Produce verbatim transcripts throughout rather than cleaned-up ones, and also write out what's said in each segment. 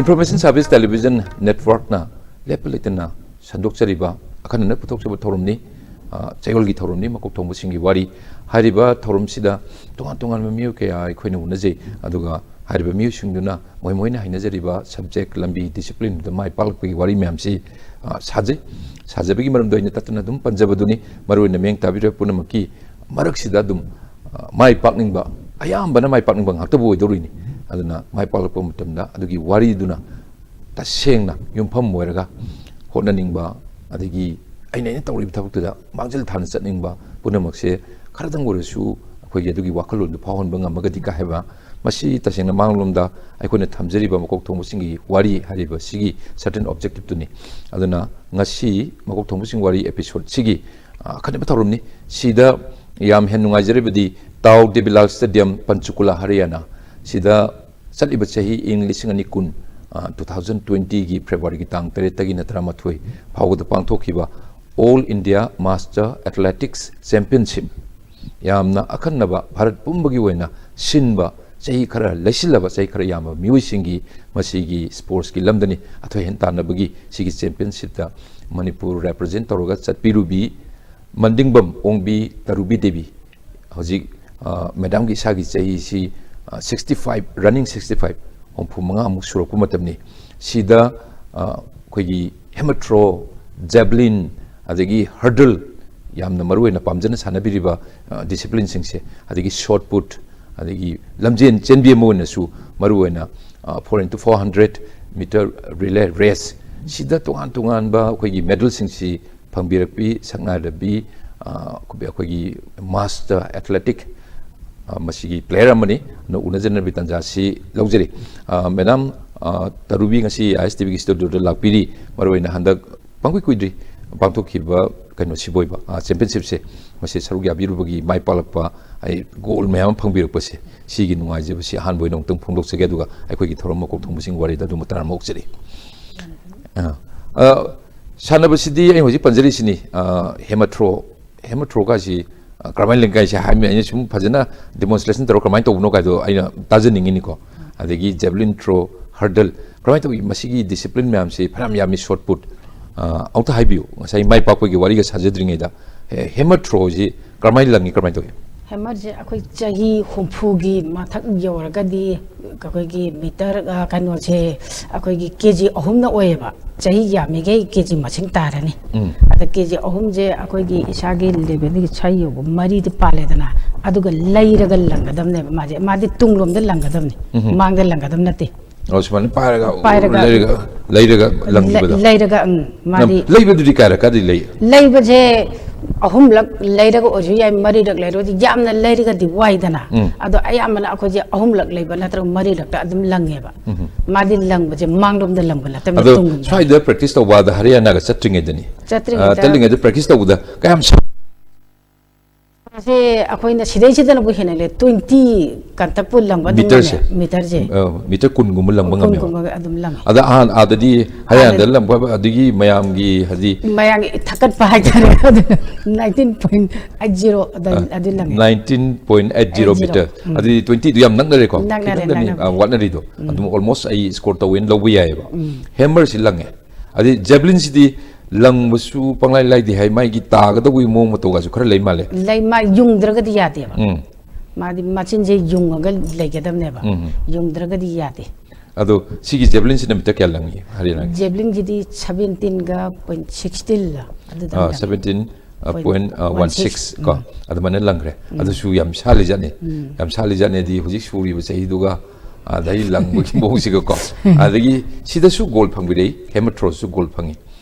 Information Service Television Networkꯅ ꯂꯦꯞꯄ ꯂꯩꯇꯅ ꯁꯟꯗꯣꯛꯆꯔꯤꯕ ꯑꯈꯟꯅꯅ ꯄꯨꯊꯣꯛꯆꯕ ꯊꯧꯔꯝꯅꯤ꯫ ꯑ, ꯆꯌꯣꯜꯒꯤ ꯊꯧꯔꯝꯅꯤ, ꯃꯀꯣꯛ ꯊꯣꯡꯕꯁꯤꯡꯒꯤ ꯋꯥꯔꯤ꯫ ꯍꯥꯏꯔꯤꯕ ꯊꯧꯔꯝꯁꯤꯗ ꯇꯣꯉꯥꯟ ꯇꯣꯉꯥꯟꯕ ꯃꯤꯑꯣꯏ ꯀꯌꯥ ꯑꯩꯈꯣꯏꯅ ꯎꯅꯖꯩ꯫ ꯑꯗꯨꯒ ꯍꯥꯏꯔꯤꯕ ꯃꯤꯑꯣꯏꯁꯤꯡꯗꯨꯅ ꯃꯣꯏ ꯃꯣꯏꯅ ꯍꯩꯅꯖꯔꯤꯕ subject, ꯂꯝꯕꯤ, disciplineꯗꯨꯗ ꯃꯥꯏ ꯄꯥꯛꯂꯛꯄꯒꯤ ꯋꯥꯔꯤ ꯃꯌꯥꯝꯁꯤ, ꯑ, ꯁꯥꯖꯩ꯫ ꯁꯥꯖꯕꯒꯤ ꯃꯔꯝꯗ ꯑꯩꯅ ꯇꯠꯇꯅ ꯑꯗꯨꯝ ꯄꯟꯖꯕꯗꯨꯅꯤ꯫ ꯃꯔꯨꯑꯣꯏꯅ ꯃꯤꯌꯦꯡ ꯇꯥꯕꯤꯔꯤꯕ ꯄꯨꯝꯅꯃꯛꯀꯤ ꯃꯔꯛꯁꯤꯗ ꯑꯗꯨꯝ, ꯑ, ꯃꯥꯏ ꯄꯥꯛꯅꯤꯡꯕ, ꯑꯌꯥꯝꯕꯅ ꯃꯥꯏ ꯄꯥꯛꯅꯤꯡꯕ ꯉꯥꯛꯇꯕꯨ ꯑꯣꯏꯗꯧꯔꯤꯅꯤ꯫ ꯑꯗꯨꯅ ꯃꯥꯏ ꯄꯥꯛꯂꯛꯄ ꯃꯇꯝꯗ ꯑꯗꯨꯒꯤ ꯋꯥꯔꯤꯗꯨꯅ ꯇꯁꯦꯡꯅ ꯌꯨꯝꯐꯝ ꯑꯣꯏꯔꯒ ꯍꯣꯠꯅꯅꯤꯡꯕ, ꯑꯗꯒꯤ ꯑꯩꯅ, ꯑꯩꯅ ꯇꯧꯔꯤꯕ ꯊꯕꯛꯇꯨꯗ ꯃꯥꯡꯖꯤꯜ ꯊꯥꯅ ꯆꯠꯅꯤꯡꯕ ꯄꯨꯝꯅꯃꯛꯁꯦ ꯈꯔꯗꯪ ꯑꯣꯏꯔꯁꯨ ꯑꯩꯈꯣꯏꯒꯤ ꯑꯗꯨꯒꯤ ꯋꯥꯈꯜꯂꯣꯟꯗꯨ ꯐꯥꯎꯍꯟꯕ ꯉꯝꯃꯒꯗꯤ ꯀꯥ ꯍꯥꯏꯕ꯫ ꯃꯁꯤ ꯇꯁꯦꯡꯅ ꯃꯥꯡꯂꯣꯝꯗ ꯑꯩꯈꯣꯏꯅ ꯊꯝꯖꯔꯤꯕ ꯃꯀꯣꯛ ꯊꯣꯡꯕꯁꯤꯡꯒꯤ ꯋꯥꯔꯤ ꯍꯥꯏꯔꯤꯕ ꯁꯤꯒꯤ certain objectiveꯗꯨꯅꯤ꯫ ꯑꯗꯨꯅ ꯉꯁꯤ ꯃꯀꯣꯛ ꯊꯣꯡꯕꯁꯤꯡ ꯋꯥꯔꯤ episodeꯁꯤꯒꯤ, ꯑ, ꯑꯈꯟꯅꯕ ꯊꯧꯔꯝꯅꯤ꯫ ꯁꯤꯗ ꯌꯥꯝ ꯍꯦꯟꯅ ꯅꯨꯡꯉꯥꯏꯖꯔꯤꯕꯗꯤ ꯇꯥꯎ ꯗꯦꯕꯤꯂꯥꯜ Stadium, ꯄꯟꯆꯀꯨꯂꯥ, ꯍꯔꯤꯌꯥꯅꯥ꯫ ꯁꯤꯗ ꯆꯠꯂꯤꯕ ꯆꯍꯤ ꯏꯪ ꯂꯤꯁꯤꯡ ꯑꯅꯤ ꯀꯨꯟ, ꯑ, two thousand twentyꯒꯤ Februaryꯒꯤ ꯇꯥꯡ ꯇꯔꯦꯠꯇꯒꯤꯅ ꯇꯔꯥꯃꯥꯊꯣꯏ ꯐꯥꯎꯕꯗ ꯄꯥꯡꯊꯣꯛꯈꯤꯕ All India Master Athletics Championship, ꯌꯥꯝꯅ ꯑꯈꯟꯅꯕ ꯚꯥꯔꯠ ꯄꯨꯝꯕꯒꯤ ꯑꯣꯏꯅ ꯁꯤꯟꯕ, ꯆꯍꯤ ꯈꯔ ꯂꯩꯁꯤꯜꯂꯕ, ꯆꯍꯤ ꯈꯔ ꯌꯥꯝꯕ ꯃꯤꯑꯣꯏꯁꯤꯡꯒꯤ ꯃꯁꯤꯒꯤ sportsꯀꯤ ꯂꯝꯗꯅꯤ ꯑꯊꯣꯏ ꯑꯍꯦꯟ ꯇꯥꯟꯅꯕꯒꯤ ꯁꯤꯒꯤ championshipꯇ ꯃꯅꯤꯄꯨꯔ represent ꯇꯧꯔꯒ ꯆꯠꯄꯤꯔꯨꯕꯤ ꯃꯟꯗꯤꯡꯕꯝ ꯑꯣꯡꯕꯤ ꯇꯔꯨꯕꯤ ꯗꯦꯕꯤ꯫ ꯍꯧꯖꯤꯛ, ꯑ, madamꯒꯤ ꯏꯁꯥꯒꯤ ꯆꯍꯤꯁꯤ, ꯑ, sixty five, running sixty five, ꯍꯨꯝꯐꯨ ꯃꯉꯥꯃꯨꯛ ꯁꯨꯔꯛꯄ ꯃꯇꯝꯅꯤ꯫ ꯁꯤꯗ, ꯑ, ꯑꯩꯈꯣꯏꯒꯤ hammer throw, javelin, ꯑꯗꯒꯤ hurdle, ꯌꯥꯝꯅ ꯃꯔꯨꯑꯣꯏꯅ ꯄꯥꯝꯖꯅ ꯁꯥꯟꯅꯕꯤꯔꯤꯕ, ꯑ, disciplineꯁꯤꯡꯁꯦ, ꯑꯗꯒꯤ shot put, ꯑꯗꯒꯤ ꯂꯝꯖꯦꯟ ꯆꯦꯟꯕꯤ ꯑꯃ ꯑꯣꯏꯅꯁꯨ ꯃꯔꯨꯑꯣꯏꯅ, ꯑ, four into four hundred meter relay race, ꯁꯤꯗ ꯇꯣꯉꯥꯟ ꯇꯣꯉꯥꯟꯕ ꯑꯩꯈꯣꯏꯒꯤ medalꯁꯤꯡꯁꯤ ꯐꯪꯕꯤꯔꯛꯄꯤ ꯁꯛꯅꯥꯏꯔꯕꯤ, ꯑ, ꯑꯩꯈꯣꯏꯒꯤ master athletic, ꯑ, ꯃꯁꯤꯒꯤ player ꯑꯃꯅꯤ꯫ ꯑꯗꯨꯅ ꯎꯅꯖꯅꯕꯒꯤ ꯇꯥꯟꯖꯥꯁꯤ ꯂꯧꯖꯔꯤ꯫ ꯑ, madam, ꯑ, ꯇꯔꯨꯕꯤ ꯉꯁꯤ ISTVꯒꯤ studioꯗ ꯂꯥꯛꯄꯤꯔꯤ꯫ ꯃꯔꯨꯑꯣꯏꯅ ꯍꯟꯗꯛ ꯄꯪꯀꯨꯏ ꯀꯨꯏꯗ꯭ꯔꯤ ꯄꯥꯡꯊꯣꯛꯈꯤꯕ ꯀꯩꯅꯣꯁꯤꯕꯨ ꯑꯣꯏꯕ, ꯑ, championshipꯁꯦ, ꯃꯁꯤ ꯁꯔꯨꯛ ꯌꯥꯕꯤꯔꯨꯕꯒꯤ ꯃꯥꯏ ꯄꯥꯛꯂꯛꯄ, ꯑꯩ gold ꯃꯌꯥꯝ ꯑꯃ ꯐꯪꯕꯤꯔꯛꯄꯁꯦ, ꯁꯤꯒꯤ ꯅꯨꯡꯉꯥꯏꯖꯕꯁꯤ ꯑꯍꯥꯟꯕ ꯑꯣꯏꯅ ꯑꯃꯨꯛꯇꯪ ꯐꯣꯡꯗꯣꯛꯆꯒꯦ꯫ ꯑꯗꯨꯒ ꯑꯩꯈꯣꯏꯒꯤ ꯊꯧꯔꯝ ꯃꯀꯣꯛ ꯊꯣꯡꯕꯁꯤꯡ ꯋꯥꯔꯤꯗ ꯑꯗꯨꯝ ꯇꯔꯥꯃ ꯑꯣꯛꯆꯔꯤ꯫ ꯑ, ꯑ, ꯁꯥꯟꯅꯕꯁꯤꯗꯤ ꯑꯩ ꯍꯧꯖꯤꯛ ꯄꯟꯖꯔꯤꯁꯤꯅꯤ, ꯑ, hammer throw, hammer throw ꯀꯥꯏꯁꯤ, ꯑ, ꯀꯔꯝꯍꯥꯏꯅ ꯂꯦꯡꯒꯥꯏꯁꯦ ꯍꯥꯏꯕꯅꯤ, ꯑꯩꯅ ꯁꯨꯝ ꯐꯖꯅ demonstration ꯇꯧꯔꯒ ꯀꯔꯝꯍꯥꯏꯅ ꯇꯧꯕꯅꯣ ꯀꯥꯏꯗꯣ ꯑꯩꯅ ꯇꯥꯖꯅꯤꯡꯉꯤꯅꯤꯀꯣ꯫ ꯑꯗꯒꯤ javelin throw, ꯍꯔꯗꯜ, ꯀꯃꯥꯏꯅ ꯇꯧꯏ? ꯃꯁꯤꯒꯤ ꯗꯤꯁꯤꯄ꯭ꯂꯤꯟ ꯃꯌꯥꯝꯁꯤ ꯐꯅꯌꯥꯝ ꯌꯥꯝꯃꯤ, ꯁꯣꯠ ꯄꯨꯠ꯫ ꯑ, ꯑꯃꯨꯛꯇ ꯍꯥꯏꯕꯤꯌꯨ, ꯉꯁꯥꯏ ꯃꯥꯏ ꯄꯥꯛꯄꯒꯤ ꯋꯥꯔꯤꯒ ꯁꯥꯖꯗ꯭ꯔꯤꯉꯩꯗ, ꯍꯦ-, ꯍꯦꯃꯔ ꯊ꯭ꯔꯣꯁꯤ ꯀꯔꯝꯍꯥꯏꯅ ꯂꯪꯉꯤ, ꯀꯔꯝꯍꯥꯏꯅ ꯇꯧꯏ? ꯍꯦꯃꯔꯁꯦ ꯑꯩꯈꯣꯏ ꯆꯍꯤ ꯍꯨꯝꯐꯨꯒꯤ ꯃꯊꯛ ꯌꯧꯔꯒꯗꯤ ꯑꯩꯈꯣꯏꯒꯤ ꯃꯤꯇꯔ, ꯑ, ꯀꯩꯅꯣꯁꯦ, ꯑꯩꯈꯣꯏꯒꯤ ꯀꯦ ꯖꯤ ꯑꯍꯨꯝꯅ ꯑꯣꯏꯌꯦꯕ꯫ ꯆꯍꯤ ꯌꯥꯝꯃꯤꯈꯩ ꯀꯦ ꯖꯤ ꯃꯁꯤꯡ ꯇꯥꯔꯅꯤ꯫ ꯎꯝ꯫ ꯑꯗ ꯀꯦ ꯖꯤ ꯑꯍꯨꯝꯁꯦ ꯑꯩꯈꯣꯏꯒꯤ ꯏꯁꯥꯒꯤ ꯂꯦꯚꯦꯜꯗꯒꯤ ꯁ꯭ꯋꯥꯏ ꯌꯧꯕ ꯃꯔꯤꯗꯤ ꯄꯥꯜꯂꯦꯗꯅ, ꯑꯗꯨꯒ ꯂꯩꯔꯒ ꯂꯪꯒꯗꯕꯅꯦꯕ ꯃꯥꯁꯦ꯫ ꯃꯥꯗꯤ ꯇꯨꯡꯂꯣꯝꯗ ꯂꯪꯒꯗꯕꯅꯤ, ꯎꯝ꯫ ꯃꯥꯡꯗ ꯂꯪꯒꯗꯕ ꯅꯠꯇꯦ꯫ ꯑꯣ, ꯁꯨꯃꯥꯏꯅ ꯄꯥꯏꯔꯒ, ꯄꯥꯏꯔꯒ, ꯂꯩꯔꯒ, ꯂꯩꯔꯒ ꯂꯪꯈꯤꯕꯗꯣ? ꯂꯩꯔꯒ, ꯎꯝ, ꯃꯥꯗꯤ ꯂꯩꯕꯗꯨꯗꯤ ꯀꯌꯥꯔꯛꯀꯗꯤ ꯂꯩ? ꯂꯩꯕꯁꯦ ꯑꯍꯨꯝꯂꯛ ꯂꯩꯔꯒ ꯑꯣꯏꯔꯁꯨ ꯌꯥꯏ, ꯃꯔꯤꯔꯛ ꯂꯩꯔꯒ ꯑꯣꯏꯔꯁꯨ, ꯌꯥꯝꯅ ꯂꯩꯔꯒꯗꯤ ꯋꯥꯏꯗꯅ꯫ ꯎꯝ꯫ ꯑꯗꯣ ꯑꯌꯥꯝꯕꯅ ꯑꯩꯈꯣꯏꯁꯦ ꯑꯍꯨꯝꯂꯛ ꯂꯩꯕ ꯅꯠꯇ꯭ꯔꯒ ꯃꯔꯤꯔꯛꯇ ꯑꯗꯨꯝ ꯂꯪꯉꯦꯕ꯫ ꯎꯝ꯫ ꯃꯥꯗꯤ ꯂꯪꯕꯁꯦ ꯃꯥꯡꯂꯣꯝꯗ ꯂꯪꯕ ꯅꯠꯇꯕꯅꯤ, ꯑꯗꯣ ꯇꯨꯡꯂꯣꯝꯗ꯫ ꯁ꯭ꯋꯥꯏꯗ ꯄ꯭ꯔꯦꯛꯇꯤꯁ ꯇꯧꯕ ꯑꯗ ꯍꯔꯤꯌꯥꯅꯥꯒ ꯆꯠꯇ꯭ꯔꯤꯉꯩꯗꯅꯤ꯫ ꯆꯠꯇ꯭ꯔꯤꯉꯩꯗ꯫ ꯑ, ꯆꯠꯂꯤꯉꯩꯗ ꯄ꯭ꯔꯦꯛꯇꯤꯁ ꯇꯧꯕꯗ ꯀꯌꯥꯝ ꯁꯥ- ꯁꯦ ꯑꯩꯈꯣꯏꯅ ꯁꯤꯗꯩꯁꯤꯗꯅꯕꯨ ꯍꯦꯟꯅ ꯂꯩ, ꯇ꯭ꯋꯦꯟꯇꯤ ꯀꯟꯇꯛꯄꯨ ꯂꯪꯕ ꯑꯗꯨꯝ ꯃꯤꯇꯔꯁꯦ? ꯉꯝꯃꯦ, ꯃꯤꯇꯔꯁꯦ꯫ ꯑ, ꯃꯤꯇꯔ ꯀꯨꯟꯒꯨꯝꯕ ꯂꯪꯕ ꯉꯝꯃꯦꯕ? ꯀꯨꯟꯒꯨꯝꯕ ꯑꯗꯨꯝ ꯂꯪꯉꯦ꯫ ꯑꯗ ꯑꯍꯥꯟ-, ꯑꯥꯗꯗꯤ ꯍꯔꯤꯌꯥꯅꯥꯗ ꯑꯥꯗꯗꯤ ꯂꯪꯕ, ꯑꯗꯒꯤ ꯃꯌꯥꯝꯒꯤ ꯍꯥꯏꯗꯤ ꯃꯌꯥꯝꯒꯤ ꯊꯛꯀꯠꯄ ꯍꯥꯏꯇꯥꯔꯦ, ꯑꯗꯨꯅ ꯅꯥꯏꯟꯇꯤꯟ ꯄꯣꯏꯟ ꯑꯩꯠ ꯖꯤꯔꯣ ꯑꯗ-, ꯑ, ꯑꯗꯨ ꯂꯪꯉꯦ꯫ Nineteen point eight zero eight zero. Metre. Um. ꯑꯗꯨꯗꯤ ꯇ꯭ꯋꯦꯟꯇꯤꯗꯨ ꯌꯥꯝ ꯅꯛꯅꯔꯦꯀꯣ? ꯅꯛꯅꯔꯦ, ꯈꯤꯇꯪꯗꯅꯤ, ꯅꯛꯅꯔꯦ꯫ ꯑ, ꯋꯥꯠꯅꯔꯤꯗꯣ꯫ ꯎꯝ꯫ ꯑꯗꯨꯝ almost ꯑꯩ score ꯇꯧꯋꯦꯅ ꯂꯧꯕ ꯌꯥꯏꯑꯕ꯫ ꯎꯝ꯫ ꯍꯦꯃꯔꯁꯤ ꯂꯪꯉꯦ꯫ ꯑꯗꯩ ꯖꯦꯕꯂꯤꯟꯁꯤꯗꯤ ꯂꯪꯕꯁꯨ ꯄꯪꯂꯥꯏ ꯂꯥꯏꯗꯦ ꯍꯥꯏ, ꯃꯥꯒꯤ ꯇꯥꯒꯗꯧꯕꯒꯤ ꯃꯑꯣꯡ ꯃꯇꯧꯒꯁꯨ ꯈꯔ ꯂꯩ ꯃꯥꯜꯂꯦ꯫ ꯂꯩ, ꯃꯥ ꯌꯨꯡꯗ꯭ꯔꯒꯗꯤ ꯌꯥꯗꯦꯕ꯫ ꯎꯝ꯫ ꯃꯥꯗꯤ ꯃꯆꯤꯟꯁꯦ ꯌꯨꯡꯉꯒ ꯂꯩꯒꯗꯕꯅꯦꯕ꯫ ꯎꯝ꯫ ꯌꯨꯡꯗ꯭ꯔꯒꯗꯤ ꯌꯥꯗꯦ꯫ ꯑꯗꯣ ꯁꯤꯒꯤ ꯖꯦꯕꯂꯤꯟꯁꯤꯅ ꯃꯤꯇꯔ ꯀꯌꯥ ꯂꯪꯉꯤ ꯍꯔꯤꯌꯥꯅꯥꯒꯤ? ꯖꯦꯕꯂꯤꯟꯒꯤꯗꯤ ꯁꯕꯦꯟꯇꯤꯟꯒ ꯄꯣꯏꯟ ꯁꯤꯛꯁꯇꯤꯟꯂ ꯑꯗꯨꯗ ꯑꯥ, ꯂꯪꯉꯤ꯫ ꯁꯕꯦꯟꯇꯤꯟ, ꯑ, ꯄꯣꯏꯟ, ꯄꯣꯏꯟ, ꯑ, ꯋꯥꯟ ꯁꯤꯛꯁ, ꯋꯥꯟ ꯁꯤꯛꯁ ꯀꯣ, ꯎꯝ꯫ ꯑꯗꯨꯃꯥꯏꯅ ꯂꯪꯈ꯭ꯔꯦ꯫ ꯎꯝ꯫ ꯑꯗꯨꯁꯨ ꯌꯥꯝ ꯁꯥꯠꯂꯤꯖꯥꯠꯅꯤ꯫ ꯎꯝ꯫ ꯌꯥꯝ ꯁꯥꯠꯂꯤꯖꯥꯠꯅꯤ ꯍꯥꯏꯗꯤ ꯍꯧꯖꯤꯛ ꯁꯨꯔꯤꯕ ꯆꯍꯤꯗꯨꯒ, ꯑꯗꯩ ꯂꯪꯕꯒꯤ ꯃꯑꯣꯡꯁꯤꯒꯀꯣ꯫ ꯑꯗꯒꯤ ꯁꯤꯗꯁꯨ ꯒꯣꯜ ꯐꯪꯕꯤꯔꯛꯏ, ꯍꯦꯃꯔ ꯊ꯭ꯔꯣꯁꯨ ꯒꯣꯜ ꯐꯪꯉꯤ꯫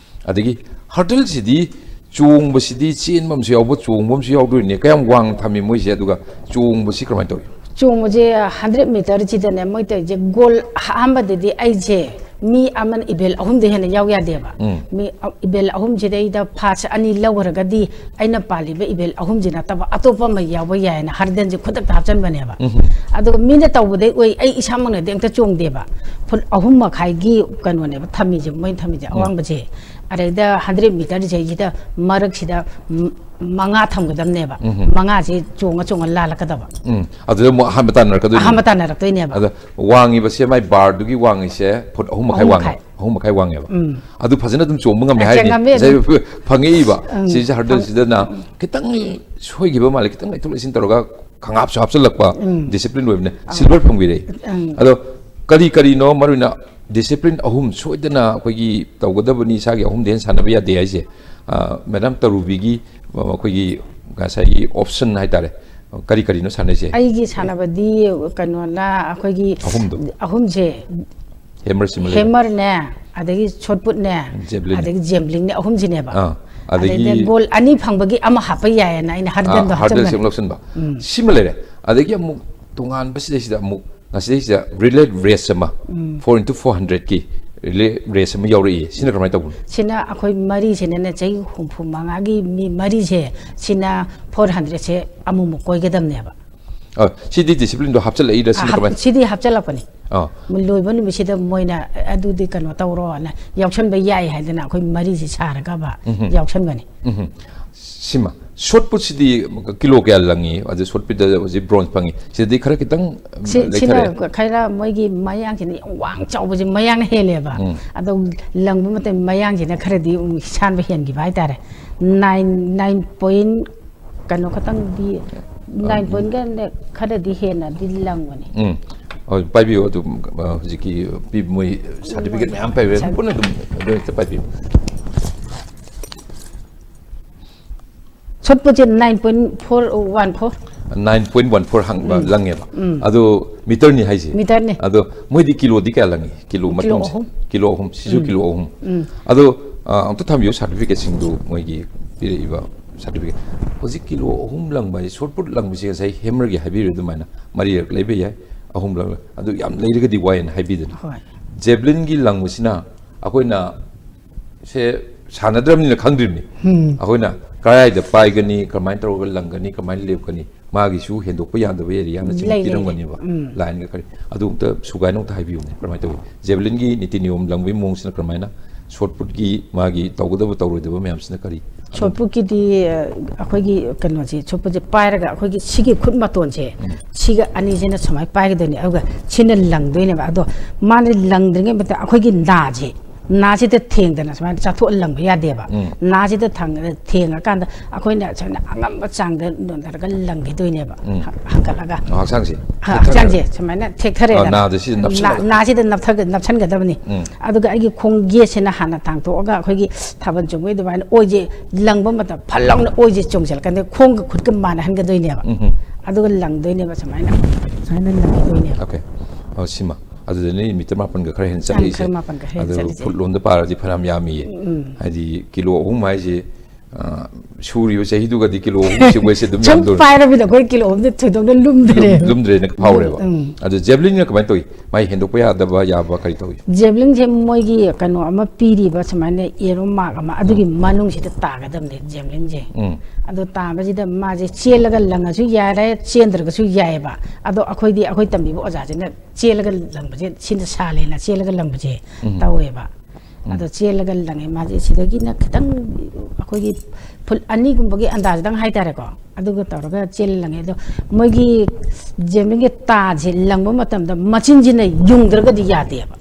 ꯑꯗꯒꯤ ꯍꯔꯗꯜꯁꯤꯗꯤ ꯆꯣꯡꯕꯁꯤꯗꯤ ꯆꯦꯟꯕ ꯑꯃꯁꯨ ꯌꯥꯎꯕ, ꯆꯣꯡꯕ ꯑꯃꯁꯨ ꯌꯥꯎꯗꯣꯏꯅꯦ꯫ ꯀꯌꯥꯝ ꯋꯥꯡꯅ ꯊꯝꯃꯤ ꯃꯣꯏꯁꯦ? ꯑꯗꯨꯒ ꯆꯣꯡꯕꯁꯤ ꯀꯃꯥꯏꯅ ꯇꯧꯏ? ꯆꯣꯡꯕꯁꯦ ꯍꯟꯗ꯭ꯔꯦꯠ ꯃꯤꯇꯔꯁꯤꯗꯅꯦ ꯃꯣꯏ ꯇꯧꯔꯤꯁꯦ, ꯒꯣꯜ ꯑꯍꯥꯟꯕꯗꯗꯤ ꯑꯩꯁꯦ ꯃꯤ ꯑꯃꯅ ꯏꯚꯦꯜ ꯑꯍꯨꯝꯗ ꯍꯦꯟꯅ ꯌꯥꯎ ꯌꯥꯗꯦꯕ꯫ ꯎꯝ꯫ ꯃꯤ ꯑ-, ꯏꯚꯦꯜ ꯑꯍꯨꯝꯁꯤꯗꯩꯗ ꯐꯥꯔꯁ ꯑꯅꯤ ꯂꯧꯈ꯭ꯔꯒꯗꯤ ꯑꯩꯅ ꯄꯥꯜꯂꯤꯕ ꯏꯚꯦꯜ ꯑꯍꯨꯝꯁꯤ ꯅꯠꯇꯕ ꯑꯇꯣꯞꯄ ꯑꯃ ꯌꯥꯎꯕ ꯌꯥꯏꯅ ꯍꯔꯗꯜꯁꯦ ꯈꯨꯗꯛꯇ ꯍꯥꯞꯆꯤꯟꯕꯅꯦꯕ꯫ ꯎꯝ꯫ ꯑꯗꯨꯒ ꯃꯤꯅ ꯇꯧꯕꯗꯩ ꯑꯣꯏ, ꯑꯩ ꯏꯁꯥꯃꯛꯅꯗꯤ ꯑꯝꯇ ꯆꯣꯡꯗꯦꯕ꯫ ꯐꯨꯠ ꯑꯍꯨꯝ ꯃꯈꯥꯏꯒꯤ ꯀꯩꯅꯣꯅꯦꯕ ꯊꯝꯃꯤꯁꯦ, ꯃꯣꯏꯅ ꯊꯝꯃꯤꯁꯦ, ꯎꯝ꯫ ꯑꯋꯥꯡꯕꯁꯦ꯫ ꯑꯗꯩꯗ ꯍꯟꯗ꯭ꯔꯦꯠ ꯃꯤꯇꯔꯁꯤꯗꯩꯁꯤꯗ ꯃꯔꯛꯁꯤꯗ ꯃ- ꯃꯉꯥ ꯊꯝꯒꯗꯕꯅꯦꯕ꯫ ꯎꯝ. ꯃꯉꯥꯁꯤ ꯆꯣꯡꯉ ꯆꯣꯡꯉ ꯂꯥꯜꯂꯛꯀꯗꯕ꯫ ꯎꯝ, ꯑꯗꯨꯗ ꯑꯃꯨꯛ ꯑꯍꯥꯟꯕ ꯇꯥꯟꯅꯔꯛꯀꯗꯣꯏꯅꯤ꯫ ꯑꯍꯥꯟꯕ ꯇꯥꯟꯅꯔꯛꯇꯣꯏꯅꯦꯕ꯫ ꯑꯗ ꯋꯥꯡꯉꯤꯕꯁꯦ, ꯃꯥꯏ ꯕꯥꯔꯗꯨꯒꯤ ꯋꯥꯡꯉꯤꯁꯦ ꯐꯨꯠ ꯑꯍꯨꯝ ꯃꯈꯥꯏ ꯑꯍꯨꯝ ꯋꯥꯡꯉꯦ꯫ ꯃꯈꯥꯏ꯫ ꯑꯍꯨꯝ ꯃꯈꯥꯏ ꯋꯥꯡꯉꯦꯕ꯫ ꯎꯝ꯫ ꯑꯗꯨ ꯐꯖꯅ ꯑꯗꯨꯝ ꯆꯣꯡꯕ ꯉꯝꯃꯦ ꯑ, ꯍꯥꯏꯔꯤ꯫ ꯉꯝꯃꯦ ꯑꯗꯨꯝ꯫ ꯉꯁꯥꯏ ꯐꯪꯉꯛꯏꯕ ꯎꯝ. ꯁꯤꯁꯦ ꯍꯔꯗꯜꯁꯤꯗꯅ ꯈꯤꯇꯪ ꯁꯣꯏꯈꯤꯕ ꯃꯥꯜꯂꯦ, ꯈꯤꯇꯪ ꯂꯩꯊꯣꯛ ꯂꯩꯁꯤꯟ ꯇꯧꯔꯒ ꯈꯪꯍꯥꯞꯁꯨ ꯍꯥꯞꯆꯤꯜꯂꯛꯄ, ꯗꯤꯁꯤꯄ꯭ꯂꯤꯟ ꯑꯣꯏꯕꯅꯦ꯫ ꯁꯤꯜꯚꯔ ꯐꯪꯕꯤꯔꯛꯏ꯫ ꯎꯝ. ꯑꯗꯣ ꯀꯔꯤ ꯀꯔꯤꯅꯣ ꯃꯔꯨ ꯑꯣꯏꯅ ꯗꯤꯁꯤꯄ꯭ꯂꯤꯟ ꯑꯍꯨꯝ ꯁꯣꯏꯗꯅ ꯑꯩꯈꯣꯏꯒꯤ ꯇꯧꯒꯗꯕꯅꯤ, ꯏꯁꯥꯒꯤ ꯑꯍꯨꯝꯗ ꯍꯦꯟꯅ ꯁꯥꯟꯅꯕ ꯌꯥꯗꯦ ꯍꯥꯏꯁꯦ? ꯑ, ꯃꯦꯗꯥꯝ ꯇꯔꯨꯕꯤꯒꯤ, ꯑ, ꯑꯩꯈꯣꯏꯒꯤ ꯉꯁꯥꯏꯒꯤ ꯑꯣꯞꯁꯟ ꯍꯥꯏꯇꯥꯔꯦ, ꯀꯔꯤ ꯀꯔꯤꯅꯣ ꯁꯥꯟꯅꯩꯁꯦ? ꯑꯩꯒꯤ ꯁꯥꯟꯅꯕꯗꯤ ꯀꯩꯅꯣꯅ ꯑꯩꯈꯣꯏꯒꯤ ꯑꯍꯨꯝꯗꯣ꯫ ꯑꯍꯨꯝꯁꯦ ꯍꯦꯃꯔ ꯁꯤꯃ ꯂꯩꯔꯦ꯫ ꯍꯦꯃꯔꯅꯦ, ꯑꯗꯒꯤ ꯁꯣꯠ ꯄꯨꯠꯅꯦ, ꯖꯦꯕꯂꯤꯟ꯫ ꯑꯗꯒꯤ ꯖꯦꯝꯕ꯭ꯂꯤꯡꯅꯦ, ꯑꯍꯨꯝꯁꯤꯅꯦꯕ꯫ ꯑꯥ, ꯑꯗꯒꯤ ꯑꯗꯩꯗ ꯒꯣꯜ ꯑꯅꯤ ꯐꯪꯕꯒꯤ ꯑꯃ ꯍꯥꯞꯄ ꯌꯥꯏꯌꯦꯅ ꯑꯩꯅ ꯍꯔꯗꯟꯗꯣ ꯍꯔꯗꯜꯁꯦ ꯍꯥꯞꯆꯤꯟꯕꯅꯦ꯫ ꯑꯃꯨꯛ ꯂꯧꯁꯤꯟꯕ꯫ ꯁꯤꯃ ꯂꯩꯔꯦ꯫ ꯑꯗꯒꯤ ꯑꯃꯨꯛ ꯇꯣꯉꯥꯟꯕ ꯁꯤꯗꯩꯁꯤꯗ ꯑꯃꯨꯛ ꯉꯁꯤꯗꯩꯁꯤꯗ ꯔꯤꯂꯦ ꯔꯦꯁ ꯑꯃ, ꯐꯣꯔ ꯏꯟꯇꯨ ꯐꯣꯔ ꯍꯟꯗ꯭ꯔꯦꯠꯀꯤ ꯔꯤꯂꯦ ꯔꯦꯁ ꯑꯃ ꯌꯥꯎꯔꯛꯏ꯫ ꯁꯤꯅ ꯀꯃꯥꯏꯅ ꯇꯧꯕꯅꯣ? ꯁꯤꯅ ꯑꯩꯈꯣꯏ ꯃꯔꯤꯁꯤꯅꯅꯦ, ꯆꯍꯤ ꯍꯨꯝꯐꯨ ꯃꯉꯥꯒꯤ ꯃꯤ ꯃꯔꯤꯁꯦ, ꯁꯤꯅ ꯐꯣꯔ ꯍꯟꯗ꯭ꯔꯦꯠꯁꯦ ꯑꯃꯨꯛꯃꯨꯛ ꯀꯣꯏꯒꯗꯕꯅꯦꯕ꯫ ꯑ, ꯁꯤꯗꯤ ꯗꯤꯁꯤꯄ꯭ꯂꯤꯟꯗꯣ ꯍꯥꯞꯆꯤꯜꯂꯛꯏꯔ, ꯁꯤꯅ ꯍꯥꯞ- ꯀꯃꯥꯏꯅ? ꯁꯤꯗꯤ ꯍꯥꯞꯆꯤꯜꯂꯛꯄꯅꯤ꯫ ꯑꯥ. ꯂꯣꯏꯕ ꯅꯨꯃꯤꯠꯁꯤꯗ ꯃꯣꯏꯅ ꯑꯗꯨꯗꯤ ꯀꯩꯅꯣ ꯇꯧꯔꯣꯅ ꯌꯥꯎꯁꯟꯕ ꯌꯥꯏ ꯍꯥꯏꯗꯅ ꯑꯩꯈꯣꯏ ꯃꯔꯤꯁꯤ ꯁꯥꯔꯒꯕ ꯎꯝꯍꯨꯝ. ꯌꯥꯎꯁꯟꯕꯅꯤ꯫ ꯎꯝꯍꯨꯝ. ꯁꯤꯃ, ꯁꯣꯠ ꯄꯨꯠꯁꯤꯗꯤ ꯀꯤꯂꯣ ꯀꯌꯥ ꯂꯪꯉꯤ? ꯑꯗꯨ ꯁꯣꯠ ꯄꯨꯠꯇ ꯍꯧꯖꯤꯛ ꯕ꯭ꯔꯣꯟꯖ ꯐꯪꯉꯤ꯫ ꯁꯤꯗꯗꯤ ꯈꯔ ꯈꯤꯇꯪ ꯁꯤ- ꯂꯩꯊꯔꯦ꯫ ꯁꯤꯅ ꯈꯔ ꯃꯣꯏꯒꯤ ꯃꯌꯥꯡꯁꯤꯅ ꯌꯥꯝ ꯋꯥꯡ ꯆꯥꯎꯕꯁꯦ ꯃꯌꯥꯡꯅ ꯍꯦꯜꯂꯦꯕ꯫ ꯎꯝ. ꯑꯗꯣ ꯂꯪꯕ ꯃꯇꯝ ꯃꯌꯥꯡꯁꯤꯅ ꯈꯔꯗꯤ ꯑꯃꯨꯛ ꯁꯥꯟꯕ ꯍꯦꯟꯈꯤꯕ ꯍꯥꯏꯇꯥꯔꯦ꯫ ꯅꯥꯏꯟ, ꯅꯥꯏꯟ ꯄꯣꯏꯟ ꯀꯩꯅꯣ ꯈꯛꯇꯪꯗꯤ, ꯅꯥꯏꯟ ꯄꯣꯏꯟꯒ ꯈꯔꯗꯤ ꯍꯦꯟꯅꯗꯤ ꯂꯪꯕꯅꯤ꯫ ꯎꯝ. ꯍꯣꯏ, ꯄꯥꯏꯕꯤꯌꯨ꯫ ꯑꯗꯨ, ꯑ, ꯍꯧꯖꯤꯛꯀꯤ ꯄꯤ-, ꯃꯣꯏ ꯁꯥꯔꯇꯤꯐꯤꯀꯦꯠ ꯃꯌꯥꯝ ꯄꯥꯏꯕꯤꯔꯦ꯫ ꯑꯗꯨ ꯄꯨꯟꯅ ꯑꯗꯨꯝ ꯑꯗꯨ ꯍꯦꯛꯇ ꯄꯥꯏꯕꯤꯌꯨ꯫ ꯁꯣꯠ ꯄꯨꯠꯁꯦ nine point four one four. Nine point one four ꯍꯪꯕ ꯂꯪꯉꯦꯕ꯫ ꯑꯗꯣ ꯃꯤꯇꯔꯅꯤ ꯍꯥꯏꯁꯦ? ꯃꯤꯇꯔꯅꯤ꯫ ꯑꯗꯣ ꯃꯣꯏꯗꯤ ꯀꯤꯂꯣꯗꯤ ꯀꯌꯥ ꯂꯪꯉꯤ? Kilo kilo ꯃꯇꯨꯝꯁꯦ? ꯑꯍꯨꯝ꯫ ꯀꯤꯂꯣ ꯑꯍꯨꯝ꯫ ꯁꯤꯁꯨ ꯀꯤꯂꯣ ꯑꯍꯨꯝ꯫ ꯑꯗꯣ, ꯑ, ꯑꯝꯇ ꯊꯝꯕꯤꯌꯨ, ꯁꯥꯔꯇꯤꯐꯤꯀꯦꯠꯁꯤꯡꯗꯨ, ꯃꯣꯏꯒꯤ ꯄꯤꯔꯛꯏꯕ ꯁꯥꯔꯇꯤꯐꯤꯀꯦꯠ꯫ ꯍꯧꯖꯤꯛ ꯀꯤꯂꯣ ꯑꯍꯨꯝ ꯂꯪꯕ ꯍꯥꯏꯁꯦ, ꯁꯣꯠ ꯄꯨꯠ ꯂꯪꯕꯁꯦ ꯉꯁꯥꯏ ꯍꯦꯃꯔꯒꯤ ꯍꯥꯏꯕꯤꯔꯦ ꯑꯗꯨꯃꯥꯏꯅ ꯃꯔꯤꯔꯛ ꯂꯩꯕ ꯌꯥꯏ, ꯑꯍꯨꯝꯂꯛ, ꯑꯗꯨ ꯌꯥꯝ ꯂꯩꯔꯒꯗꯤ ꯋꯥꯏꯅ ꯍꯥꯏꯕꯤꯗꯅ꯫ ꯍꯣꯏ꯫ ꯖꯦꯕꯂꯤꯟꯒꯤ ꯂꯪꯕꯁꯤꯅ ꯑꯩꯈꯣꯏꯅ ꯁꯦ ꯁꯥꯟꯅꯗ꯭ꯔꯕꯅꯤꯅ ꯈꯪꯗ꯭ꯔꯤꯕꯅꯤ꯫ ꯑꯩꯈꯣꯏꯅ ꯀꯗꯥꯏꯗ ꯄꯥꯏꯒꯅꯤ, ꯀꯃꯥꯏꯅ ꯇꯧꯔꯒ ꯂꯪꯒꯅꯤ, ꯀꯃꯥꯏꯅ ꯂꯦꯞꯀꯅꯤ, ꯃꯥꯒꯤꯁꯨ ꯍꯦꯟꯗꯣꯛꯄ ꯌꯥꯗꯕ ꯑꯦꯔꯤꯌꯥꯅ ꯂꯩ, ꯂꯩ, ꯂꯩ꯫ ꯄꯤꯔꯝꯒꯅꯦꯕ, ꯂꯥꯏꯟꯒ ꯀꯔꯤ, ꯑꯗꯨ ꯑꯝꯇ ꯁꯨꯒꯥꯏꯅ ꯑꯝꯇ ꯍꯥꯏꯕꯤꯌꯨꯅꯦ, ꯀꯃꯥꯏꯅ ꯇꯧꯋꯤ? ꯖꯦꯕꯂꯤꯟꯒꯤ ꯅꯤꯇꯤ ꯅꯤꯌꯣꯝ ꯂꯪꯕꯒꯤ ꯃꯑꯣꯡꯁꯤꯅ ꯀꯔꯝꯍꯥꯏꯅ ꯁꯣꯠ ꯄꯨꯠꯀꯤ ꯃꯥꯒꯤ ꯇꯧꯒꯗꯕ ꯇꯧꯔꯣꯏꯗꯕ ꯃꯌꯥꯝꯁꯤꯅ ꯀꯔꯤ? ꯁꯣꯠ ꯄꯨꯠꯀꯤꯗꯤ ꯑ, ꯑꯩꯈꯣꯏꯒꯤ ꯀꯩꯅꯣꯁꯦ, ꯁꯣꯠ ꯄꯨꯠꯁꯦ ꯄꯥꯏꯔꯒ ꯑꯩꯈꯣꯏꯒꯤ ꯁꯤꯒꯤ ꯈꯨꯠ ꯃꯇꯣꯟꯁꯦ, ꯁꯤꯒ ꯑꯅꯤꯁꯤꯅ ꯁꯨꯃꯥꯏꯅ ꯄꯥꯏꯒꯗꯣꯏꯅꯦ, ꯑꯗꯨꯒ ꯁꯤꯅ ꯂꯪꯗꯣꯏꯅꯦꯕ꯫ ꯑꯗꯣ ꯃꯥꯅ ꯂꯪꯗ꯭ꯔꯤꯉꯩ ꯃꯇꯝꯗ ꯑꯩꯈꯣꯏꯒꯤ ꯅꯥꯁꯦ, ꯅꯥꯁꯤꯗ ꯊꯦꯡꯗꯅ ꯁꯨꯃꯥꯏꯅ ꯆꯥꯊꯣꯛꯑ ꯂꯪꯕ ꯌꯥꯗꯦꯕ꯫ ꯅꯥꯁꯤꯗ ꯊꯥꯡ- ꯊꯦꯡꯉꯀꯥꯟꯗ ꯑꯩꯈꯣꯏꯅ ꯁꯨꯃꯥꯏꯅ ꯑꯉꯝꯕ ꯆꯥꯡꯗ ꯅꯣꯟꯊꯔꯒ ꯂꯪꯈꯤꯗꯣꯏꯅꯦꯕ꯫ ꯍ- ꯍꯥꯡꯒꯠꯂꯒ ꯑꯣ, ꯍꯛꯆꯥꯡꯁꯦ ꯍ- ꯍꯛꯆꯥꯡꯁꯦ ꯁꯨꯃꯥꯏꯅ ꯊꯦꯛꯊꯔꯦꯗꯅ꯫ ꯑ, ꯅꯥꯗ ꯁꯤꯗ ꯅꯞꯁꯜꯂꯒ꯫ ꯅꯥ- ꯅꯥꯁꯤꯗ ꯅꯞꯊꯒ- ꯅꯞꯁꯟꯒꯗꯕꯅꯤ꯫ ꯑꯗꯨꯒ ꯑꯩꯒꯤ ꯈꯣꯡ ꯌꯦꯠꯁꯤꯅ ꯍꯥꯟꯅ ꯊꯥꯡꯇꯣꯛꯑꯒ ꯑꯩꯈꯣꯏꯒꯤ ꯊꯥꯕꯜ ꯆꯣꯡꯕꯩ ꯑꯗꯨꯃꯥꯏꯅ ꯑꯣꯏꯁꯦ ꯂꯪꯕ ꯃꯇꯝ ꯐꯠ ꯂꯥꯎꯅ ꯑꯣꯏꯁꯦ ꯆꯣꯡꯁꯤꯜꯂꯛꯀꯥꯟꯗ ꯈꯣꯡꯒ ꯈꯨꯠꯀ ꯃꯥꯟꯅꯍꯟꯒꯗꯣꯏꯅꯦꯕ꯫ ꯑꯗꯨꯒ ꯂꯪꯗꯣꯏꯅꯦꯕ ꯁꯨꯃꯥꯏꯅ, ꯁꯨꯃꯥꯏꯅ ꯂꯪꯈꯤꯗꯣꯏꯅꯦꯕ꯫ ꯑꯣꯀꯦ꯫ ꯑꯣ, ꯁꯤꯃ꯫ ꯑꯗꯨꯗꯅꯤ ꯃꯤꯇꯔ ꯃꯥꯄꯟꯒ ꯈꯔ ꯍꯦꯟꯅ ꯆꯠꯂꯤꯁꯦ꯫ ꯈꯔ ꯃꯥꯄꯟꯒ ꯍꯦꯟꯅ ꯑꯗꯨ ꯆꯠꯂꯤꯁꯦ꯫ ꯐꯨꯠ ꯂꯣꯝꯗ ꯄꯥꯔꯗꯤ ꯐꯅꯌꯥꯝ ꯌꯥꯝꯃꯤꯌꯦ꯫ ꯍꯥꯏꯗꯤ ꯀꯤꯂꯣ ꯑꯍꯨꯝ ꯍꯥꯏꯁꯦ, ꯑ, ꯁꯨꯔꯤꯕ ꯆꯍꯤꯗꯨꯒꯗꯤ ꯀꯤꯂꯣ ꯑꯍꯨꯝꯁꯤ ꯋꯦꯠꯁꯦ ꯑꯗꯨꯝ ꯁꯨꯝ ꯌꯥꯝꯗꯣꯔꯦ꯫ ꯄꯥꯏꯔꯕꯅꯤꯅ ꯑꯩꯈꯣꯏ ꯀꯤꯂꯣ ꯑꯍꯨꯝꯗꯤ ꯊꯣꯏꯗꯣꯛꯅ ꯂꯨꯝꯗ꯭ꯔꯦ꯫ ꯂꯨꯝ- ꯂꯨꯝꯗ꯭ꯔꯦꯅ ꯐꯥꯎꯔꯦꯕ꯫ ꯑꯗꯣ ꯖꯦꯕꯂꯤꯟꯅ ꯀꯃꯥꯏꯅ ꯇꯧꯏ? ꯃꯥꯏ ꯍꯦꯟꯗꯣꯛꯄ ꯌꯥꯗꯕ, ꯌꯥꯕ ꯀꯔꯤ ꯇꯧꯏ? ꯖꯦꯕꯂꯤꯟꯁꯦ ꯃꯣꯏꯒꯤ ꯀꯩꯅꯣ ꯑꯃ ꯄꯤꯔꯤꯕ, ꯁꯨꯃꯥꯏꯅ ꯑꯦꯔꯣ ꯃꯥꯔꯛ ꯑꯃ, ꯑꯗꯨꯒꯤ ꯃꯅꯨꯡꯁꯤꯗ ꯇꯥꯒꯗꯕꯅꯦ ꯖꯦꯕꯂꯤꯟꯁꯦ꯫ ꯎꯝ꯫ ꯑꯗꯣ ꯇꯥꯕꯁꯤꯗ ꯃꯥꯁꯦ ꯆꯦꯜꯂꯒ ꯂꯪꯉꯁꯨ ꯌꯥꯔꯦ, ꯆꯦꯟꯗ꯭ꯔꯒꯁꯨ ꯌꯥꯏꯑꯕ꯫ ꯑꯗꯣ ꯑꯩꯈꯣꯏꯗꯤ, ꯑꯩꯈꯣꯏ ꯇꯝꯕꯤꯕ ꯑꯣꯖꯥꯁꯤꯅ ꯆꯦꯜꯂꯒ ꯂꯪꯕꯁꯦ ꯁꯤꯅ ꯁꯥꯂꯦꯅ ꯆꯦꯜꯂꯒ ꯂꯪꯕꯁꯦ ꯇꯧꯋꯦꯕ꯫ ꯑꯗꯣ ꯆꯦꯜꯂꯒ ꯂꯪꯉꯦ ꯃꯥꯁꯦ꯫ ꯁꯤꯗꯒꯤꯅ ꯈꯤꯇꯪ ꯑꯩꯈꯣꯏꯒꯤ ꯐꯨꯠ ꯑꯅꯤꯒꯨꯝꯕꯒꯤ ꯑꯟꯗꯥꯖꯗꯪ ꯍꯥꯏꯇꯥꯔꯦꯀꯣ, ꯑꯗꯨꯒ ꯇꯧꯔꯒ ꯆꯦꯜꯂ ꯂꯪꯉꯦ꯫ ꯑꯗꯣ ꯃꯣꯏꯒꯤ ꯖꯦꯕꯂꯤꯟꯒꯤ ꯇꯥꯁꯦ ꯂꯪꯕ ꯃꯇꯝꯗ ꯃꯆꯤꯟꯁꯤꯅ ꯌꯨꯡꯗ꯭ꯔꯒꯗꯤ ꯌꯥꯗꯦꯕ꯫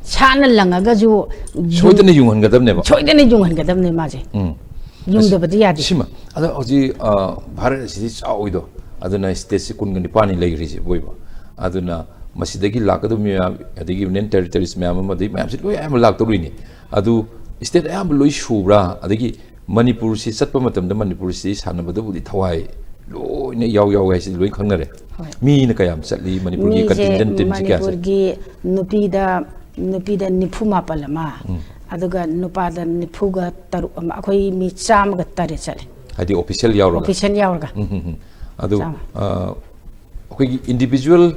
ꯁꯥꯅ ꯂꯪꯉꯒꯁꯨ ꯌꯨꯡ- ꯁꯣꯏꯗꯅ ꯌꯨꯡꯍꯟꯒꯗꯕꯅꯦꯕ꯫ ꯁꯣꯏꯗꯅ ꯌꯨꯡꯍꯟꯒꯗꯕꯅꯦ ꯃꯥꯁꯦ꯫ ꯌꯨꯡꯗꯕꯗꯤ ꯌꯥꯗꯦ꯫ ꯁꯤꯃ, ꯑꯗꯣ ꯍꯧꯖꯤꯛ, ꯑ, ꯚꯥꯔꯠ ꯑꯁꯤꯗꯤ ꯆꯥꯎꯏꯗꯣ, ꯑꯗꯨꯅ ꯁ꯭ꯇꯦꯠꯁꯤ ꯀꯨꯟꯒ ꯅꯤꯄꯥꯟꯅꯤ ꯂꯩꯈ꯭ꯔꯤꯁꯦ ꯑꯣꯏꯕ꯫ ꯑꯗꯨꯅ ꯃꯁꯤꯗꯒꯤ ꯂꯥꯛꯀꯗꯕ ꯃꯤ ꯃꯌꯥꯝ, ꯑꯗꯒꯤ ꯌꯨꯅꯤꯌꯟ ꯇꯦꯔꯤꯇꯣꯔꯤꯁ ꯃꯌꯥꯝ ꯑꯃ, ꯑꯗꯒꯤ ꯃꯌꯥꯝꯁꯤ ꯂꯣꯏ ꯑꯌꯥꯝꯕ ꯂꯥꯛꯇꯧꯔꯤꯅꯤ꯫ ꯑꯗꯨ ꯁ꯭ꯇꯦꯠ ꯑꯌꯥꯝꯕ ꯂꯣꯏ ꯁꯨꯕ꯭ꯔꯥ? ꯑꯗꯒꯤ ꯃꯅꯤꯄꯨꯔꯁꯤ ꯆꯠꯄ ꯃꯇꯝꯗ ꯃꯅꯤꯄꯨꯔꯁꯤ ꯁꯥꯟꯅꯕꯗꯕꯨꯗꯤ ꯊꯋꯥꯏ ꯂꯣꯏꯅ ꯌꯥꯎ ꯌꯥꯎꯋꯦ ꯍꯥꯏꯁꯤꯗꯤ ꯂꯣꯏ ꯈꯪꯅꯔꯦ꯫ ꯍꯣꯏ꯫ ꯃꯤꯅ ꯀꯌꯥꯝ ꯆꯠꯂꯤ? ꯃꯅꯤꯄꯨꯔꯒꯤ ꯃꯤꯁꯦ contingent teamꯁꯤ ꯀꯌꯥ ꯆꯠꯂꯤ? ꯃꯅꯤꯄꯨꯔꯒꯤ ꯅꯨꯄꯤꯗ, ꯅꯨꯄꯤꯗ ꯅꯤꯐꯨ ꯃꯥꯄꯜ ꯑꯃ, ꯑꯗꯨꯒ ꯅꯨꯄꯥꯗ ꯅꯤꯐꯨꯒ ꯇꯔꯨꯛ ꯑꯃ, ꯑꯩꯈꯣꯏ ꯃꯤ ꯆꯥꯝꯃꯒ ꯇꯔꯦꯠ ꯆꯠꯂꯤ꯫ ꯍꯥꯏꯗꯤ official ꯌꯥꯎꯔꯒ? Official ꯌꯥꯎꯔꯒ꯫ ꯎꯝ, ꯎꯝ, ꯎꯝ꯫ ꯑꯗꯨ, ꯆꯥꯝꯃ꯫ ꯑ, ꯑꯩꯈꯣꯏꯒꯤ individual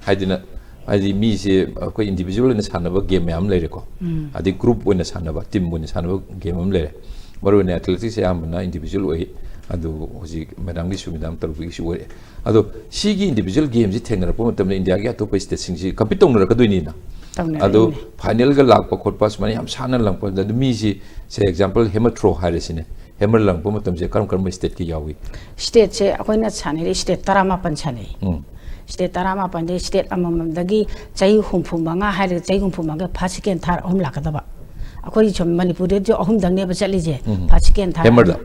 ꯍꯥꯏꯗꯅ, ꯍꯥꯏꯗꯤ ꯃꯤꯁꯦ ꯑꯩꯈꯣꯏ individual ꯑꯣꯏꯅ ꯁꯥꯟꯅꯕ game ꯃꯌꯥꯝ ꯑꯃ ꯂꯩꯔꯦꯀꯣ꯫ ꯑꯗꯩ group ꯑꯣꯏꯅ ꯁꯥꯟꯅꯕ, team ꯑꯣꯏꯅ ꯁꯥꯟꯅꯕ game ꯑꯃ ꯂꯩꯔꯦ꯫ ꯃꯔꯨ ꯑꯣꯏꯅ athletics ꯑꯌꯥꯝꯕꯅ individual ꯑꯣꯏ꯫ ꯑꯗꯨ ꯍꯧꯖꯤꯛ madamꯒꯤꯁꯨ, madam ꯇꯔꯨꯛꯀꯤꯁꯨ ꯑꯣꯏꯔꯦ꯫ ꯑꯗꯣ ꯁꯤꯒꯤ individual gameꯁꯤ ꯊꯦꯡꯅꯔꯛꯄ ꯃꯇꯝꯗ ꯏꯟꯗꯤꯌꯥꯒꯤ ꯑꯇꯣꯞꯄ stateꯁꯤꯡꯁꯤ compete ꯇꯧꯅꯔꯛꯀꯗꯣꯏꯅꯤꯅ꯫ ꯑꯗꯨ ꯐꯥꯏꯅꯦꯜꯒ ꯂꯥꯛꯄ ꯈꯣꯠꯄ ꯁꯨꯃꯥꯏꯅ ꯌꯥꯝ ꯁꯥꯟꯅ ꯂꯪꯉꯛꯄ ꯃꯇꯝꯗ ꯃꯤꯁꯤ, ꯁꯦ ꯑꯦꯛꯖꯥꯝꯄꯜ ꯍꯦꯃꯔ ꯊ꯭ꯔꯣ ꯍꯥꯏꯔꯁꯤꯅꯦ, ꯍꯦꯃꯔ ꯂꯪꯉꯛꯄ ꯃꯇꯝꯁꯦ ꯀꯔꯝ ꯀꯔꯝꯕ ꯁ꯭ꯇꯦꯠꯀꯤ ꯌꯥꯎꯏ? ꯁ꯭ꯇꯦꯠꯁꯦ ꯑꯩꯈꯣꯏꯅ ꯁꯥꯟꯅꯔꯤ ꯁ꯭ꯇꯦꯠ ꯇꯔꯥꯃꯥꯄꯟ ꯁꯥꯟꯅꯩ꯫ ꯎꯝ꯫ ꯁ꯭ꯇꯦꯠ ꯇꯔꯥꯃꯥꯄꯟꯗꯒꯤ ꯁ꯭ꯇꯦꯠ ꯑꯃꯃꯝꯗꯒꯤ ꯆꯍꯤ ꯍꯨꯝꯐꯨ ꯃꯉꯥ ꯍꯥꯏꯔꯒ ꯆꯍꯤ ꯍꯨꯝꯐꯨ ꯃꯉꯥ ꯐꯥꯔꯁ ꯁꯦꯀꯦꯟ ꯊꯥꯔꯠ ꯑꯍꯨꯝ ꯂꯥꯛꯀꯗꯕ꯫ ꯑꯩꯈꯣꯏ ꯁꯣꯝ ꯃꯅꯤꯄꯨꯔꯗꯁꯨ ꯑꯍꯨꯝꯗꯪꯅꯦꯕ ꯆꯠꯂꯤꯁꯦ꯫ ꯎꯝ꯫ ꯐꯥꯔꯁ ꯁꯦꯀꯦꯟ ꯊꯥꯔꯠ ꯍꯦꯃꯔꯗ?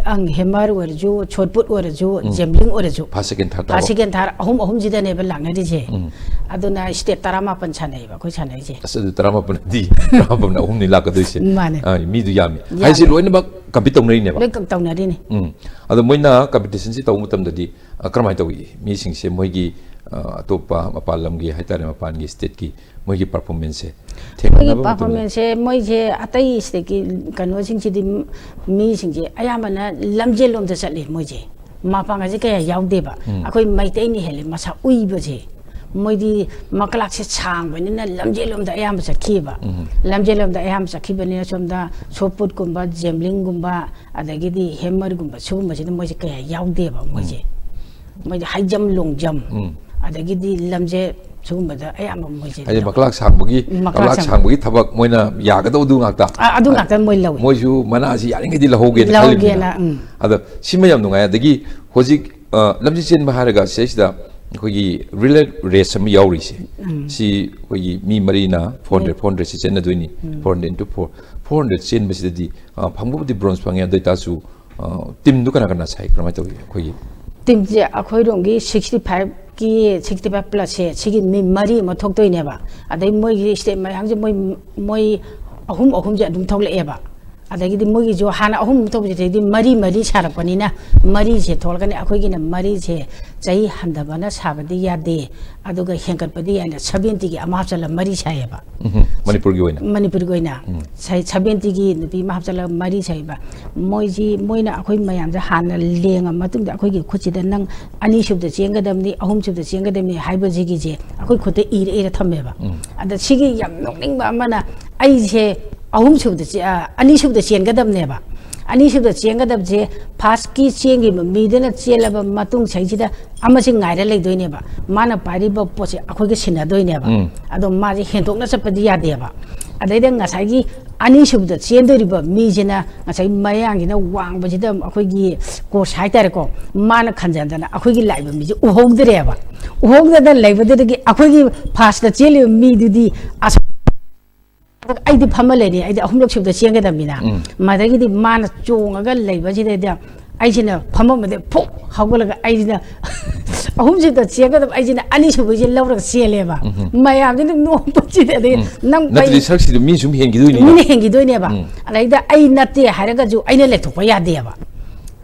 ꯑꯪ, ꯍꯦꯃꯔ ꯑꯣꯏꯔꯁꯨ, ꯁꯣꯠ ꯄꯨꯠ ꯑꯣꯏꯔꯁꯨ, ꯎꯝ꯫ ꯖꯦꯝꯕ꯭ꯂꯤꯡ ꯑꯣꯏꯔꯁꯨ꯫ ꯐꯥꯔꯁ ꯁꯦꯀꯦꯟ ꯊꯥꯔꯠ ꯐꯥꯔꯁ ꯇꯥꯕ? ꯁꯦꯀꯦꯟ ꯊꯥꯔꯠ ꯑꯍꯨꯝ ꯑꯍꯨꯝꯁꯤꯗꯅꯦꯕ ꯂꯥꯛꯅꯔꯤꯁꯦ꯫ ꯎꯝ꯫ ꯑꯗꯨꯅ ꯁ꯭ꯇꯦꯠ ꯇꯔꯥꯃꯥꯄꯟ ꯁꯥꯟꯅꯩꯌꯦꯕ ꯑꯩꯈꯣꯏ ꯁꯥꯟꯅꯩꯁꯦ꯫ ꯑꯁ, ꯑꯗꯨ ꯇꯔꯥꯃꯥꯄꯟꯗꯤ, ꯇꯔꯥꯃꯥꯄꯟ ꯑꯍꯨꯝꯅꯤ ꯂꯥꯛꯀꯗꯣꯏꯁꯦ꯫ ꯃꯥꯅꯦ꯫ ꯑꯥ, ꯃꯤꯗꯨ ꯌꯥꯝꯃꯤ꯫ ꯌꯥꯝꯃꯤ꯫ ꯍꯥꯏꯁꯦ ꯂꯣꯏꯅꯃꯛ ꯀꯝꯄꯤꯠ ꯇꯧꯅꯔꯤꯅꯦꯕ? ꯂꯣꯏ ꯀꯝ-, ꯇꯧꯅꯔꯤꯅꯤ꯫ ꯎꯝ꯫ ꯑꯗꯣ ꯃꯣꯏꯅ ꯀꯝꯄꯤꯇꯤꯁꯟꯁꯤ ꯇꯧꯕ ꯃꯇꯝꯗꯗꯤ, ꯑ, ꯀꯔꯝꯍꯥꯏꯅ ꯇꯧꯏ? ꯃꯤꯁꯤꯡꯁꯦ ꯃꯣꯏꯒꯤ, ꯑ, ꯑꯇꯣꯞꯄ ꯃꯄꯥꯟ ꯂꯝꯒꯤ ꯍꯥꯏꯇꯥꯔꯦ, ꯃꯄꯥꯟꯒꯤ ꯁ꯭ꯇꯦꯠꯀꯤ ꯃꯣꯏꯒꯤ ꯄꯔꯐꯣꯔꯃꯦꯟꯁꯁꯦ ꯃꯣꯏꯒꯤ ꯊꯦꯡꯅꯅꯕ ꯃꯇꯝꯗ? ꯄꯔꯐꯣꯔꯃꯦꯟꯁꯁꯦ ꯃꯣꯏꯁꯦ ꯑꯇꯩ ꯁ꯭ꯇꯦꯠꯀꯤ ꯀꯩꯅꯣꯁꯤꯡꯁꯤꯗꯤ ꯃꯤꯁꯤꯡꯁꯦ ꯑꯌꯥꯝꯕꯅ ꯂꯝꯖꯦꯜ ꯂꯣꯝꯗ ꯆꯠꯂꯤ ꯃꯣꯏꯁꯦ꯫ ꯃꯄꯥꯡꯒꯜꯁꯦ ꯀꯌꯥ ꯌꯥꯎꯗꯦꯕ꯫ ꯎꯝ꯫ ꯑꯩꯈꯣꯏ ꯃꯩꯇꯩꯅ ꯍꯦꯜꯂꯦ ꯃꯁꯥ ꯎꯏꯕꯁꯦ꯫ ꯃꯣꯏꯗꯤ ꯃꯀꯂꯥꯛꯁꯦ ꯁꯥꯡꯕꯅꯤꯅ ꯂꯝꯖꯦꯜ ꯂꯣꯝꯗ ꯑꯌꯥꯝꯕ ꯆꯠꯈꯤꯕ꯫ ꯎꯝ꯫ ꯂꯝꯖꯦꯜ ꯂꯣꯝꯗ ꯑꯌꯥꯝꯕ ꯆꯠꯈꯤꯕꯅꯤꯅ ꯁꯣꯝꯗ ꯁꯣꯠ ꯄꯨꯠꯀꯨꯝꯕ, ꯖꯦꯝꯕ꯭ꯂꯤꯡꯒꯨꯝꯕ, ꯑꯗꯒꯤꯗꯤ ꯍꯦꯃꯔꯒꯨꯝꯕ ꯁꯤꯒꯨꯝꯕꯁꯤꯗ ꯃꯣꯏꯁꯦ ꯀꯌꯥ ꯌꯥꯎꯗꯦꯕ ꯃꯣꯏꯁꯦ꯫ ꯎꯝ꯫ ꯃꯣꯏꯗꯤ ꯍꯥꯏ ꯖꯝ, ꯂꯣꯡ ꯖꯝ, ꯎꯝ꯫ ꯑꯗꯒꯤꯗꯤ ꯂꯝꯖꯦꯜ ꯁꯤꯒꯨꯝꯕꯗ ꯑꯌꯥꯝꯕ ꯃꯣꯏꯁꯦ ꯍꯥꯏꯗꯤ ꯂꯧ-, ꯃꯀꯂꯥꯛ ꯁꯥꯡꯕꯒꯤ, ꯃꯀꯂꯥꯛ ꯃꯀꯂꯥꯛ ꯁꯥꯡ-, ꯁꯥꯡꯕꯒꯤ ꯊꯕꯛ ꯃꯣꯏꯅ ꯌꯥꯒꯗꯧꯗꯨ ꯉꯥꯛꯇ꯫ ꯑ-, ꯑꯗꯨ ꯉꯥꯛꯇ ꯃꯣꯏ ꯂꯧꯏ꯫ ꯃꯣꯏꯁꯨ ꯃꯅꯥꯁꯤ ꯌꯥꯔꯤꯉꯩꯗꯤ ꯂꯧꯍꯧꯒꯦꯅ ꯈꯜꯂꯤꯕꯅꯤꯅ꯫ ꯂꯧꯍꯧꯒꯦꯅ, ꯎꯝ꯫ ꯑꯗ ꯁꯤꯃ ꯌꯥꯝ ꯅꯨꯡꯉꯥꯏ꯫ ꯑꯗꯒꯤ ꯍꯧꯖꯤꯛ, ꯑ, ꯂꯝꯖꯦꯜ ꯆꯦꯟꯕ ꯍꯥꯏꯔꯒ ꯁꯤꯗꯩꯁꯤꯗ ꯑꯩꯈꯣꯏꯒꯤ ꯔꯤꯂꯦ ꯔꯦꯁ ꯑꯃ ꯌꯥꯎꯔꯤꯁꯦ꯫ ꯎꯝ꯫ ꯁꯤ ꯑꯩꯈꯣꯏꯒꯤ ꯃꯤ ꯃꯔꯤꯅ four hundred, ꯎꯝ꯫ Four hundred ꯁꯤ ꯆꯦꯟꯅꯗꯣꯏꯅꯤ꯫ ꯎꯝ꯫ Four hundred into four, four hundred ꯆꯦꯟꯕꯁꯤꯗꯗꯤ, ꯑ, ꯐꯪꯕꯕꯨꯗꯤ bronze ꯐꯪꯉꯦ, ꯑꯗꯨ ꯑꯣꯏꯇꯥꯔꯁꯨ, ꯑ, teamꯗꯨ ꯀꯅꯥ ꯀꯅꯥ ꯁꯥꯏ? ꯀꯔꯝꯍꯥꯏꯅ ꯇꯧꯏ ꯑꯩꯈꯣꯏꯒꯤ? Teamꯁꯦ ꯑꯩꯈꯣꯏꯔꯣꯝꯒꯤ sixty fiveꯀꯤ, sixty five plusꯁꯦ ꯁꯤꯒꯤ ꯃꯤ ꯃꯔꯤ ꯑꯃ ꯊꯣꯛꯇꯣꯏꯅꯦꯕ꯫ ꯑꯗꯩ ꯃꯣꯏꯒꯤ state ꯃꯌꯥꯝꯁꯦ ꯃꯣꯏ, ꯃꯣꯏ ꯑꯍꯨꯝ ꯑꯍꯨꯝꯁꯦ ꯑꯗꯨꯝ ꯊꯣꯛꯂꯛꯑꯦꯕ꯫ ꯑꯗꯒꯤꯗꯤ ꯃꯣꯏꯒꯤꯁꯨ ꯍꯥꯟꯅ ꯑꯍꯨꯝ ꯊꯣꯛꯄꯁꯤꯗꯩꯗꯤ ꯃꯔꯤ ꯃꯔꯤ ꯁꯥꯔꯛꯄꯅꯤꯅ ꯃꯔꯤꯁꯦ ꯊꯣꯛꯂꯛꯀꯅꯤ꯫ ꯑꯩꯈꯣꯏꯒꯤꯅ ꯃꯔꯤꯁꯦ ꯆꯍꯤ ꯍꯟꯊꯕꯅ ꯁꯥꯕꯗꯤ ꯌꯥꯗꯦ, ꯑꯗꯨꯒ ꯍꯦꯟꯒꯠꯄꯗꯤ ꯌꯥꯏꯅ seventyꯒꯤ ꯑꯃ ꯍꯥꯞꯆꯜꯂ ꯃꯔꯤ ꯁꯥꯏꯌꯦꯕ꯫ ꯎꯝ, ꯃꯅꯤꯄꯨꯔꯒꯤ ꯑꯣꯏꯅ? ꯃꯅꯤꯄꯨꯔꯒꯤ ꯑꯣꯏꯅ꯫ ꯎꯝ꯫ ꯁꯥꯏ-, seventyꯒꯤ ꯅꯨꯄꯤ ꯑꯃ ꯍꯥꯞꯆꯜꯂꯒ ꯃꯔꯤ ꯁꯥꯏꯕ꯫ ꯃꯣꯏꯁꯤ, ꯃꯣꯏꯅ ꯑꯩꯈꯣꯏ ꯃꯌꯥꯝꯁꯦ ꯍꯥꯟꯅ ꯂꯦꯡꯉ ꯃꯇꯨꯡꯗ ꯑꯩꯈꯣꯏꯒꯤ ꯈꯨꯠꯁꯤꯗ ꯅꯪ ꯑꯅꯤꯁꯨꯕꯗ ꯆꯦꯟꯒꯗꯕꯅꯤ, ꯑꯍꯨꯝꯁꯨꯕꯗ ꯆꯦꯟꯒꯗꯕꯅꯤ ꯍꯥꯏꯕꯁꯤꯒꯤꯁꯦ ꯑꯩꯈꯣꯏ ꯈꯨꯠꯇ ꯏꯔ ꯏꯔ ꯊꯝꯃꯦꯕ꯫ ꯎꯝ꯫ ꯑꯗ ꯁꯤꯒꯤ ꯌꯥꯝ ꯅꯣꯛꯅꯤꯡꯕ ꯑꯃꯅ ꯑꯩꯁꯦ ꯑꯍꯨꯝꯁꯨꯕꯗ ꯆꯦ-, ꯑ, ꯑꯅꯤꯁꯨꯕꯗ ꯆꯦꯟꯒꯗꯕꯅꯦꯕ꯫ ꯑꯅꯤꯁꯨꯕꯗ ꯆꯦꯟꯒꯗꯕꯁꯦ ꯐꯥꯔꯁꯀꯤ ꯆꯦꯟꯈꯤꯕ ꯃꯤꯗꯨꯅ ꯆꯦꯜꯂꯕ ꯃꯇꯨꯡ ꯁꯩꯁꯤꯗ ꯑꯃꯁꯤ ꯉꯥꯏꯔ ꯂꯩꯗꯣꯏꯅꯦꯕ꯫ ꯃꯥꯅ ꯄꯥꯏꯔꯤꯕ ꯄꯣꯠꯁꯦ ꯑꯩꯈꯣꯏꯒ ꯁꯤꯟꯅꯗꯣꯏꯅꯦꯕ꯫ ꯎꯝ꯫ ꯑꯗꯣ ꯃꯥꯁꯦ ꯍꯦꯟꯗꯣꯛꯅ ꯆꯠꯄꯗꯤ ꯌꯥꯗꯦꯕ꯫ ꯑꯗꯩꯗ ꯉꯁꯥꯏꯒꯤ ꯑꯅꯤꯁꯨꯕꯗ ꯆꯦꯟꯗꯣꯔꯤꯕ ꯃꯤꯁꯤꯅ ꯉꯁꯥꯏ ꯃꯌꯥꯡꯁꯤꯅ ꯋꯥꯡꯕꯁꯤꯗ ꯑꯩꯈꯣꯏꯒꯤ ꯀꯣꯆ ꯍꯥꯏꯇꯥꯔꯦꯀꯣ, ꯃꯥꯅ ꯈꯟꯖꯟꯗꯅ ꯑꯩꯈꯣꯏꯒꯤ ꯂꯥꯛꯏꯕ ꯃꯤꯁꯦ ꯎꯍꯧꯗ꯭ꯔꯦꯕ꯫ ꯎꯍꯧꯗꯅ ꯂꯩꯕꯗꯨꯗꯒꯤ ꯑꯩꯈꯣꯏꯒꯤ ꯐꯥꯔꯁꯇ ꯆꯦꯜꯂꯤꯕ ꯃꯤꯗꯨꯗꯤ ꯑꯁ ꯑꯩꯗꯤ ꯐꯝꯃ ꯂꯩꯅꯤ, ꯑꯩꯗꯤ ꯑꯍꯨꯝꯂꯛ ꯁꯨꯕꯗ ꯆꯦꯟꯒꯗꯕꯅꯤꯅ꯫ ꯎꯝ꯫ ꯃꯗꯒꯤꯗꯤ ꯃꯥꯅ ꯆꯣꯡꯉꯒ ꯂꯩꯕꯁꯤꯗꯩꯗ ꯑꯩꯁꯤꯅ ꯐꯝꯃꯝꯕꯗꯩ ꯐꯨꯛ ꯍꯧꯒꯠꯂꯒ ꯑꯩꯁꯤꯅ ꯑꯍꯨꯝꯁꯨꯕꯗ ꯆꯦꯟꯒꯗꯕ ꯑꯩꯁꯤꯅ ꯑꯅꯤꯁꯨꯕꯁꯦ ꯂꯧꯔꯒ ꯆꯦꯜꯂꯦꯕ꯫ ꯎꯝ꯫ ꯃꯌꯥꯝꯁꯤꯅ ꯅꯣꯛꯄꯁꯤꯗ ꯑꯗꯩ ꯎꯝ꯫ ꯅꯪ ꯅꯠꯇ꯭ꯔꯗꯤ ꯀꯩ ꯁꯔꯛꯁꯤꯗ ꯃꯤ ꯁꯨꯝ ꯍꯦꯟꯈꯤꯗꯣꯏꯅꯤꯅ꯫ ꯃꯤꯅ ꯍꯦꯟꯈꯤꯗꯣꯏꯅꯦꯕ꯫ ꯎꯝ꯫ ꯑꯗꯩꯗ ꯑꯩ ꯅꯠꯇꯦ ꯍꯥꯏꯔꯒꯁꯨ ꯑꯩꯅ ꯂꯩꯊꯣꯛꯄ ꯌꯥꯗꯦꯕ꯫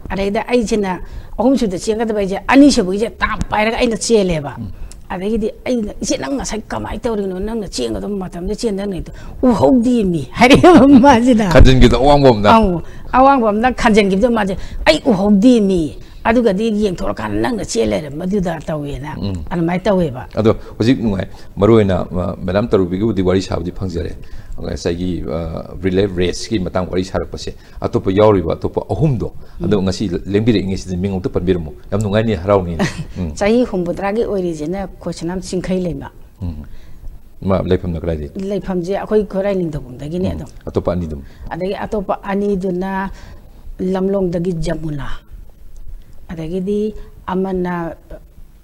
ꯑꯗꯩꯗ ꯑꯩꯁꯤꯅ ꯑꯍꯨꯝꯁꯨꯕꯗ ꯆꯦꯟꯒꯗꯕ ꯑꯩꯁꯦ ꯑꯅꯤꯁꯨꯕꯒꯤꯁꯦ ꯇꯥꯞ ꯄꯥꯏꯔꯒ ꯑꯩꯅ ꯆꯦꯜꯂꯦꯕ꯫ ꯎꯝ꯫ ꯑꯗꯒꯤꯗꯤ ꯑꯩꯅ, "ꯏꯆꯦ, ꯅꯪ ꯉꯁꯥꯏ ꯀꯃꯥꯏꯅ ꯇꯧꯔꯤꯅꯣ? ꯅꯪꯅ ꯆꯦꯟꯒꯗꯕ ꯃꯇꯝꯗ ꯆꯦꯟꯗꯅꯤꯗꯣ ꯎꯍꯧꯗꯦ ꯃꯤ," ꯍꯥꯏꯔꯛꯑꯦꯕ ꯃꯥꯁꯤꯅ꯫ ꯈꯟꯖꯤꯟꯈꯤꯕꯗꯣ ꯑꯋꯥꯡꯕ ꯑꯝꯗ꯫ ꯑꯧ, ꯑꯋꯥꯡꯕ ꯑꯝꯗ ꯈꯟꯖꯤꯟꯈꯤꯕꯗꯣ ꯃꯥꯁꯦ, "ꯑꯩ ꯎꯍꯧꯗꯦ ꯃꯤ, ꯑꯗꯨꯒꯗꯤ ꯌꯦꯡꯊꯣꯔꯀꯥꯟꯗ ꯅꯪꯅ ꯆꯦꯟ ꯂꯩꯔꯝꯕ ꯑꯗꯨꯗ ꯇꯧꯋꯦꯅ", ꯎꯝ꯫ ꯑꯗꯨꯃꯥꯏꯅ ꯇꯧꯋꯦꯕ꯫ ꯑꯗꯣ ꯍꯧꯖꯤꯛ ꯅꯨꯡꯉꯥꯏ, ꯃꯔꯨ ꯑꯣꯏꯅ, ꯑ, ꯃꯦꯗꯥꯝ ꯇꯔꯨꯕꯤꯒꯕꯨꯗꯤ ꯋꯥꯔꯤ ꯁꯥꯕꯗꯤ ꯐꯪꯖꯔꯦ꯫ ꯉꯁꯥꯏꯒꯤ, ꯑ, ꯔꯤꯂꯦ ꯔꯦꯁꯀꯤ ꯃꯇꯥꯡ ꯋꯥꯔꯤ ꯁꯥꯔꯛꯄꯁꯦ, ꯑꯇꯣꯞꯄ ꯌꯥꯎꯔꯤꯕ ꯑꯇꯣꯞꯄ ꯑꯍꯨꯝꯗꯣ, ꯎꯝ꯫ ꯑꯗꯣ ꯉꯁꯤ ꯂꯦꯡꯕꯤꯔꯛꯏꯉꯩꯁꯤꯗ ꯃꯤꯡ ꯑꯃꯨꯛꯇ ꯄꯟꯕꯤꯔꯝꯃꯨ꯫ ꯌꯥꯝ ꯅꯨꯡꯉꯥꯏꯅꯤ, ꯍꯔꯥꯎꯅꯤ꯫ ꯎꯝ꯫ ꯆꯍꯤ ꯍꯨꯝꯐꯨꯇꯔꯥꯒꯤ ꯑꯣꯏꯔꯤꯁꯤꯅ ꯈꯣꯏꯁꯅꯥꯝ ꯆꯤꯡꯈꯩ ꯂꯩꯃ꯫ ꯎꯝ꯫ ꯃꯥ ꯂꯩꯐꯝꯅ ꯀꯗꯥꯏꯗꯩ? ꯂꯩꯐꯝꯁꯦ ꯑꯩꯈꯣꯏ ꯈꯨꯔꯥꯏ ꯅꯤꯡꯊꯧꯈꯣꯡꯗꯒꯤꯅꯦ ꯎꯝ꯫ ꯑꯗꯨꯝ꯫ ꯑꯇꯣꯞꯄ ꯑꯅꯤꯗꯨꯝ? ꯑꯗꯒꯤ ꯑꯇꯣꯞꯄ ꯑꯅꯤꯗꯨꯅ ꯂꯝꯂꯣꯡꯗꯒꯤ ꯖꯃꯨꯅꯥ, ꯑꯗꯒꯤꯗꯤ ꯑꯃꯅ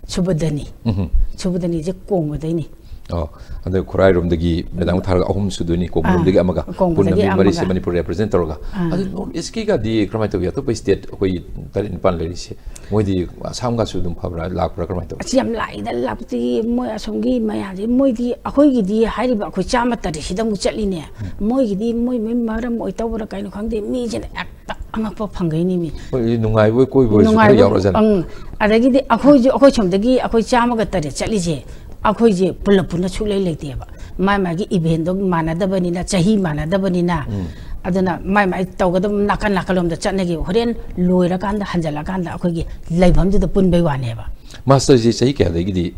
ꯁꯨꯕꯗꯅꯤ꯫ ꯎꯝ꯫ ꯁꯨꯕꯗꯅꯤꯁꯦ ꯀꯣꯡꯕꯗꯩꯅꯤ꯫ ꯑꯣ, ꯑꯗ ꯈꯨꯔꯥꯏꯔꯣꯝꯗꯒꯤ ꯃꯦꯗꯥꯝ ꯊꯥꯔꯒ ꯑꯍꯨꯝ ꯁꯨꯗꯣꯏꯅꯤ, ꯀꯣꯡꯕꯔꯣꯝꯗꯒꯤ ꯑꯥ, ꯑꯃꯒ꯫ ꯀꯣꯡꯕꯗꯒꯤ ꯄꯨꯟꯅ ꯃꯤ ꯃꯔꯤꯁꯦ ꯑꯃꯒ꯫ ꯃꯅꯤꯄꯨꯔ represent ꯇꯧꯔꯒ꯫ ꯑꯥ꯫ ꯑꯗꯨ North East ꯀꯤꯒꯗꯤ ꯀꯔꯝꯍꯥꯏꯅ ꯇꯧꯏ? ꯑꯇꯣꯞꯄ state ꯑꯩꯈꯣꯏ ꯇꯔꯦꯠ ꯅꯤꯄꯥꯟ ꯂꯩꯔꯤꯁꯦ, ꯃꯣꯏꯗꯤ ꯑꯁꯥꯝꯒꯁꯨ ꯑꯗꯨꯝ ꯐꯕ꯭ꯔꯥ, ꯂꯥꯛꯄ꯭ꯔꯥ, ꯀꯔꯝꯍꯥꯏꯅ ꯇꯧꯏ? ꯑꯁ, ꯌꯥꯝ ꯂꯥꯛꯏꯗ, ꯂꯥꯛꯄꯗꯤ ꯃꯣꯏ ꯑꯁꯣꯝꯒꯤ ꯃꯌꯥꯝꯁꯦ, ꯃꯣꯏꯗꯤ ꯑꯩꯈꯣꯏꯒꯤꯗꯤ ꯍꯥꯏꯔꯤꯕ ꯑꯩꯈꯣꯏ ꯆꯥꯝꯃ ꯇꯔꯦꯠꯁꯤꯗ ꯑꯃꯨꯛ ꯆꯠꯂꯤꯅꯦ꯫ ꯎꯝ꯫ ꯃꯣꯏꯒꯤꯗꯤ ꯃꯣꯏ ꯃꯣꯏ ꯃꯔꯝ ꯑꯣꯏ ꯇꯧꯕ꯭ꯔꯥ ꯀꯩꯅꯣ ꯈꯪꯗꯦ, ꯃꯤꯁꯤꯅ ꯍꯦꯛꯇ ꯑꯉꯛꯄ ꯐꯪꯒꯩꯅꯤ ꯃꯤ꯫ ꯍꯣꯏ, ꯅꯨꯡꯉꯥꯏꯕꯣꯏ ꯀꯣꯏꯕꯣꯏꯁꯨ ꯈꯔ ꯅꯨꯡꯉꯥꯏꯕ, ꯌꯥꯎꯔꯖꯥꯠꯅꯤ꯫ ꯑꯪ꯫ ꯑꯗꯒꯤꯗꯤ ꯑꯩꯈꯣꯏꯁꯨ, ꯑꯩꯈꯣꯏ ꯁꯣꯝꯗꯒꯤ ꯑꯩꯈꯣꯏ ꯆꯥꯝꯃꯒ ꯇꯔꯦꯠ ꯆꯠꯂꯤꯁꯦ, ꯑꯩꯈꯣꯏꯁꯦ ꯄꯨꯂꯞ ꯄꯨꯟꯅ ꯁꯨꯛꯂꯩ ꯂꯩꯇꯦꯕ꯫ ꯃꯥꯏ ꯃꯥꯒꯤ eventꯗꯣ ꯃꯥꯟꯅꯗꯕꯅꯤꯅ, ꯆꯍꯤ ꯃꯥꯟꯅꯗꯕꯅꯤꯅ, ꯎꯝ꯫ ꯑꯗꯨꯅ ꯃꯥꯏ ꯃꯥꯏ ꯇꯧꯒꯗꯕ ꯅꯥꯀꯟ ꯅꯥꯀꯟꯂꯣꯝꯗ ꯆꯠꯅꯈꯤꯕ꯫ ꯍꯣꯔꯦꯟ ꯂꯣꯏꯔꯀꯥꯟꯗ ꯍꯟꯖꯜꯂꯀꯥꯟꯗ ꯑꯩꯈꯣꯏꯒꯤ ꯂꯩꯐꯝꯗꯨꯗ ꯄꯨꯟꯕꯩ ꯋꯥꯅꯦꯕ꯫ Masterꯁꯦ ꯆꯍꯤ ꯀꯌꯥꯗꯒꯤꯗꯤ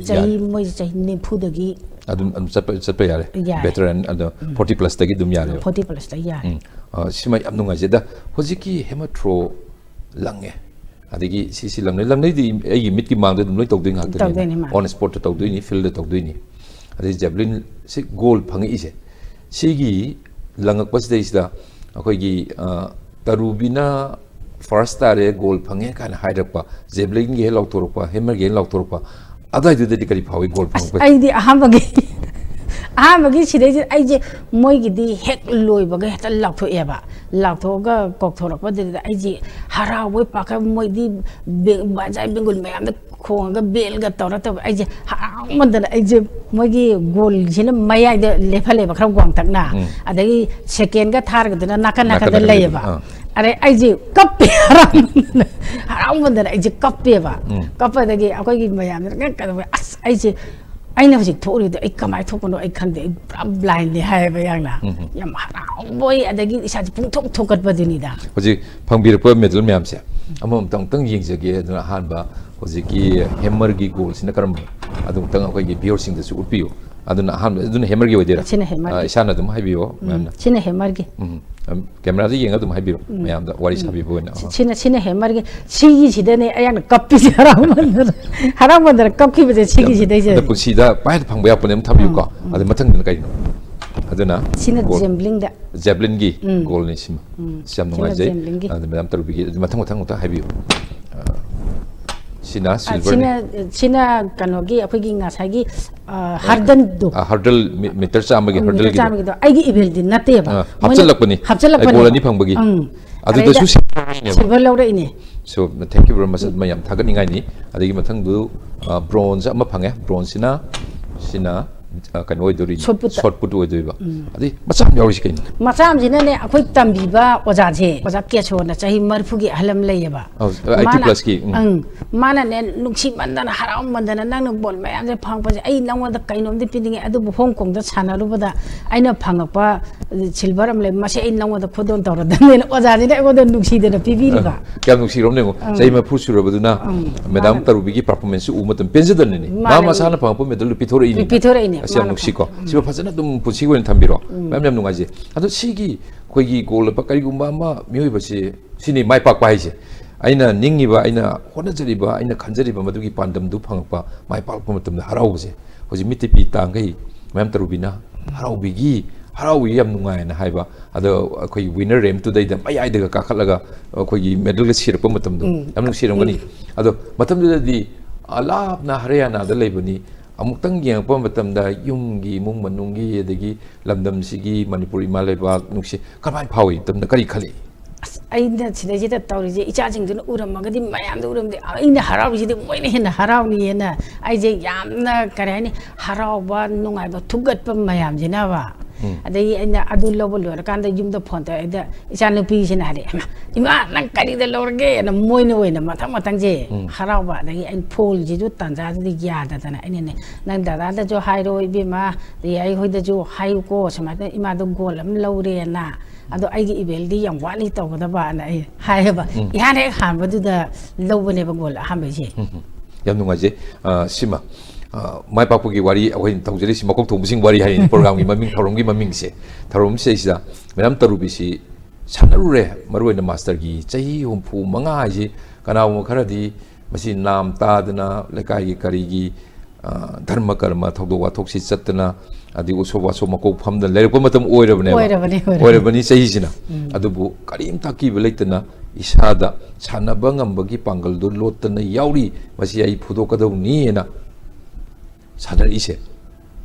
ꯆꯍꯤ, ꯌꯥꯔꯦ? ꯃꯣꯏꯁꯦ ꯆꯍꯤ ꯅꯤꯐꯨꯗꯒꯤ ꯑꯗꯨꯝ, ꯑꯗꯨꯝ ꯆꯠꯄ, ꯆꯠꯄ ꯌꯥꯔꯦ? ꯌꯥꯔꯦ꯫ Veteran, ꯑꯗꯣ ꯎꯝ꯫ Forty plusꯇꯒꯤ ꯑꯗꯨꯝ ꯌꯥꯔꯦꯕ? Forty plusꯇ ꯌꯥꯔꯦ꯫ ꯎꯝ꯫ ꯑ, ꯁꯤꯃ ꯌꯥꯝ ꯅꯨꯡꯉꯥꯏꯖꯩ꯫ ꯑꯗ ꯍꯧꯖꯤꯛꯀꯤ hammer throw ꯂꯪꯉꯦ, ꯑꯗꯒꯤ ꯁꯤꯁꯤ ꯂꯪꯅꯩ, ꯂꯪꯅꯩꯗꯤ ꯑꯩꯒꯤ ꯃꯤꯠꯀꯤ ꯃꯥꯡꯗ ꯑꯗꯨꯝ ꯂꯣꯏ ꯇꯧꯗꯣꯏ ꯉꯥꯛꯇꯅꯤ꯫ ꯇꯧꯗꯣꯏꯅꯤ, ꯃꯥꯅꯤ꯫ On spotꯇ ꯇꯧꯗꯣꯏꯅꯤ, fieldꯇ ꯇꯧꯗꯣꯏꯅꯤ꯫ ꯑꯗꯩ javelinꯁꯤ gold ꯐꯪꯉꯛꯏꯁꯦ, ꯁꯤꯒꯤ ꯂꯪꯉꯛꯄꯁꯤꯗꯩꯁꯤꯗ ꯑꯩꯈꯣꯏꯒꯤ, ꯑ, ꯇꯔꯨꯕꯤꯅ first ꯇꯥꯔꯦ, gold ꯐꯪꯉꯦ ꯀꯥꯏꯅ ꯍꯥꯏꯔꯛꯄ, javelinꯒꯤ ꯍꯦꯛ ꯂꯥꯎꯊꯣꯔꯛꯄ, hammerꯒꯤ ꯍꯦꯛ ꯂꯥꯎꯊꯣꯔꯛꯄ, ꯑꯗꯨꯋꯥꯏꯗꯨꯗꯗꯤ ꯀꯔꯤ ꯐꯥꯎꯏ gold ꯑꯁ, ꯐꯪꯉꯛꯄ? ꯑꯩꯗꯤ ꯑꯍꯥꯟꯕꯒꯤ ꯑꯍꯥꯟꯕꯒꯤ ꯁꯤꯗꯩꯁꯤꯗ ꯑꯩꯁꯦ ꯃꯣꯏꯒꯤꯗꯤ ꯍꯦꯛ ꯂꯣꯏꯕꯒ ꯍꯦꯛꯇ ꯂꯥꯎꯊꯣꯛꯑꯦꯕ꯫ ꯂꯥꯎꯊꯣꯛꯑꯒ ꯀꯧꯊꯣꯔꯛꯄꯗꯨꯗ ꯑꯩꯁꯦ ꯍꯔꯥꯎꯕꯣꯏ ꯄꯥꯈꯠ, ꯃꯣꯏꯗꯤ ꯕꯦ-, ꯕꯥꯖꯥꯏ ꯕꯦꯡꯒꯨꯜ ꯃꯌꯥꯝꯗ ꯈꯣꯡꯉꯒ bellꯒ ꯇꯧꯔ ꯇꯧꯕ꯫ ꯑꯩꯁꯦ ꯍꯔꯥꯎꯃꯟꯗꯅ ꯑꯩꯁꯦ ꯃꯣꯏꯒꯤ goalꯁꯤꯅ ꯃꯌꯥꯏꯗ ꯂꯦꯞꯍꯜꯂꯦꯕ, ꯈꯔ ꯋꯥꯡꯇꯛꯅ꯫ ꯎꯝ꯫ ꯑꯗꯒꯤ secondꯒ third ꯒꯗꯨꯅ ꯅꯥꯀꯟ ꯅꯥꯀꯟ ꯅꯥꯀꯟꯗ ꯅꯥꯀꯟꯗ ꯂꯩꯌꯦꯕ꯫ ꯑꯥ꯫ ꯑꯗꯩ ꯑꯩꯁꯦ ꯀꯞꯄꯦ, ꯍꯔꯥꯎꯃꯟꯗꯅ, ꯍꯔꯥꯎꯃꯟꯗꯅ ꯑꯩꯁꯦ ꯀꯞꯄꯦꯕ꯫ ꯎꯝ꯫ ꯀꯞꯄꯗꯒꯤ ꯑꯩꯈꯣꯏꯒꯤ ꯃꯌꯥꯝꯗꯨꯅ ꯀꯩꯗꯧꯕ, "ꯑꯁ, ꯑꯩꯁꯦ, ꯑꯩꯅ ꯍꯧꯖꯤꯛ ꯊꯣꯛꯎꯔꯤꯗꯣ ꯑꯩ ꯀꯃꯥꯏꯅ ꯊꯣꯛꯄꯅꯣ ꯑꯩ ꯈꯪꯗꯦ, ꯑꯩ ꯄꯨꯔꯥ blindꯅꯤ" ꯍꯥꯏꯌꯦꯕ ꯌꯥꯝꯅ꯫ ꯎꯝ, ꯎꯝ꯫ ꯌꯥꯝ ꯍꯔꯥꯎꯕꯣꯏ, ꯑꯗꯒꯤ ꯏꯁꯥꯁꯦ ꯄꯨꯡꯊꯣꯛ ꯊꯣꯛꯀꯠꯄꯗꯨꯅꯤꯗ꯫ ꯍꯧꯖꯤꯛ ꯐꯪꯕꯤꯔꯛꯄ medal ꯃꯌꯥꯝꯁꯦ ꯑꯃꯃꯝꯇꯪ ꯑꯃꯨꯛꯇꯪ ꯌꯦꯡꯖꯒꯦ꯫ ꯑꯗꯨꯅ ꯑꯍꯥꯟꯕ ꯍꯧꯖꯤꯛꯀꯤ hammerꯒꯤ goalꯁꯤꯅ ꯀꯔꯝꯕꯅꯣ? ꯑꯗꯨ ꯑꯃꯨꯛꯇꯪ ꯑꯩꯈꯣꯏꯒꯤ viewerꯁꯤꯡꯗꯁꯨ ꯎꯠꯄꯤꯌꯨ꯫ ꯑꯗꯨꯅ ꯑꯍꯥꯟꯕ, ꯑꯗꯨꯅ hammerꯒꯤ ꯑꯣꯏꯗꯣꯏꯔꯥ? ꯁꯤꯅ hammerꯒꯤ꯫ ꯑ, ꯏꯁꯥꯅ ꯑꯗꯨꯝ ꯍꯥꯏꯕꯤꯌꯣ, ꯎꯝ, ꯃꯌꯥꯝꯅ꯫ ꯁꯤꯅ hammerꯒꯤ꯫ ꯎꯝ, ꯑꯝ, cameraꯗ ꯌꯦꯡꯉ ꯑꯗꯨꯝ ꯍꯥꯏꯕꯤꯔꯣ, ꯃꯌꯥꯝꯗ ꯋꯥꯔꯤ ꯁꯥꯕꯤꯕ ꯑꯣꯏꯅ꯫ ꯑ꯫ ꯁꯤꯅ, ꯁꯤꯅ hammerꯒꯤ, ꯁꯤꯒꯤꯁꯤꯗꯅꯦ ꯑꯩꯍꯥꯛꯅ ꯀꯞꯄꯤꯁꯦ, ꯍꯔꯥꯎꯃꯟꯗꯅ, ꯍꯔꯥꯎꯃꯟꯗꯅ ꯀꯞꯈꯤꯕꯁꯦ ꯁꯤꯒꯤꯁꯤꯗꯩꯁꯤꯗ꯫ ꯑꯗ ꯄꯨꯟꯁꯤꯗ ꯄꯥꯏꯗ ꯐꯪꯕ ꯌꯥꯄꯣꯠꯅꯦ, ꯑꯃ ꯊꯝꯕꯤꯌꯨꯀꯣ꯫ ꯑꯗ ꯃꯊꯪꯗꯅ ꯀꯩꯅꯣ? ꯑꯗꯨꯅ ꯁꯤꯅ gold꯫ javelinꯗ꯫ Javelinꯒꯤ ꯎꯝ꯫ goalꯅꯤ ꯁꯤꯃ꯫ ꯎꯝ꯫ ꯁꯤ ꯌꯥꯝ ꯁꯤꯅ ꯅꯨꯡꯉꯥꯏꯖꯩ꯫ javelinꯒꯤ꯫ ꯑꯗ madam ꯇꯔꯨꯕꯤꯒꯤ ꯑꯗꯨ ꯃꯊꯪ ꯃꯊꯪ ꯃꯊꯪ ꯍꯥꯏꯕꯤꯌꯨ꯫ ꯑ, ꯁꯤꯅ ꯑ, silverꯅꯤ꯫ ꯁꯤꯅ, ꯁꯤꯅ ꯀꯩꯅꯣꯒꯤ ꯑꯩꯈꯣꯏꯒꯤ ꯉꯁꯥꯏꯒꯤ, ꯑ, hurdleꯗꯣ꯫ ꯑ, hurdle ꯃꯤ-, meter ꯆꯥꯝꯃꯒꯤ meter hurdleꯒꯤꯗꯣ꯫ ꯆꯥꯝꯃꯒꯤꯗꯣ ꯑꯩꯒꯤ evenꯗꯤ ꯅꯠꯇꯦꯕ꯫ ꯑ, ꯃꯣꯏꯅ ꯍꯥꯞꯆꯜꯂꯛꯄꯅꯤ꯫ ꯍꯥꯞꯆꯜꯂꯛꯄꯅꯦꯕ꯫ Goal ꯑꯅꯤ ꯐꯪꯕꯒꯤ꯫ ꯎꯝ꯫ ꯑꯗꯨꯗꯁꯨ ꯑꯗꯩꯗ silver ꯂꯧꯔꯤꯅꯦꯕ꯫ Silver ꯂꯧꯔꯛꯏꯅꯦ꯫ So, thank you very much, ꯑꯗꯨꯃ ꯌꯥꯝ ꯊꯥꯒꯠꯅꯤꯡꯉꯥꯏꯅꯤ꯫ ꯑꯗꯒꯤ ꯃꯊꯪꯗꯨ, ꯑ, bronze ꯑꯃ ꯐꯪꯉꯦ꯫ Bronzeꯁꯤꯅ, ꯁꯤꯅ, ꯑ, ꯀꯩꯅꯣ ꯑꯣꯏꯗꯣꯔꯤ, Shot putꯇ꯫ Shot put ꯑꯣꯏꯗꯣꯏꯕ꯫ ꯑꯗꯩ ꯃꯆꯥ ꯑꯃ ꯌꯥꯎꯔꯤꯁꯤ ꯀꯩꯅꯣ? ꯃꯆꯥ ꯑꯃꯁꯤꯅꯅꯦ ꯑꯩꯈꯣꯏ ꯇꯝꯕꯤꯕ ꯑꯣꯖꯥꯁꯦ, ꯑꯣꯖꯥ ꯀꯦꯁꯣꯅ, ꯆꯍꯤ ꯃꯔꯤꯐꯨꯒꯤ ꯑꯍꯜ ꯑꯃ ꯂꯩꯌꯦꯕ꯫ ꯑꯧ, eighty ꯃꯥꯅ, plusꯀꯤ, ꯎꯝ꯫ ꯑꯪ, ꯃꯥꯅꯅꯦ ꯅꯨꯡꯁꯤꯃꯟꯗꯅ, ꯍꯔꯥꯎꯃꯟꯗꯅ, "ꯅꯪꯅ gold ꯃꯌꯥꯝꯁꯦ ꯐꯪꯉꯛꯄꯁꯦ ꯑꯩ ꯅꯪꯉꯣꯟꯗ ꯀꯩꯅꯣꯝꯗꯤ ꯄꯤꯅꯤꯡꯉꯦ, ꯑꯗꯨꯕꯨ ꯍꯣꯡ ꯀꯣꯡꯗ ꯁꯥꯟꯅꯔꯨꯕꯗ ꯑꯩꯅ ꯐꯪꯉꯛꯄ silver ꯑꯃ ꯂꯩ, ꯃꯁꯤ ꯑꯩ ꯅꯪꯉꯣꯟꯗ ꯈꯨꯗꯣꯜ ꯇꯧꯔꯗꯕꯅꯦꯅ" ꯑꯣꯖꯥꯁꯤꯅ ꯑꯩꯉꯣꯟꯗ ꯅꯨꯡꯁꯤꯗꯅ ꯄꯤꯕꯤꯔꯤꯕ꯫ ꯑ, ꯀꯌꯥꯝ ꯅꯨꯡꯁꯤꯔꯕꯅꯦ ꯌꯦꯡꯉꯣ꯫ ꯆꯍꯤ ꯃꯔꯤꯐꯨ ꯁꯨꯔꯕꯗꯨꯅ ꯎꯝ, madam ꯃꯥꯅ꯫ ꯇꯔꯨꯕꯤꯒꯤ performanceꯁꯨ ꯎꯕ ꯃꯇꯝ ꯄꯦꯟꯖꯗꯅꯅꯦ꯫ ꯃꯥ ꯃꯥꯅ꯫ ꯃꯁꯥꯅ ꯐꯪꯉꯛꯄ medalꯗꯨ ꯄꯤꯊꯣꯔꯛꯏꯅꯤ꯫ ꯄꯤꯊꯣꯔꯛꯏꯅꯦ꯫ ꯑꯁꯤ ꯌꯥꯝ ꯃꯥꯅ ꯅꯨꯡꯁꯤꯀꯣ꯫ ꯐꯪꯉꯛꯄ꯫ ꯁꯤꯕꯨ ꯐꯖꯅ ꯑꯗꯨꯝ ꯄꯨꯟꯁꯤꯒꯤ ꯑꯣꯏꯅ ꯊꯝꯕꯤꯔꯣ꯫ ꯃꯌꯥꯝ ꯌꯥꯝ ꯅꯨꯡꯉꯥꯏꯖꯩ꯫ ꯑꯗꯣ ꯁꯤꯒꯤ ꯑꯩꯈꯣꯏꯒꯤ ꯒꯣꯜ ꯑꯃ, ꯀꯔꯤꯒꯨꯝꯕ ꯑꯃ, ꯃꯤꯑꯣꯏꯕꯁꯦ ꯁꯤꯅꯤ ꯃꯥꯏ ꯄꯥꯛꯄ ꯍꯥꯏꯁꯦ꯫ ꯑꯩꯅ ꯅꯤꯡꯉꯤꯕ, ꯑꯩꯅ ꯍꯣꯠꯅꯖꯔꯤꯕ, ꯑꯩꯅ ꯈꯟꯖꯔꯤꯕ ꯃꯗꯨꯒꯤ ꯄꯥꯟꯗꯝꯗꯨ ꯐꯪꯉꯛꯄ, ꯃꯥꯏ ꯄꯥꯛꯂꯛꯄ ꯃꯇꯝꯗ ꯍꯔꯥꯎꯕꯁꯦ꯫ ꯍꯧꯖꯤꯛ ꯃꯤꯠꯇ ꯄꯤ ꯇꯥꯡꯈꯩ ꯃꯌꯥꯝ ꯇꯔꯨꯕꯤꯅ ꯍꯔꯥꯎꯕꯤꯒꯤ, ꯍꯔꯥꯎꯕꯤ ꯌꯥꯝ ꯅꯨꯡꯉꯥꯏꯅ ꯍꯥꯏꯕ꯫ ꯑꯗꯣ ꯑꯩꯈꯣꯏꯒꯤ winner ramp ꯇꯨꯗꯩꯗ ꯃꯌꯥꯏꯗꯒ ꯀꯥꯈꯠꯂꯒ ꯑꯩꯈꯣꯏꯒꯤ medal ꯒ ꯁꯤꯔꯛꯄ ꯃꯇꯝꯗꯣ, ꯎꯝ꯫ ꯌꯥꯝ ꯅꯨꯡꯁꯤꯔꯝꯒꯅꯤ꯫ ꯑꯗꯣ ꯃꯇꯝꯗꯨꯗꯗꯤ, ꯑ, ꯂꯥꯞꯅ ꯍꯔꯤꯌꯥꯅꯥꯗ ꯂꯩꯕꯅꯤ꯫ ꯑꯃꯨꯛꯇꯪ ꯌꯦꯡꯉꯛꯄ ꯃꯇꯝꯗ ꯌꯨꯝꯒꯤ, ꯏꯃꯨꯡ ꯃꯅꯨꯡꯒꯤ, ꯑꯗꯒꯤ ꯂꯝꯗꯝꯁꯤꯒꯤ, ꯃꯅꯤꯄꯨꯔ ꯏꯃꯥ ꯂꯩꯕꯥꯛ ꯅꯨꯡꯁꯤ, ꯀꯃꯥꯏꯅ ꯐꯥꯎꯏ? ꯃꯇꯝꯗ ꯀꯔꯤ ꯈꯜꯂꯤ? ꯑꯁ, ꯑꯩꯅ ꯁꯤꯗꯩꯁꯤꯗ ꯇꯧꯔꯤꯁꯦ, ꯏꯆꯥꯁꯤꯡꯗꯨꯅ ꯎꯔꯝꯃꯒꯗꯤ, ꯃꯌꯥꯝꯗꯣ ꯎꯔꯝꯗꯤ, ꯑꯩꯅ ꯍꯔꯥꯎꯔꯤꯁꯤꯗꯤ ꯃꯣꯏꯅ ꯍꯦꯟꯅ ꯍꯔꯥꯎꯅꯤꯅ, ꯑꯩꯁꯦ ꯌꯥꯝꯅ, ꯀꯔꯤ ꯍꯥꯏꯅꯤ, ꯍꯔꯥꯎꯕ, ꯅꯨꯡꯉꯥꯏꯕ, ꯊꯨꯝꯒꯠꯄ ꯃꯌꯥꯝꯁꯤꯅꯕ꯫ ꯎꯝ꯫ ꯑꯗꯒꯤ ꯑꯩꯅ ꯑꯗꯨ ꯂꯧꯕ ꯂꯣꯏꯔꯀꯥꯟꯗ ꯌꯨꯝꯗ ꯐꯣꯟ ꯇꯧꯔꯛꯑꯦ꯫ ꯑꯗ ꯏꯆꯥ ꯅꯨꯄꯤꯁꯤꯅ ꯍꯥꯏꯔꯛꯑꯦ, "ꯏꯃꯥ, ꯏꯃꯥ, ꯅꯪ ꯀꯔꯤꯗ ꯂꯧꯔꯒꯦꯅ?" ꯃꯣꯏꯅ ꯑꯣꯏꯅ ꯃꯊꯪ ꯃꯊꯪꯁꯦ ꯎꯝ꯫ ꯍꯔꯥꯎꯕ꯫ ꯑꯗꯒꯤ ꯑꯩꯅ ꯐꯣꯟꯁꯤꯁꯨ ꯇꯥꯟꯖꯥꯗꯨꯗ ꯌꯥꯗꯗꯅ, ꯑꯩꯅꯅꯦ, "ꯅꯪ ꯗꯗꯥꯗꯁꯨ ꯍꯥꯏꯔꯣ ꯏꯕꯦꯝꯃ, ꯑꯗꯒꯤ ꯑꯩꯈꯣꯏꯗꯁꯨ ꯍꯥꯏꯌꯨꯀꯣ, ꯁꯨꯃꯥꯏꯅ ꯏꯃꯥꯗꯣ ꯒꯣꯜ ꯑꯃ ꯂꯧꯔꯦꯅ꯫ ꯑꯗꯣ ꯑꯩꯒꯤ event ꯗꯤ ꯌꯥꯝ ꯋꯥꯠꯂꯤ ꯇꯧꯒꯗꯕꯅ" ꯑꯩ ꯍꯥꯏꯌꯦꯕ꯫ ꯎꯝ꯫ ꯏꯍꯥꯟ ꯍꯦꯛ ꯍꯥꯟꯕꯗꯨꯗ ꯂꯧꯕꯅꯦꯕ ꯒꯣꯜ ꯑꯍꯥꯟꯕꯩꯁꯦ꯫ ꯎꯝ, ꯎꯝ꯫ ꯌꯥꯝ ꯅꯨꯡꯉꯥꯏꯖꯩ꯫ ꯑ, ꯁꯤꯃ, ꯑ, ꯃꯥꯏ ꯄꯥꯛꯄꯒꯤ ꯋꯥꯔꯤ ꯑꯩꯈꯣꯏꯅ ꯇꯧꯖꯔꯤꯁꯤ, ꯃꯀꯣꯛ ꯊꯣꯡꯕꯁꯤꯡ ꯋꯥꯔꯤ ꯍꯥꯏꯔꯤꯅꯤ program ꯒꯤ ꯃꯃꯤꯡ, ꯊꯧꯔꯝꯒꯤ ꯃꯃꯤꯡꯁꯦ꯫ ꯊꯧꯔꯝꯁꯤꯗꯩꯁꯤꯗ ꯃꯦꯗꯥꯝ ꯇꯔꯨꯕꯤꯁꯤ ꯁꯥꯟꯅꯔꯨꯔꯦ, ꯃꯔꯨꯑꯣꯏꯅ master ꯒꯤ ꯆꯍꯤ ꯍꯨꯝꯐꯨ ꯃꯉꯥ ꯍꯥꯏꯁꯤ꯫ ꯀꯅꯥꯒꯨꯝꯕ ꯈꯔꯗꯤ ꯃꯁꯤ ꯅꯥꯝ ꯇꯥꯗꯅ ꯂꯩꯀꯥꯏꯒꯤ ꯀꯔꯤꯒꯤ, ꯑ, ꯙꯔꯃ ꯀꯔꯃ ꯊꯧꯗꯣꯛ ꯋꯥꯊꯣꯛꯁꯤ ꯆꯠꯇꯅ, ꯑꯗꯩ ꯎꯁꯣꯞ ꯋꯥꯁꯣꯞ ꯃꯀꯣꯛ ꯐꯝꯗꯅ ꯂꯩꯔꯛꯄ ꯃꯇꯝ ꯑꯣꯏꯔꯕꯅꯦꯕ꯫ ꯑꯣꯏꯔꯕꯅꯤ, ꯑꯣꯏꯔꯕꯅꯤ꯫ ꯑꯣꯏꯔꯕꯅꯤ ꯆꯍꯤꯁꯤꯅ꯫ ꯎꯝ꯫ ꯑꯗꯨꯕꯨ ꯀꯔꯤꯝꯇ ꯑꯀꯤꯕ ꯂꯩꯇꯅ ꯏꯁꯥꯗ ꯁꯥꯟꯅꯕ ꯉꯝꯕꯒꯤ ꯄꯥꯡꯒꯜꯗꯨ ꯂꯣꯠꯇꯅ ꯌꯥꯎꯔꯤ, ꯃꯁꯤ ꯑꯩ ꯐꯨꯗꯣꯛꯀꯗꯧꯅꯤꯅ ꯁꯥꯟꯅꯔꯛꯏꯁꯦ,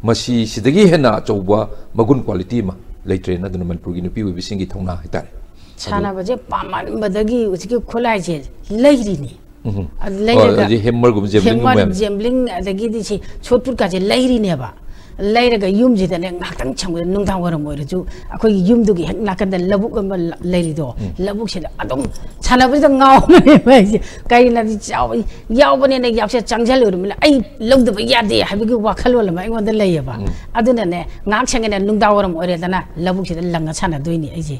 ꯃꯁꯤ ꯁꯤꯗꯒꯤ ꯍꯦꯟꯅ ꯑꯆꯧꯕ ꯃꯒꯨꯟ quality ꯑꯃ ꯂꯩꯇ꯭ꯔꯦꯅ꯫ ꯑꯗꯨꯅ ꯃꯅꯤꯄꯨꯔꯒꯤ ꯅꯨꯄꯤ ꯑꯣꯏꯕꯤꯁꯤꯡꯒꯤ ꯊꯧꯅꯥ ꯍꯥꯏꯇꯥꯔꯦ꯫ ꯑꯗꯨ ꯁꯥꯟꯅꯕꯁꯦ ꯄꯥꯝꯃꯟꯕꯗꯒꯤ ꯍꯧꯖꯤꯛꯀꯤ ꯈꯨꯠꯂꯥꯏꯁꯦ ꯂꯩꯔꯤꯅꯤ꯫ ꯎꯝ꯫ ꯑꯗꯨ ꯂꯩꯔꯒ ꯍꯣꯏ, ꯍꯧꯖꯤꯛ hammer ꯒꯨꯝꯕ, javelin ꯒꯨꯝꯕ hammer, ꯃꯌꯥꯝ꯫ Javelin, ꯑꯗꯒꯤꯗꯤ ꯁꯤ shot put ꯀꯥꯁꯦ ꯂꯩꯔꯤꯅꯦꯕ꯫ ꯂꯩꯔꯒ ꯌꯨꯝꯁꯤꯗꯅꯦ ꯉꯥꯏꯍꯥꯛꯇꯪ ꯁꯪꯕꯗ, ꯅꯨꯡꯗꯥꯡ ꯋꯥꯏꯔꯝ ꯑꯣꯏꯔꯁꯨ ꯑꯩꯈꯣꯏꯒꯤ ꯌꯨꯝꯗꯨꯒꯤ ꯍꯦꯛ ꯅꯥꯀꯟꯗ ꯂꯧꯕꯨꯛ ꯑꯃ ꯂ-, ꯂꯩꯔꯤꯗꯣ, ꯎꯝ꯫ ꯂꯧꯕꯨꯛꯁꯤꯗ ꯑꯗꯨꯝ ꯁꯥꯟꯅꯕꯁꯤꯗ ꯉꯥꯎꯕꯅꯦꯕ ꯑꯩꯁꯦ꯫ ꯀꯩꯅꯗꯤ ꯆꯥꯎ-, ꯌꯥꯎꯕꯅꯤꯅ ꯌꯥꯎꯁꯦ ꯆꯪꯁꯤꯜꯂꯨꯔꯃꯤꯅ ꯑꯩ ꯂꯧꯗꯕ ꯌꯥꯗꯦ ꯍꯥꯏꯕꯒꯤ ꯋꯥꯈꯜꯂꯣꯟ ꯑꯃ ꯑꯩꯉꯣꯟꯗ ꯂꯩꯌꯦꯕ꯫ ꯎꯝ꯫ ꯑꯗꯨꯅꯅꯦ ꯉꯥꯏꯍꯥꯛ ꯁꯪꯉꯦꯅ ꯅꯨꯡꯗꯥꯡ ꯋꯥꯏꯔꯝ ꯑꯣꯏꯔꯦꯗꯅ ꯂꯧꯕꯨꯛꯁꯤꯗ ꯂꯪꯉ ꯁꯥꯟꯅꯗꯣꯏꯅꯤ ꯑꯩꯁꯦ꯫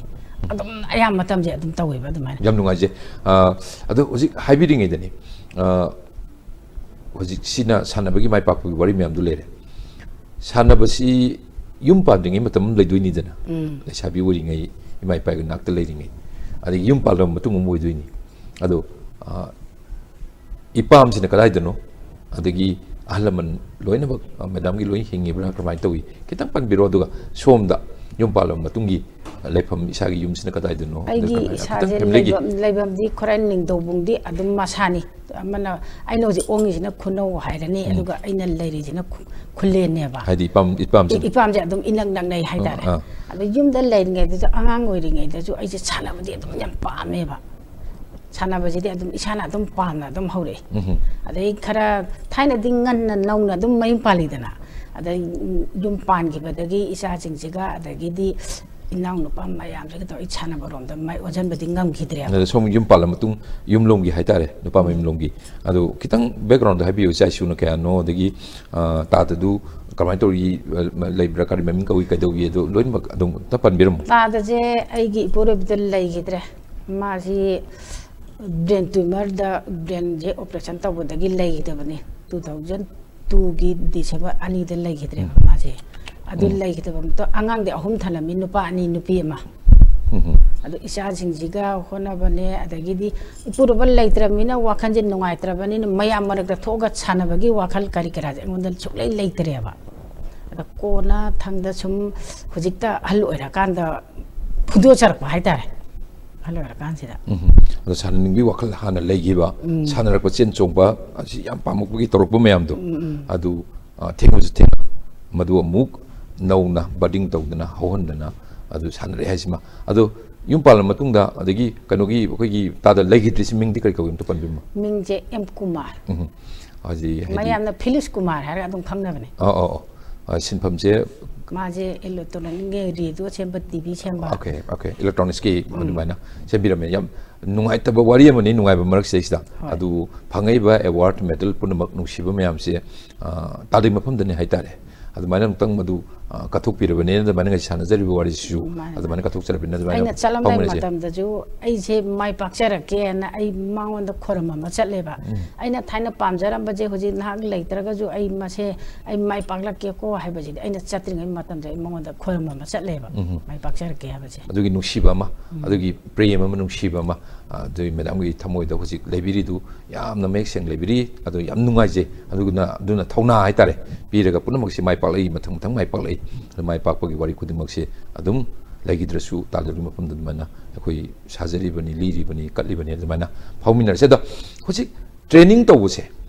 ꯑꯗꯨꯝ ꯑꯌꯥꯝꯕ ꯃꯇꯝꯁꯦ ꯑꯗꯨꯝ ꯇꯧꯋꯦꯕ ꯑꯗꯨꯃꯥꯏꯅ꯫ ꯌꯥꯝ ꯅꯨꯡꯉꯥꯏꯖꯩ꯫ ꯑ, ꯑꯗꯣ ꯍꯧꯖꯤꯛ ꯍꯥꯏꯕꯤꯔꯤꯉꯩꯗꯅꯦ, ꯑ, ꯍꯧꯖꯤꯛ ꯁꯤꯅ ꯁꯥꯟꯅꯕꯒꯤ ꯃꯥꯏ ꯄꯥꯛꯄꯒꯤ ꯋꯥꯔꯤ ꯃꯌꯥꯝꯗꯨ ꯂꯩꯔꯦ꯫ ꯁꯥꯟꯅꯕꯁꯤ ꯌꯨꯝ ꯄꯥꯟꯗ꯭ꯔꯤꯉꯩ ꯃꯇꯝ ꯑꯃ ꯂꯩꯗꯣꯏꯅꯤꯗꯅ꯫ ꯎꯝ꯫ ꯂꯩꯁꯥꯕꯤ ꯑꯣꯏꯔꯤꯉꯩ, ꯏꯃꯥ ꯏꯄꯥꯒꯤ ꯅꯥꯛꯇ ꯂꯩꯔꯤꯉꯩ, ꯑꯗꯒꯤ ꯌꯨꯝ ꯄꯥꯜꯂꯕ ꯃꯇꯨꯡ ꯑꯃ ꯑꯣꯏꯗꯣꯏꯅꯤ꯫ ꯑꯗꯣ, ꯑ, ꯏꯄꯥꯝꯁꯤꯅ ꯀꯗꯥꯏꯗꯅꯣ? ꯑꯗꯒꯤ ꯑꯍꯜ ꯂꯃꯟ ꯂꯣꯏꯅꯃꯛ, ꯑ, ꯃꯦꯗꯥꯝꯒꯤ ꯂꯣꯏ ꯍꯤꯡꯉꯤꯕ꯭ꯔꯥ, ꯀꯃꯥꯏꯅ ꯇꯧꯏ? ꯈꯤꯇꯪ ꯄꯟꯕꯤꯔꯣ꯫ ꯑꯗꯨꯒ ꯁꯣꯝꯗ ꯌꯨꯝ ꯄꯥꯜꯂꯕ ꯃꯇꯨꯡꯒꯤ ꯂꯩꯐꯝ, ꯏꯁꯥꯒꯤ ꯌꯨꯝꯁꯤꯅ ꯀꯗꯥꯏꯗꯅꯣ? ꯑꯗꯨ ꯑꯩꯒꯤ ꯀꯃꯥꯏꯅ, ꯈꯤꯇꯪ ꯏꯁꯥꯁꯦ ꯐꯦꯃꯤꯂꯤꯒꯤ ꯂꯩꯐꯝ, ꯂꯩꯐꯝꯗꯤ ꯈꯨꯔꯥꯏ ꯅꯤꯡꯊꯧꯕꯨꯡꯗꯤ ꯑꯗꯨꯝ ꯃꯁꯥꯅꯤ꯫ ꯑꯃꯅ, ꯑꯩꯅ ꯍꯧꯖꯤꯛ ꯑꯣꯡꯉꯤꯁꯤꯅ ꯈꯨꯅꯧ ꯍꯥꯏꯔꯅꯤ, ꯎꯝ꯫ ꯑꯗꯨꯒ ꯑꯩꯅ ꯂꯩꯔꯤꯁꯤꯅ ꯈꯨ-, ꯈꯨꯂꯦꯟꯅꯦꯕ꯫ ꯍꯥꯏꯗꯤ ꯏꯄꯥꯝ, ꯏꯄꯥꯝꯁꯦ꯫ ꯏ-, ꯏꯄꯥꯝꯁꯦ ꯑꯗꯨꯝ ꯏꯅꯛ ꯅꯛꯅꯩ ꯍꯥꯏꯇꯥꯔꯦ꯫ ꯑꯥ, ꯑꯥ꯫ ꯑꯗꯣ ꯌꯨꯝꯗ ꯂꯩꯔꯤꯉꯩꯗꯁꯨ, ꯑꯉꯥꯡ ꯑꯣꯏꯔꯤꯉꯩꯗꯁꯨ ꯑꯩꯁꯦ ꯁꯥꯟꯅꯕꯗꯤ ꯑꯗꯨꯝ ꯌꯥꯝ ꯄꯥꯝꯃꯦꯕ꯫ ꯁꯥꯟꯅꯕꯁꯤꯗꯤ ꯑꯗꯨꯝ ꯏꯁꯥꯅ ꯑꯗꯨꯝ ꯄꯥꯝꯅ ꯑꯗꯨꯝ ꯍꯧꯔꯛꯑꯦ꯫ ꯎꯝꯍꯨꯝ꯫ ꯑꯗꯩ ꯈꯔ ꯊꯥꯏꯅꯗꯤ ꯉꯟꯅ ꯅꯧꯅ ꯑꯗꯨꯝ ꯃꯌꯨꯝ ꯄꯥꯜꯂꯤꯗꯅ, ꯑꯗꯩ ꯌꯨꯝ ꯄꯥꯟꯈꯤꯕꯗꯒꯤ ꯏꯆꯥꯁꯤꯡꯁꯤꯒ, ꯑꯗꯒꯤꯗꯤ ꯏꯅꯥꯎꯅꯨꯄꯥ ꯃꯌꯥꯝꯁꯤꯒ ꯇꯧꯔ ꯑꯩ ꯁꯥꯟꯅꯕꯔꯣꯝꯗ ꯃꯥꯏ ꯑꯣꯟꯁꯤꯟꯕꯗꯤ ꯉꯝꯈꯤꯗ꯭ꯔꯦꯕ꯫ ꯑꯗ ꯁꯣꯝ ꯌꯨꯝ ꯄꯥꯜꯂ ꯃꯇꯨꯡ ꯌꯨꯝꯂꯣꯝꯒꯤ ꯍꯥꯏꯇꯥꯔꯦ, ꯅꯨꯄꯥ ꯎꯝ꯫ ꯃꯌꯨꯝꯂꯣꯝꯒꯤ꯫ ꯑꯗꯨ ꯈꯤꯇꯪ ꯕꯦꯛꯒ꯭ꯔꯥꯎꯟꯗ ꯍꯥꯏꯕꯤꯌꯨ, ꯏꯆꯥ ꯏꯁꯨꯅ ꯀꯌꯥꯅꯣ, ꯑꯗꯒꯤ, ꯑ, ꯇꯥꯗꯗꯨ ꯀꯃꯥꯏꯅ ꯇꯧꯔꯤ, ꯑ, ꯂꯩꯕ꯭ꯔꯥ, ꯀꯔꯤ ꯃꯃꯤꯡ ꯀꯧꯏ, ꯀꯩꯗꯧꯏ, ꯑꯗꯨ ꯂꯣꯏꯅꯃꯛ ꯑꯗꯨꯝ ꯑꯝꯇ ꯄꯟꯕꯤꯔꯝꯃꯨ꯫ ꯇꯥꯗꯁꯦ ꯑꯩꯒꯤ ꯏꯄꯨꯔꯣꯏꯕꯗ ꯂꯩꯈꯤꯗ꯭ꯔꯦ꯫ ꯃꯥꯁꯤ ꯕ꯭ꯔꯦꯟ ꯇ꯭ꯌꯨꯃꯔꯗ, ꯕ꯭ꯔꯦꯟꯁꯦ ꯑꯣꯄꯔꯦꯁꯟ ꯇꯧꯕꯗꯒꯤ ꯂꯩꯈꯤꯗꯕꯅꯤ꯫ ꯇꯨ ꯊꯥꯎꯖꯟ ꯇꯨꯒꯤ ꯗꯤꯁꯦꯝꯕꯔ ꯑꯅꯤꯗ ꯂꯩꯈꯤꯗ꯭ꯔꯦꯕ ꯎꯝ꯫ ꯃꯥꯁꯦ꯫ ꯑꯗꯨ ꯎꯝ꯫ ꯂꯩꯈꯤꯗꯕ ꯃꯇꯝ ꯑꯉꯥꯡꯗꯤ ꯑꯍꯨꯝ ꯊꯅꯝꯃꯤ, ꯅꯨꯄꯥ ꯑꯅꯤ, ꯅꯨꯄꯤ ꯑꯃ꯫ ꯎꯝ꯫ ꯑꯗꯨ ꯏꯆꯥꯁꯤꯡꯁꯤꯒ ꯍꯣꯠꯅꯕꯅꯦ, ꯑꯗꯒꯤꯗꯤ ꯏꯄꯨꯔꯣꯏꯕ ꯂꯩꯇ꯭ꯔꯕꯅꯤꯅ ꯋꯥꯈꯜꯁꯦ ꯅꯨꯡꯉꯥꯏꯇ꯭ꯔꯕꯅꯤꯅ ꯃꯌꯥꯝ ꯃꯔꯛꯇ ꯊꯣꯛꯑꯒ ꯁꯥꯟꯅꯕꯒꯤ ꯋꯥꯈꯜ ꯀꯔꯤ ꯀꯔꯥꯁꯦ ꯑꯩꯉꯣꯟꯗ ꯁꯨꯡꯂꯩ ꯂꯩꯇ꯭ꯔꯦꯕ꯫ ꯑꯗ ꯀꯣꯟꯅ ꯊꯪꯗ ꯁꯨꯝ ꯍꯧꯖꯤꯛꯇ ꯑꯍꯜ ꯑꯣꯏꯔꯀꯥꯟꯗ ꯐꯨꯗꯣꯛꯆꯔꯛꯄ ꯍꯥꯏꯇꯥꯔꯦ꯫ ꯑꯍꯜ ꯑꯣꯏꯔꯀꯥꯟꯁꯤꯗ꯫ ꯎꯝ꯫ ꯑꯗꯣ ꯁꯥꯟꯅꯅꯤꯡꯕꯒꯤ ꯋꯥꯈꯜ ꯍꯥꯟꯅ ꯂꯩꯈꯤꯕ, ꯎꯝ꯫ ꯁꯥꯟꯅꯔꯛꯄ, ꯆꯦꯟ ꯆꯣꯡꯕ ꯑꯁꯤ ꯌꯥꯝ ꯄꯥꯝꯃꯛꯄꯒꯤ ꯇꯧꯔꯛꯄ ꯃꯌꯥꯝꯗꯣ, ꯎꯝ, ꯎꯝ꯫ ꯑꯗꯨ, ꯑ, ꯊꯦꯡꯕꯁꯨ ꯊꯦꯡꯅ ꯃꯗꯨ ꯑꯃꯨꯛ ꯅꯧꯅ budding ꯇꯧꯗꯅ, ꯍꯧꯍꯟꯗꯅ ꯑꯗꯨ ꯁꯥꯟꯅꯔꯛꯑꯦ ꯍꯥꯏꯁꯤꯃ꯫ ꯑꯗꯣ ꯌꯨꯝ ꯄꯥꯜꯂ ꯃꯇꯨꯡꯗ, ꯑꯗꯒꯤ ꯀꯩꯅꯣꯒꯤ ꯑꯩꯈꯣꯏꯒꯤ ꯇꯥꯗ ꯂꯩꯈꯤꯗ꯭ꯔꯤꯁꯤ ꯃꯤꯡꯗꯤ ꯀꯔꯤ ꯀꯧꯏ ꯑꯝꯇ ꯄꯟꯕꯤꯔꯝꯃꯣ? ꯃꯤꯡꯁꯦ ꯑꯦꯝ ꯀꯨꯃꯥꯔ꯫ ꯎꯝ꯫ ꯍꯥꯏꯗꯤ, ꯍꯥꯏꯗꯤ ꯃꯌꯥꯝꯅ ꯐꯤꯂꯤꯁ ꯀꯨꯃꯥꯔ ꯍꯥꯏꯔꯒ ꯑꯗꯨꯝ ꯈꯪꯅꯕꯅꯦ꯫ ꯑꯣ, ꯑꯣ, ꯑꯣ꯫ ꯑ, ꯁꯤꯟꯐꯝꯁꯦ? ꯃꯥꯁꯦ electronic radio ꯁꯦꯝꯕ, ꯇꯤ ꯚꯤ ꯁꯦꯝꯕ꯫ Okay, okay. Electronics ꯀꯤ ꯎꯝ꯫ ꯑꯗꯨꯃꯥꯏꯅ ꯁꯦꯝꯕꯤꯔꯝꯃꯦ꯫ ꯌꯥꯝ ꯅꯨꯡꯉꯥꯏꯇꯕ ꯋꯥꯔꯤ ꯑꯃꯅꯤ, ꯅꯨꯡꯉꯥꯏꯕ ꯃꯔꯛꯁꯤꯗꯩꯁꯤꯗ꯫ ꯍꯣꯏ꯫ ꯑꯗꯨ ꯐꯪꯉꯛꯏꯕ award, medal ꯄꯨꯝꯅꯃꯛ ꯅꯨꯡꯁꯤꯕ ꯃꯌꯥꯝꯁꯦ, ꯑ, ꯇꯥꯗꯩ ꯃꯐꯝꯗꯅꯤ ꯍꯥꯏꯇꯥꯔꯦ꯫ ꯑꯗꯨꯃꯥꯏꯅ ꯑꯃꯨꯛꯇꯪ ꯃꯗꯨ, ꯑ, ꯀꯠꯊꯣꯛꯄꯤꯔꯕꯅꯤꯅ ꯑꯗꯨꯃꯥꯏꯅ ꯉꯁꯤ ꯁꯥꯟꯅꯖꯔꯤꯕ ꯋꯥꯔꯤꯁꯤꯁꯨ ꯃꯥꯅꯦ, ꯑꯗꯨꯃꯥꯏꯅ ꯃꯥꯅꯦ꯫ ꯀꯠꯊꯣꯛꯆꯔꯕꯅꯤꯅ ꯑꯗꯨꯃꯥꯏꯅ ꯑꯩꯅ ꯆꯠꯂꯝꯗꯥꯏ ꯐꯥꯎꯃꯤꯟꯅꯁꯦ꯫ ꯃꯇꯝꯗꯁꯨ ꯑꯩꯁꯦ ꯃꯥꯏ ꯄꯥꯛꯆꯔꯛꯀꯦꯅ ꯑꯩ ꯃꯉꯣꯟꯗ ꯈꯣꯏꯔꯝꯕ ꯑꯃ ꯆꯠꯂꯦꯕ꯫ ꯎꯝ꯫ ꯑꯩꯅ ꯊꯥꯏꯅ ꯄꯥꯝꯖꯔꯝꯕꯁꯦ ꯍꯧꯖꯤꯛ ꯅꯍꯥꯛ ꯂꯩꯇ꯭ꯔꯒꯁꯨ ꯑꯩ ꯃꯁꯦ, ꯑꯩ ꯃꯥꯏ ꯄꯥꯛꯂꯛꯀꯦꯀꯣ ꯍꯥꯏꯕꯁꯤꯗꯤ ꯑꯩꯅ ꯆꯠꯇ꯭ꯔꯤꯉꯩ ꯃꯇꯝꯗ ꯑꯩ ꯃꯉꯣꯟꯗ ꯈꯣꯏꯔꯝꯕ ꯑꯃ ꯆꯠꯂꯦꯕ꯫ ꯎꯝ꯫ ꯃꯥꯏ ꯄꯥꯛꯆꯔꯛꯀꯦ ꯍꯥꯏꯕꯁꯦ꯫ ꯑꯗꯨꯒꯤ ꯅꯨꯡꯁꯤꯕ ꯑꯃ, ꯎꯝ꯫ ꯑꯗꯨꯒꯤ ꯄ꯭ꯔꯦꯝ ꯑꯃ, ꯅꯨꯡꯁꯤꯕ ꯑꯃ, ꯑ, ꯑꯗꯨꯒꯤ ꯃꯦꯗꯥꯝꯒꯤ ꯊꯃꯣꯏꯗ ꯍꯧꯖꯤꯛ ꯂꯩꯕꯤꯔꯤꯗꯨ ꯌꯥꯝꯅ ꯃꯌꯦꯛ ꯁꯦꯡꯅ ꯂꯩꯕꯤꯔꯤ꯫ ꯑꯗꯨ ꯌꯥꯝ ꯅꯨꯡꯉꯥꯏꯖꯩ꯫ ꯑꯗꯨꯅ, ꯑꯗꯨꯅ ꯊꯧꯅꯥ ꯍꯥꯏꯇꯥꯔꯦ, ꯄꯤꯔꯒ ꯄꯨꯝꯅꯃꯛꯁꯤ ꯃꯥꯏ ꯄꯥꯛꯂꯛꯏ, ꯃꯊꯪ ꯃꯊꯪ ꯃꯥꯏ ꯄꯥꯛꯂꯛꯏ꯫ ꯑꯗꯨ ꯃꯥꯏ ꯄꯥꯛꯄꯒꯤ ꯋꯥꯔꯤ ꯈꯨꯗꯤꯡꯃꯛꯁꯦ ꯑꯗꯨꯝ ꯂꯩꯈꯤꯗ꯭ꯔꯁꯨ, ꯇꯥꯗꯕꯒꯤ ꯃꯐꯝꯗ ꯑꯗꯨꯃꯥꯏꯅ ꯑꯩꯈꯣꯏ ꯁꯥꯖꯔꯤꯕꯅꯤ, ꯂꯤꯔꯤꯕꯅꯤ, ꯀꯠꯂꯤꯕꯅꯤ꯫ ꯑꯗꯨꯃꯥꯏꯅ ꯐꯥꯎꯃꯤꯟꯅꯔꯁꯦ꯫ ꯑꯗꯣ ꯍꯧꯖꯤꯛ ꯇ꯭ꯔꯦꯅꯤꯡ ꯇꯧꯕꯁꯦ,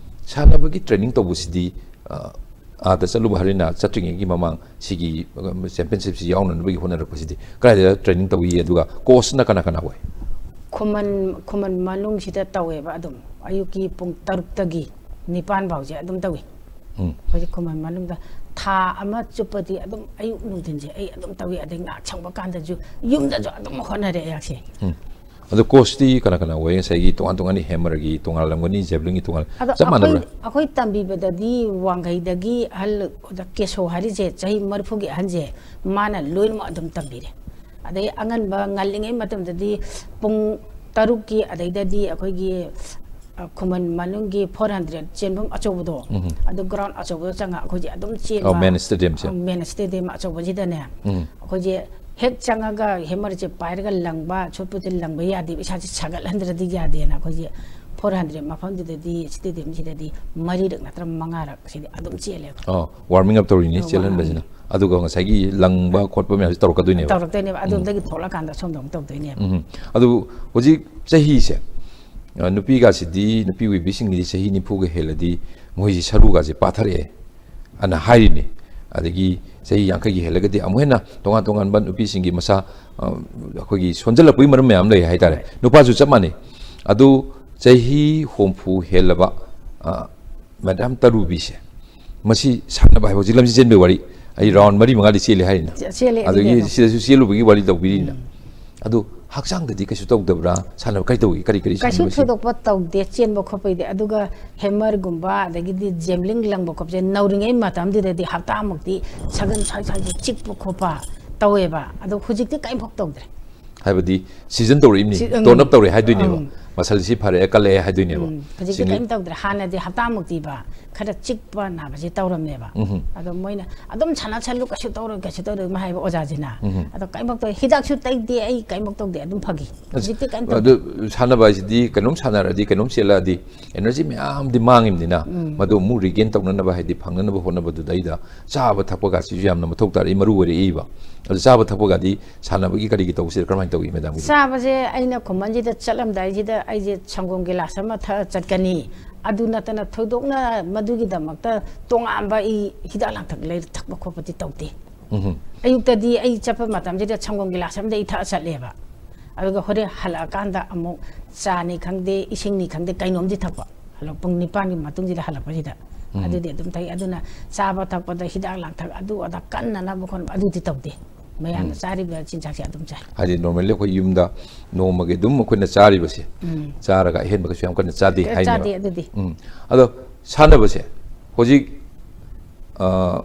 ꯁꯥꯟꯅꯕꯒꯤ ꯇ꯭ꯔꯦꯅꯤꯡ ꯇꯧꯕꯁꯤꯗꯤ, ꯑ, ꯑꯥꯗ ꯆꯠꯂꯨꯕ ꯍꯥꯏꯔꯤꯅ ꯆꯠꯇ꯭ꯔꯤꯉꯩꯒꯤ ꯃꯃꯥꯡ ꯁꯤꯒꯤ, ꯑ, ꯆꯦꯝꯄꯤꯌꯟꯁꯤꯞꯁꯤ ꯌꯥꯎꯅꯅꯕꯒꯤ ꯍꯣꯠꯅꯔꯛꯄꯁꯤꯗꯤ ꯀꯗꯥꯏꯗ ꯇ꯭ꯔꯦꯅꯤꯡ ꯇꯧꯏ? ꯑꯗꯨꯒ ꯀꯣꯆꯅ ꯀꯅꯥ ꯀꯅꯥ ꯑꯣꯏ? ꯈꯨꯃꯟ, ꯈꯨꯃꯟ ꯃꯅꯨꯡꯁꯤꯗ ꯇꯧꯋꯦꯕ꯫ ꯑꯗꯨꯝ ꯑꯌꯨꯛꯀꯤ ꯄꯨꯡ ꯇꯔꯨꯛꯇꯒꯤ ꯅꯤꯄꯥꯟ ꯐꯥꯎꯁꯦ ꯑꯗꯨꯝ ꯇꯧꯏ꯫ ꯎꯝ꯫ ꯑꯩꯈꯣꯏꯁꯦ ꯈꯨꯃꯟ ꯃꯅꯨꯡꯗ ꯊꯥ ꯑꯃ ꯆꯨꯞꯄꯗꯤ ꯑꯗꯨꯝ ꯑꯌꯨꯛ ꯅꯨꯡꯊꯤꯟꯁꯦ ꯑꯩ ꯑꯗꯨꯝ ꯇꯧꯏ꯫ ꯑꯗꯩ ꯉꯥꯏꯍꯥꯛ ꯁꯪꯕ ꯀꯥꯟꯗꯁꯨ ꯌꯨꯝꯗꯁꯨ ꯑꯗꯨꯝ ꯍꯣꯠꯅꯔꯦ ꯑꯩꯍꯥꯛꯁꯦ꯫ ꯎꯝ꯫ ꯑꯗꯣ ꯀꯣꯆꯇꯤ ꯀꯅꯥ ꯀꯅꯥ ꯑꯣꯏ? ꯉꯁꯥꯏꯒꯤ ꯇꯣꯉꯥꯟ ꯇꯣꯉꯥꯟꯅ ꯍꯦꯃꯔꯒꯤ ꯇꯣꯉꯥꯜꯂꯝꯒꯅꯤ, ꯖꯦꯕꯂꯤꯟꯒꯤ ꯇꯣꯉꯥꯟ-, ꯑꯗꯣ ꯆꯞ ꯑꯩꯈꯣꯏ, ꯃꯥꯟꯅꯕ꯭ꯔꯥ? ꯑꯩꯈꯣꯏ ꯇꯝꯕꯤꯕꯗꯗꯤ ꯋꯥꯡꯈꯩꯗꯒꯤ ꯑꯍꯜ ꯑꯣꯖꯥ ꯀꯦꯁꯣ ꯍꯥꯏꯔꯤꯁꯦ ꯆꯍꯤ ꯃꯔꯤꯐꯨꯒꯤ ꯑꯍꯟꯁꯦ ꯃꯥꯅ ꯂꯣꯏꯅꯃꯛ ꯑꯗꯨꯝ ꯇꯝꯕꯤꯔꯦ꯫ ꯑꯗꯩ ꯑꯉꯟꯕ ꯉꯜꯂꯤꯉꯩ ꯃꯇꯝꯗꯗꯤ ꯄꯨꯡ ꯇꯔꯨꯛꯀꯤ ꯑꯗꯩꯗꯗꯤ ꯑꯩꯈꯣꯏꯒꯤ, ꯑ, ꯈꯨꯃꯟ ꯃꯅꯨꯡꯒꯤ four hundred ꯆꯦꯟꯐꯝ ꯑꯆꯧꯕꯗꯣ, ꯎꯝ꯫ ꯑꯗꯨ ground ꯑꯆꯧꯕꯗ ꯆꯪꯉ ꯑꯩꯈꯣꯏꯁꯦ ꯑꯗꯨꯝ ꯆꯦꯟꯕ꯫ ꯑꯧ, main stadiumꯁꯦ꯫ ꯑ, main stadium ꯑꯆꯧꯕꯁꯤꯗꯅꯦ, ꯎꯝ꯫ ꯑꯩꯈꯣꯏꯁꯦ ꯍꯦꯛ ꯆꯪꯉꯒ ꯍꯦꯃꯔꯁꯦ ꯄꯥꯏꯔꯒ ꯂꯪꯕ, ꯁꯣꯠ ꯄꯨꯠꯁꯦ ꯂꯪꯕ ꯌꯥꯗꯦꯕ, ꯏꯁꯥꯁꯦ ꯁꯥꯒꯠꯍꯟꯗ꯭ꯔꯗꯤ ꯌꯥꯗꯦꯅ ꯑꯩꯈꯣꯏꯁꯦ four hundred ꯃꯐꯝꯗꯨꯗꯗꯤ, stadiumꯁꯤꯗꯗꯤ ꯃꯔꯤꯔꯛ ꯅꯠꯇ꯭ꯔ ꯃꯉꯥꯔꯛ ꯁꯤꯗꯤ ꯑꯗꯨꯝ ꯆꯦꯜꯂꯦꯕ꯫ ꯑꯣ, warming up ꯇꯧꯔꯤꯅꯤ, ꯑꯧ, ꯆꯦꯜꯍꯟꯕꯁꯤꯅ꯫ Warming up꯫ ꯑꯗꯨꯒ ꯉꯁꯥꯏꯒꯤ ꯂꯪꯕ ꯈꯣꯠꯄ ꯃꯌꯥꯝꯁꯤ ꯇꯧꯔꯛꯀꯗꯣꯏꯅꯦꯕ꯫ ꯇꯧꯔꯛꯇꯣꯏꯅꯦꯕ꯫ ꯎꯝ꯫ ꯑꯗꯣꯝꯗꯒꯤ ꯊꯣꯛꯂꯛꯀꯥꯟꯗ ꯁꯣꯝꯗ ꯑꯃꯨꯛ ꯇꯧꯗꯣꯏꯅꯦꯕ꯫ ꯎꯝ꯫ ꯑꯗꯨ ꯍꯧꯖꯤꯛ ꯆꯍꯤꯁꯦ, ꯑ, ꯅꯨꯄꯤꯒꯁꯤꯗꯤ, ꯅꯨꯄꯤ ꯑꯣꯏꯕꯤꯁꯤꯡꯒꯤꯗꯤ ꯆꯍꯤ ꯅꯤꯐꯨꯒ ꯍꯦꯜꯂꯗꯤ ꯃꯣꯏꯁꯤ ꯁꯔꯨꯒꯁꯦ ꯄꯥꯊꯔꯛꯑꯦ ꯑꯅ ꯍꯥꯏꯔꯤꯅꯤ꯫ ꯑꯗꯒꯤ ꯆꯍꯤ ꯌꯥꯡꯈꯩꯒꯤ ꯍꯦꯜꯂꯒꯗꯤ ꯑꯃꯨꯛ ꯍꯦꯟꯅ ꯇꯣꯉꯥꯟ ꯇꯣꯉꯥꯟꯕ ꯅꯨꯄꯤꯁꯤꯡꯒꯤ ꯃꯁꯥ, ꯑ, ꯑꯩꯈꯣꯏꯒꯤ ꯁꯣꯟꯖꯜꯂꯛꯄꯒꯤ ꯃꯔꯝ ꯃꯌꯥꯝ ꯂꯩ ꯍꯥꯏꯇꯥꯔꯦ꯫ ꯍꯣꯏ꯫ ꯅꯨꯄꯥꯁꯨ ꯆꯞ ꯃꯥꯟꯅꯩ꯫ ꯑꯗꯨ ꯆꯍꯤ ꯍꯨꯝꯐꯨ ꯍꯦꯜꯂꯕ, ꯑ, ꯃꯦꯗꯥꯝ ꯇꯔꯨꯕꯤꯁꯦ, ꯃꯁꯤ ꯁꯥꯟꯅꯕ ꯍꯥꯏꯕ ꯍꯧꯖꯤꯛ ꯂꯝꯖꯦꯜ ꯆꯦꯟꯕꯒꯤ ꯋꯥꯔꯤ, ꯑꯩ round ꯃꯔꯤ ꯃꯉꯥꯗꯤ ꯆꯦꯜꯂꯤ ꯍꯥꯏꯔꯤꯅ꯫ ꯆꯦ-, ꯆꯦꯜꯂꯤ, ꯑꯗꯨꯗꯤ ꯑꯗꯒꯤ ꯀꯩꯅꯣ꯫ ꯁꯤꯗꯁꯨ ꯆꯦꯜꯂꯨꯕꯒꯤ ꯋꯥꯔꯤ ꯇꯧꯕꯤꯔꯤꯅ꯫ ꯎꯝ꯫ ꯑꯗꯨ ꯍꯛꯆꯥꯡꯗꯗꯤ ꯀꯩꯁꯨ ꯇꯧꯗꯕ꯭ꯔꯥ? ꯁꯥꯟꯅꯕ ꯀꯔꯤ ꯇꯧꯏ? ꯀꯔꯤ ꯀꯔꯤ ꯀꯩꯁꯨ ꯁꯥꯟꯅꯕꯁꯤ? ꯊꯣꯏꯗꯣꯛꯄ ꯇꯧꯗꯦ꯫ ꯆꯦꯟꯕ ꯈꯣꯠꯄꯩꯗꯤ꯫ ꯑꯗꯨꯒ ꯍꯦꯃꯔꯒꯨꯝꯕ ꯑꯗꯒꯤꯗꯤ ꯖꯦꯝꯂꯤꯡ ꯂꯪꯕ ꯈꯣꯠꯄꯁꯦ ꯅꯧꯔꯤꯉꯩ ꯃꯇꯝꯗꯨꯗꯗꯤ ꯍꯞꯇꯥꯃꯨꯛꯇꯤ ꯁꯒꯟ ꯁ꯭ꯋꯥꯏ ꯁ꯭ꯋꯥꯏꯁꯦ ꯆꯤꯛꯄ ꯈꯣꯠꯄ ꯇꯧꯋꯦꯕ꯫ ꯑꯗꯣ ꯍꯧꯖꯤꯛꯇꯤ ꯀꯔꯤꯝꯐꯥꯎ ꯇꯧꯗ꯭ꯔꯦ꯫ ꯍꯥꯏꯕꯗꯤ ꯁꯤꯖꯟ ꯇꯧꯔꯛꯏꯕꯅꯤ, ꯁꯤ-, ꯎꯝ. ꯇꯣꯟ ꯑꯞ ꯇꯧꯔꯦ ꯍꯥꯏꯗꯣꯏꯅꯦꯕ꯫ ꯎꯝ. ꯃꯁꯜꯁꯤ ꯐꯔꯛꯑꯦ, ꯀꯜꯂꯛꯑꯦ ꯍꯥꯏꯗꯣꯏꯅꯦꯕ꯫ ꯎꯝ, ꯍꯧꯖꯤꯛꯇꯤ ꯆꯤꯡꯂꯤ- ꯀꯔꯤꯝ ꯇꯧꯗ꯭ꯔꯦ꯫ ꯍꯥꯟꯅꯗꯤ ꯍꯞꯇꯥꯃꯨꯛꯇꯤꯕ ꯈꯔ ꯆꯤꯛꯄ ꯅꯥꯕꯁꯦ ꯇꯧꯔꯝꯃꯦꯕ꯫ ꯎꯝ. ꯑꯗꯣ ꯃꯣꯏꯅ ꯑꯗꯨꯝ ꯁꯥꯟꯅꯁꯜꯂꯨ, ꯀꯩꯁꯨ ꯇꯧꯔꯣꯏ, ꯀꯩꯁꯨ ꯇꯧꯔꯣꯏ ꯑꯗꯨꯝ ꯍꯥꯏꯕ ꯑꯣꯖꯥꯁꯤꯅ꯫ ꯎꯝ. ꯑꯗꯣ ꯀꯔꯤꯝꯐꯥꯎ ꯇꯧꯗꯦ꯫ ꯍꯤꯗꯥꯛꯁꯨ ꯇꯩꯗꯦ, ꯑꯩ ꯀꯔꯤꯝꯐꯥꯎ ꯇꯧꯗꯦ, ꯑꯗꯨꯝ ꯐꯈꯤ꯫ ꯍꯧꯖꯤꯛꯇꯤ ꯀꯔꯤꯝ ꯇꯧꯗꯦ꯫ ꯑꯗꯨ ꯁꯥꯟꯅꯕ ꯍꯥꯏꯁꯤꯗꯤ ꯀꯩꯅꯣꯝ ꯁꯥꯟꯅꯔꯗꯤ, ꯀꯩꯅꯣꯝ ꯆꯦꯜꯂꯛꯑꯗꯤ ꯑꯦꯅꯔꯖꯤ ꯃꯌꯥꯝꯗꯤ ꯃꯥꯡꯉꯤꯕꯅꯤꯅ, ꯃꯗꯨ ꯑꯃꯨꯛ ꯔꯤꯒꯦꯟ ꯇꯧꯅꯅꯕ, ꯍꯥꯏꯗꯤ ꯐꯪꯅꯅꯕ ꯍꯣꯠꯅꯕꯗꯨꯗꯩꯗ ꯆꯥꯕ ꯊꯛꯄꯒꯁꯤꯁꯨ ꯌꯥꯝꯅ ꯃꯊꯧ ꯇꯥꯔꯛꯏ, ꯃꯔꯨ ꯑꯣꯏꯔꯛꯏꯕ꯫ ꯑꯗꯨ ꯆꯥꯕ ꯊꯛꯄꯒꯗꯤ ꯁꯥꯟꯅꯕꯒꯤ ꯀꯔꯤꯒꯤ ꯇꯧꯕꯁꯤꯗ ꯀꯔꯝꯍꯥꯏꯅ ꯇꯧꯏ, ꯃꯦꯗꯥꯝꯒꯤꯗꯤ? ꯆꯥꯕꯁꯦ ꯑꯩꯅ ꯈꯨꯃꯟꯁꯤꯗ ꯆꯠꯂꯝꯗꯥꯏꯁꯤꯗ ꯑꯩꯁꯦ ꯁꯪꯒꯣꯝ ꯒꯤꯂꯥꯁ ꯑꯃ ꯊꯛꯑ ꯆꯠꯀꯅꯤ꯫ ꯑꯗꯨ ꯅꯠꯇꯅ ꯊꯣꯏꯗꯣꯛꯅ ꯃꯗꯨꯒꯤꯗꯃꯛꯇ ꯇꯣꯉꯥꯟꯕ ꯑꯩ ꯍꯤꯗꯥꯛ ꯂꯥꯡꯊꯛ ꯂꯩꯔ ꯊꯛꯄ ꯈꯣꯠꯄꯗꯤ ꯇꯧꯗꯦ꯫ ꯎꯝ. ꯑꯌꯨꯛꯇꯗꯤ ꯑꯩ ꯆꯠꯄ ꯃꯇꯝꯁꯤꯗ ꯁꯪꯒꯣꯝ ꯒꯤꯂꯥꯁ ꯑꯃꯗꯤ ꯑꯩ ꯊꯛꯑ ꯆꯠꯂꯦꯕ꯫ ꯑꯗꯨꯒ ꯍꯣꯔꯦꯟ ꯍꯜꯂꯛꯑꯀꯥꯟꯗ ꯑꯃꯨꯛ ꯆꯥꯅꯤ ꯈꯪꯗꯦ, ꯏꯁꯤꯡꯅꯤ ꯈꯪꯗꯦ, ꯀꯩꯅꯣꯝꯗꯤ ꯊꯛꯄ꯫ ꯍꯜꯂꯛ-, ꯄꯨꯡ ꯅꯤꯄꯥꯟꯒꯤ ꯃꯇꯨꯡꯁꯤꯗ ꯍꯜꯂꯛꯄꯁꯤꯗ꯫ ꯎꯝ. ꯑꯗꯨꯗꯤ ꯑꯗꯨꯝ ꯊꯛꯏ꯫ ꯑꯗꯨꯅ ꯆꯥꯕ ꯊꯛꯄꯗ ꯍꯤꯗꯥꯛ ꯂꯥꯡꯊꯛ ꯑꯗꯨ ꯑꯗꯥ ꯀꯟꯅꯅꯕ ꯈꯣꯠꯅꯕ ꯑꯗꯨꯗꯤ ꯇꯧꯗꯦ꯫ ꯃꯌꯥꯝꯅ ꯎꯝ. ꯆꯥꯔꯤꯕ ꯆꯤꯟꯖꯥꯛꯁꯦ ꯑꯗꯨꯝ ꯆꯥꯏ꯫ ꯍꯥꯏꯗꯤ ꯅꯣꯔꯃꯦꯜꯂꯤ ꯑꯩꯈꯣꯏ ꯌꯨꯝꯗ ꯅꯣꯡꯃꯒꯤ ꯑꯗꯨꯝ ꯑꯩꯈꯣꯏꯅ ꯆꯥꯔꯤꯕꯁꯦ, ꯎꯝ. ꯆꯥꯔꯒ ꯑꯍꯦꯟꯕ ꯀꯩꯁꯨ ꯌꯥꯝ ꯀꯟꯅ ꯆꯥꯗꯦ ꯀꯩ ꯍꯥꯏꯅꯦꯕ꯫ ꯆꯥꯗꯦ ꯑꯗꯨꯗꯤ꯫ ꯎꯝ. ꯑꯗꯣ ꯁꯥꯟꯅꯕꯁꯦ ꯍꯧꯖꯤꯛ, ꯑ,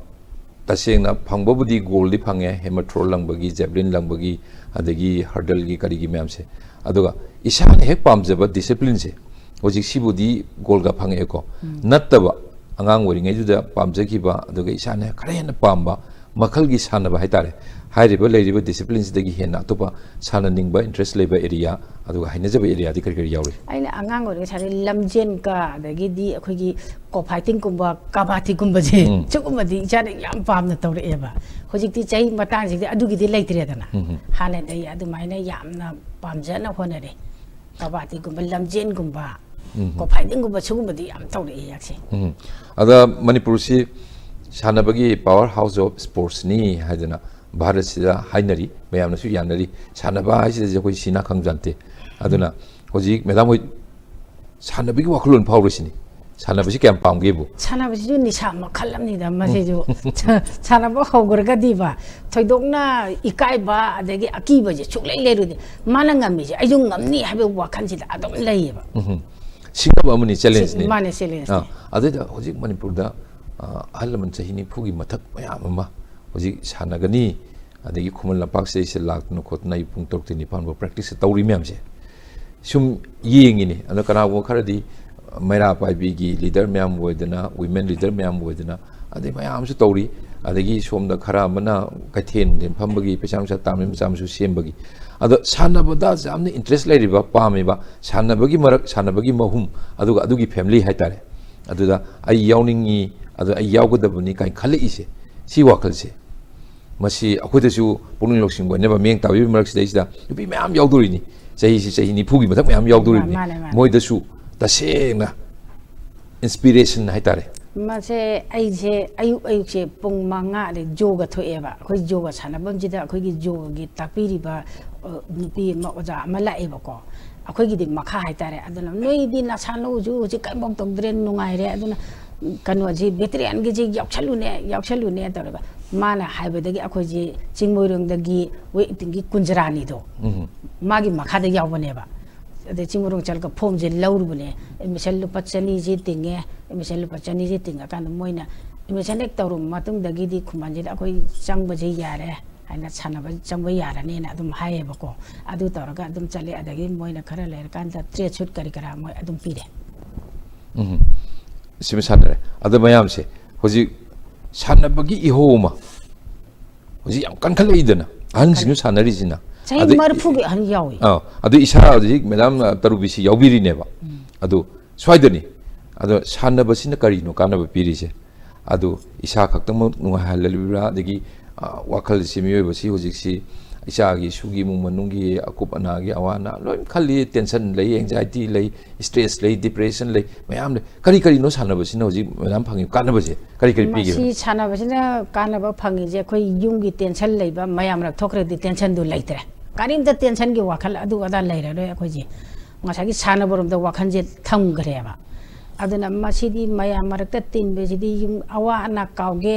ꯇꯁꯦꯡꯅ ꯐꯪꯕꯕꯨꯗꯤ ꯒꯣꯜꯗꯤ ꯐꯪꯉꯦ, ꯍꯦꯃꯔ ꯊ꯭ꯔꯣ ꯂꯪꯕꯒꯤ, ꯖꯦꯕꯂꯤꯟ ꯂꯪꯕꯒꯤ, ꯑꯗꯒꯤ ꯍꯔꯗꯜꯒꯤ, ꯀꯔꯤꯒꯤ ꯃꯌꯥꯝꯁꯦ꯫ ꯑꯗꯨꯒ ꯏꯁꯥꯅ ꯍꯦꯛ ꯄꯥꯝꯖꯕ ꯗꯤꯁꯤꯄ꯭ꯂꯤꯟꯁꯦ, ꯍꯧꯖꯤꯛ ꯁꯤꯕꯨꯗꯤ ꯒꯣꯜꯒ ꯐꯪꯉꯛꯑꯦꯀꯣ, ꯎꯝ. ꯅꯠꯇꯕ ꯑꯉꯥꯡ ꯑꯣꯏꯔꯤꯉꯩꯗꯨꯗ ꯄꯥꯝꯖꯈꯤꯕ, ꯑꯗꯨꯒ ꯏꯁꯥꯅ ꯈꯔ ꯍꯦꯟꯅ ꯄꯥꯝꯕ ꯃꯈꯜꯒꯤ ꯁꯥꯟꯅꯕ ꯍꯥꯏꯇꯥꯔꯦ, ꯍꯥꯏꯔꯤꯕ ꯂꯩꯔꯤꯕ ꯗꯤꯁꯤꯄ꯭ꯂꯤꯟꯁꯤꯗꯒꯤ ꯍꯦꯟꯅ ꯑꯇꯣꯞꯄ ꯁꯥꯟꯅꯅꯤꯡꯕ, ꯏꯟꯇꯔꯦꯁ ꯂꯩꯕ ꯑꯦꯔꯤꯌꯥ, ꯑꯗꯨꯒ ꯍꯩꯅꯖꯕ ꯑꯦꯔꯤꯌꯥꯗꯤ ꯀꯔꯤ ꯀꯔꯤ ꯌꯥꯎꯔꯤ? ꯑꯩꯅ ꯑꯉꯥꯡ ꯑꯣꯏꯔꯤꯉꯩ ꯁꯥꯟꯅ ꯂꯝꯖꯦꯟꯒ ꯑꯗꯒꯤꯗꯤ ꯑꯩꯈꯣꯏꯒꯤ ꯀꯣꯛ ꯐꯥꯏꯇꯤꯡꯒꯨꯝꯕ, ꯀꯕꯥꯇꯤꯒꯨꯝꯕꯁꯦ, ꯎꯝ. ꯁꯤꯒꯨꯝꯕꯗꯤ ꯏꯆꯥꯅ ꯌꯥꯝ ꯄꯥꯝꯅ ꯇꯧꯔꯛꯑꯦꯕ꯫ ꯍꯧꯖꯤꯛꯇꯤ ꯆꯍꯤ ꯃꯇꯥꯡꯁꯤꯗꯤ ꯑꯗꯨꯒꯤꯗꯤ ꯂꯩꯇ꯭ꯔꯦꯗꯅ꯫ ꯎꯝ. ꯍꯥꯟꯅꯗꯤ ꯑꯩ ꯑꯗꯨꯃꯥꯏꯅ ꯌꯥꯝꯅ ꯄꯥꯝꯖꯅ ꯍꯣꯠꯅꯔꯦ꯫ ꯀꯕꯥꯇꯤꯒꯨꯝꯕ, ꯂꯝꯖꯦꯟꯒꯨꯝꯕ, ꯎꯝ. ꯀꯣꯛ ꯐꯥꯏꯇꯤꯡꯒꯨꯝꯕ, ꯁꯤꯒꯨꯝꯕꯗꯤ ꯌꯥꯝ ꯇꯧꯔꯛꯑꯦ ꯑꯩꯍꯥꯛꯁꯦ꯫ ꯎꯝ. ꯑꯗ ꯃꯅꯤꯄꯨꯔꯁꯤ ꯁꯥꯟꯅꯕꯒꯤ power house of sportsꯅꯤ ꯍꯥꯏꯗꯅ ꯚꯥꯔꯠꯁꯤꯗ ꯍꯥꯏꯅꯔꯤ, ꯃꯌꯥꯝꯅꯁꯨ ꯌꯥꯅꯔꯤ꯫ ꯁꯥꯟꯅꯕ ꯍꯥꯏꯁꯤꯗꯁꯨ ꯑꯩꯈꯣꯏ ꯁꯤꯅꯥ ꯈꯪꯖꯟꯇꯦ꯫ ꯑꯗꯨꯅ ꯍꯧꯖꯤꯛ ꯃꯦꯗꯥꯝ ꯍꯣꯏ ꯁꯥꯟꯅꯕꯒꯤ ꯋꯥꯈꯜꯂꯣꯟ ꯐꯥꯎꯔꯤꯁꯤꯅꯤ, ꯁꯥꯟꯅꯕꯁꯤ ꯀꯌꯥꯝ ꯄꯥꯝꯒꯦꯕꯨ? ꯁꯥꯟꯅꯕꯁꯤꯁꯨ ꯅꯤꯁꯥ ꯃꯈꯜ ꯑꯃꯅꯤꯗ꯫ ꯃꯁꯤꯁꯨ ꯁꯥꯟꯅꯕ ꯍꯧꯈ꯭ꯔꯒꯗꯤꯕ, ꯊꯣꯏꯗꯣꯛꯅ ꯏꯀꯥꯏꯕ ꯑꯗꯒꯤ ꯑꯀꯤꯕꯁꯦ ꯁꯨꯛꯂꯩ ꯂꯩꯔꯨꯗꯦ꯫ ꯃꯥꯅ ꯉꯝꯃꯤꯁꯦ ꯑꯩꯁꯨ ꯉꯝꯅꯤ ꯍꯥꯏꯕ ꯋꯥꯈꯜꯁꯤꯗ ꯑꯗꯨꯝ ꯂꯩꯌꯦꯕ꯫ ꯎꯝ꯫ ꯁꯤꯡꯅꯕ ꯑꯃꯅꯤ, ꯆꯦꯂꯦꯟꯖꯅꯤ꯫ ꯃꯥꯅꯦ, ꯆꯦꯂꯦꯟꯖꯅꯤ꯫ ꯑꯥ, ꯑꯗꯨꯗ ꯍꯧꯖꯤꯛ ꯃꯅꯤꯄꯨꯔꯗ, ꯑꯥ, ꯑꯍꯜ ꯂꯃꯟ ꯆꯍꯤ ꯅꯤꯐꯨꯒꯤ ꯃꯊꯛ ꯃꯌꯥꯝ ꯑꯃ ꯍꯧꯖꯤꯛ ꯁꯥꯟꯅꯒꯅꯤ, ꯑꯗꯒꯤ ꯈꯨꯃꯟ ꯂꯝꯄꯥꯛꯁꯤꯗꯩꯁꯤꯗ ꯂꯥꯛꯇꯅ ꯈꯣꯠꯇꯅ ꯑꯌꯨꯛ ꯄꯨꯡ ꯇꯔꯨꯛꯇꯩ ꯅꯤꯄꯥꯟ ꯐꯥꯎ ꯄ꯭ꯔꯦꯛꯇꯤꯁ ꯇꯧꯔꯤ ꯃꯌꯥꯝꯁꯦ ꯁꯨꯝ ꯌꯦꯡꯉꯤꯅꯦ꯫ ꯑꯗꯣ ꯀꯅꯥꯒꯨꯝꯕ ꯈꯔꯗꯤ ꯃꯩꯔꯥ ꯄꯥꯏꯕꯤꯒꯤ ꯂꯤꯗꯔ ꯃꯌꯥꯝ ꯑꯣꯏꯗꯅ, ꯋꯤꯃꯦꯟ ꯂꯤꯗꯔ ꯃꯌꯥꯝ ꯑꯣꯏꯗꯅ, ꯑꯗꯩ ꯃꯌꯥꯝ ꯑꯃꯁꯨ ꯇꯧꯔꯤ꯫ ꯑꯗꯒꯤ ꯁꯣꯝꯗ ꯈꯔ ꯑꯃꯅ ꯀꯩꯊꯦꯜ ꯅꯨꯡꯊꯦꯜ ꯐꯝꯕꯒꯤ ꯄꯩꯁꯥ ꯅꯨꯡꯁꯥ ꯇꯥꯟꯕꯒꯤ ꯃꯆꯥ ꯃꯁꯨ ꯁꯦꯝꯕꯒꯤ꯫ ꯑꯗꯣ ꯁꯥꯟꯅꯕꯗ ꯌꯥꯝꯅ ꯏꯟꯇꯔꯦꯁ ꯂꯩꯔꯤꯕ, ꯄꯥꯝꯃꯤꯕ, ꯁꯥꯟꯅꯕꯒꯤ ꯃꯔꯛ, ꯁꯥꯟꯅꯕꯒꯤ ꯃꯍꯨꯝ, ꯑꯗꯨꯒ ꯑꯗꯨꯒꯤ ꯐꯦꯃꯤꯂꯤ ꯍꯥꯏꯇꯥꯔꯦ, ꯑꯗꯨꯗ ꯑꯩ ꯌꯥꯎꯅꯤꯡꯉꯤ, ꯑꯗꯣ ꯑꯩ ꯌꯥꯎꯒꯗꯕꯅꯤ ꯀꯥꯏꯅ ꯈꯜꯂꯛꯏꯁꯦ, ꯁꯤ ꯋꯥꯈꯜꯁꯦ, ꯃꯁꯤ ꯑꯩꯈꯣꯏꯗꯁꯨ ꯄꯨꯛꯅꯤꯡ ꯂꯧꯁꯤꯡ ꯑꯣꯏꯅꯕ꯫ ꯃꯤꯠꯌꯦꯡ ꯇꯥꯕꯤꯕꯒꯤ ꯃꯔꯛꯁꯤꯗꯩꯁꯤꯗ ꯅꯨꯄꯤ ꯃꯌꯥꯝ ꯌꯥꯎꯗꯣꯔꯤꯅꯤ, ꯆꯍꯤꯁꯤ ꯆꯍꯤ ꯅꯤꯐꯨꯒꯤ ꯃꯊꯛ ꯃꯌꯥꯝ ꯌꯥꯎꯗꯣꯔꯤꯕꯅꯤ꯫ ꯃꯥꯅꯦ, ꯃꯥꯅꯦ꯫ ꯃꯣꯏꯗꯁꯨ ꯇꯁꯦꯡꯅ ꯏꯟꯁꯄꯤꯔꯦꯁꯟ ꯍꯥꯏꯇꯥꯔꯦ꯫ ꯃꯁꯦ ꯑꯩꯁꯦ ꯑꯌꯨꯛ ꯑꯌꯨꯛꯁꯦ ꯄꯨꯡ ꯃꯉꯥꯗ ꯌꯣꯒ ꯊꯣꯛꯑꯦꯕ꯫ ꯑꯩꯈꯣꯏ ꯌꯣꯒ ꯁꯥꯟꯅꯐꯝꯁꯤꯗ ꯑꯩꯈꯣꯏꯒꯤ ꯌꯣꯒꯒꯤ ꯇꯥꯛꯄꯤꯔꯤꯕ, ꯑ, ꯅꯨꯄꯤ ꯑꯃ, ꯑꯣꯖꯥ ꯑꯃ ꯂꯥꯛꯑꯦꯕꯀꯣ, ꯑꯩꯈꯣꯏꯒꯤꯗꯤ ꯃꯈꯥ ꯍꯥꯏꯇꯥꯔꯦ꯫ ꯑꯗꯨꯅ "ꯅꯣꯏꯗꯤ ꯅꯁꯥ ꯅꯎꯁꯨ ꯍꯧꯖꯤꯛ ꯀꯔꯤꯝꯐꯥꯎ ꯇꯧꯗ꯭ꯔꯦ, ꯅꯨꯡꯉꯥꯏꯔꯦ, ꯑꯗꯨꯅ ꯀꯩꯅꯣꯁꯤ, ꯕꯦꯇꯔꯤꯌꯥꯟꯒꯤꯁꯤ ꯌꯥꯎꯁꯜꯂꯨꯅꯦ, ꯌꯥꯎꯁꯜꯂꯨꯅꯦ" ꯇꯧꯔꯒ ꯃꯥꯅ ꯍꯥꯏꯕꯗꯒꯤ ꯑꯩꯈꯣꯏꯁꯤ ꯆꯤꯡꯃꯩꯔꯣꯡꯗꯒꯤ ꯋꯦꯠ ꯂꯤꯐꯇꯤꯡꯒꯤ ꯀꯨꯟꯖꯔꯥꯅꯤꯗꯣ ꯎꯝ꯫ ꯃꯥꯒꯤ ꯃꯈꯥꯗ ꯌꯥꯎꯕꯅꯦꯕ꯫ ꯑꯗꯩ ꯆꯤꯡꯃꯩꯔꯣꯡ ꯆꯠꯂꯒ ꯐꯣꯝꯁꯦ ꯂꯧꯔꯨꯕꯅꯦ꯫ ꯑꯦꯗꯃꯤꯁꯟ ꯂꯨꯄꯥ ꯆꯅꯤꯁꯤ ꯇꯤꯡꯉꯦ꯫ ꯑꯦꯗꯃꯤꯁꯟ ꯂꯨꯄꯥ ꯆꯅꯤꯁꯤ ꯇꯤꯡꯉꯀꯥꯟꯗ ꯃꯣꯏꯅ ꯑꯦꯗꯃꯤꯁꯟ ꯍꯦꯛ ꯇꯧꯔꯕ ꯃꯇꯨꯡꯗꯒꯤꯗꯤ ꯈꯨꯃꯟꯁꯤꯗ ꯑꯩꯈꯣꯏ ꯆꯪꯕꯁꯦ ꯌꯥꯔꯦ ꯍꯥꯏꯅ, ꯁꯥꯟꯅꯕ ꯆꯪꯕ ꯌꯥꯔꯅꯤꯅ ꯑꯗꯨꯝ ꯍꯥꯏꯌꯦꯕꯀꯣ꯫ ꯑꯗꯨ ꯇꯧꯔꯒ ꯑꯗꯨꯝ ꯆꯠꯂꯦ꯫ ꯑꯗꯒꯤ ꯃꯣꯏꯅ ꯈꯔ ꯂꯩꯔꯀꯥꯟꯗ ꯇ꯭ꯔꯦꯛ ꯁꯨꯠ ꯀꯔꯤ ꯀꯔꯥ ꯃꯣꯏ ꯑꯗꯨꯝ ꯄꯤꯔꯦ꯫ ꯎꯝ꯫ ꯁꯤꯃ ꯁꯥꯟꯅꯔꯦ꯫ ꯑꯗꯣ ꯃꯌꯥꯝꯁꯦ ꯍꯧꯖꯤꯛ ꯁꯥꯟꯅꯕꯒꯤ ꯏꯍꯧ ꯑꯃ ꯍꯧꯖꯤꯛ ꯌꯥꯝ ꯀꯟꯈꯠꯂꯛꯏꯗꯅ, ꯑꯍꯟꯁꯤꯡꯁꯨ ꯁꯥꯟꯅꯔꯤꯁꯤꯅ꯫ ꯆꯍꯤ ꯑꯗꯩ ꯃꯔꯤꯐꯨꯒꯤ ꯑꯍꯟ ꯌꯥꯎꯏ꯫ ꯑꯥ, ꯑꯗꯨ ꯏꯁꯥ ꯍꯧꯖꯤꯛ ꯃꯦꯗꯥꯝ, ꯑ, ꯇꯔꯨꯕꯤꯁꯤ ꯌꯥꯎꯕꯤꯔꯤꯅꯦꯕ꯫ ꯑꯗꯨ ꯁ꯭ꯋꯥꯏꯗꯅꯤ꯫ ꯑꯗꯣ ꯁꯥꯟꯅꯕꯁꯤꯅ ꯀꯔꯤꯅꯣ ꯀꯥꯟꯅꯕ ꯄꯤꯔꯤꯁꯦ? ꯑꯗꯨ ꯏꯁꯥ ꯈꯛꯇꯃꯛ ꯅꯨꯡꯉꯥꯏꯍꯜꯂꯤꯕ꯭ꯔꯥ? ꯑꯗꯒꯤ, ꯑ, ꯋꯥꯈꯜꯁꯤ, ꯃꯤꯑꯣꯏꯕꯁꯤ ꯍꯧꯖꯤꯛꯁꯤ ꯏꯆꯥꯒꯤ, ꯏꯁꯨꯒꯤ, ꯏꯃꯨꯡ ꯃꯅꯨꯡꯒꯤ ꯑꯀꯨꯞ ꯑꯅꯥꯒꯤ ꯑꯋꯥ ꯑꯅꯥ ꯂꯣꯏ ꯈꯜꯂꯤ, ꯇꯦꯟꯁꯟ ꯂꯩ, ꯑꯦꯡꯖꯥꯏꯇꯤ ꯂꯩ, ꯏꯁꯇ꯭ꯔꯦꯁ ꯂꯩ, ꯗꯤꯄ꯭ꯔꯦꯁꯟ ꯂꯩ, ꯃꯌꯥꯝ ꯂꯩ꯫ ꯀꯔꯤ ꯀꯔꯤꯅꯣ ꯁꯥꯟꯅꯕꯁꯤꯅ ꯍꯧꯖꯤꯛ ꯃꯦꯗꯥꯝ ꯐꯪꯉꯤꯕ ꯀꯥꯟꯅꯕꯁꯦ? ꯀꯔꯤ ꯀꯔꯤ ꯄꯤꯒꯦ? ꯃꯁꯤ ꯁꯥꯟꯅꯕꯁꯤꯅ ꯀꯥꯟꯅꯕ ꯐꯪꯉꯤꯁꯦ, ꯑꯩꯈꯣꯏ ꯌꯨꯝꯒꯤ ꯇꯦꯟꯁꯟ ꯂꯩꯕ ꯃꯌꯥꯝ ꯂꯧꯊꯣꯛꯈ꯭ꯔꯗꯤ ꯇꯦꯟꯁꯟꯗꯨ ꯂꯩꯇ꯭ꯔꯦ꯫ ꯀꯔꯤꯝꯇ ꯇꯦꯟꯁꯟꯒꯤ ꯋꯥꯈꯜ ꯑꯗꯨ ꯑꯗꯥ ꯂꯩꯔꯔꯣꯏ꯫ ꯑꯩꯈꯣꯏꯁꯦ ꯉꯁꯥꯏꯒꯤ ꯁꯥꯟꯅꯕꯔꯣꯝꯗ ꯋꯥꯈꯜꯁꯦ ꯊꯝꯈ꯭ꯔꯦꯕ꯫ ꯑꯗꯨꯅ ꯃꯁꯤꯗꯤ ꯃꯌꯥꯝ ꯃꯔꯛꯇ ꯇꯤꯟꯕꯁꯤꯗꯤ ꯌꯨꯝ ꯑꯋꯥ ꯑꯅꯥ ꯀꯥꯎꯒꯦ,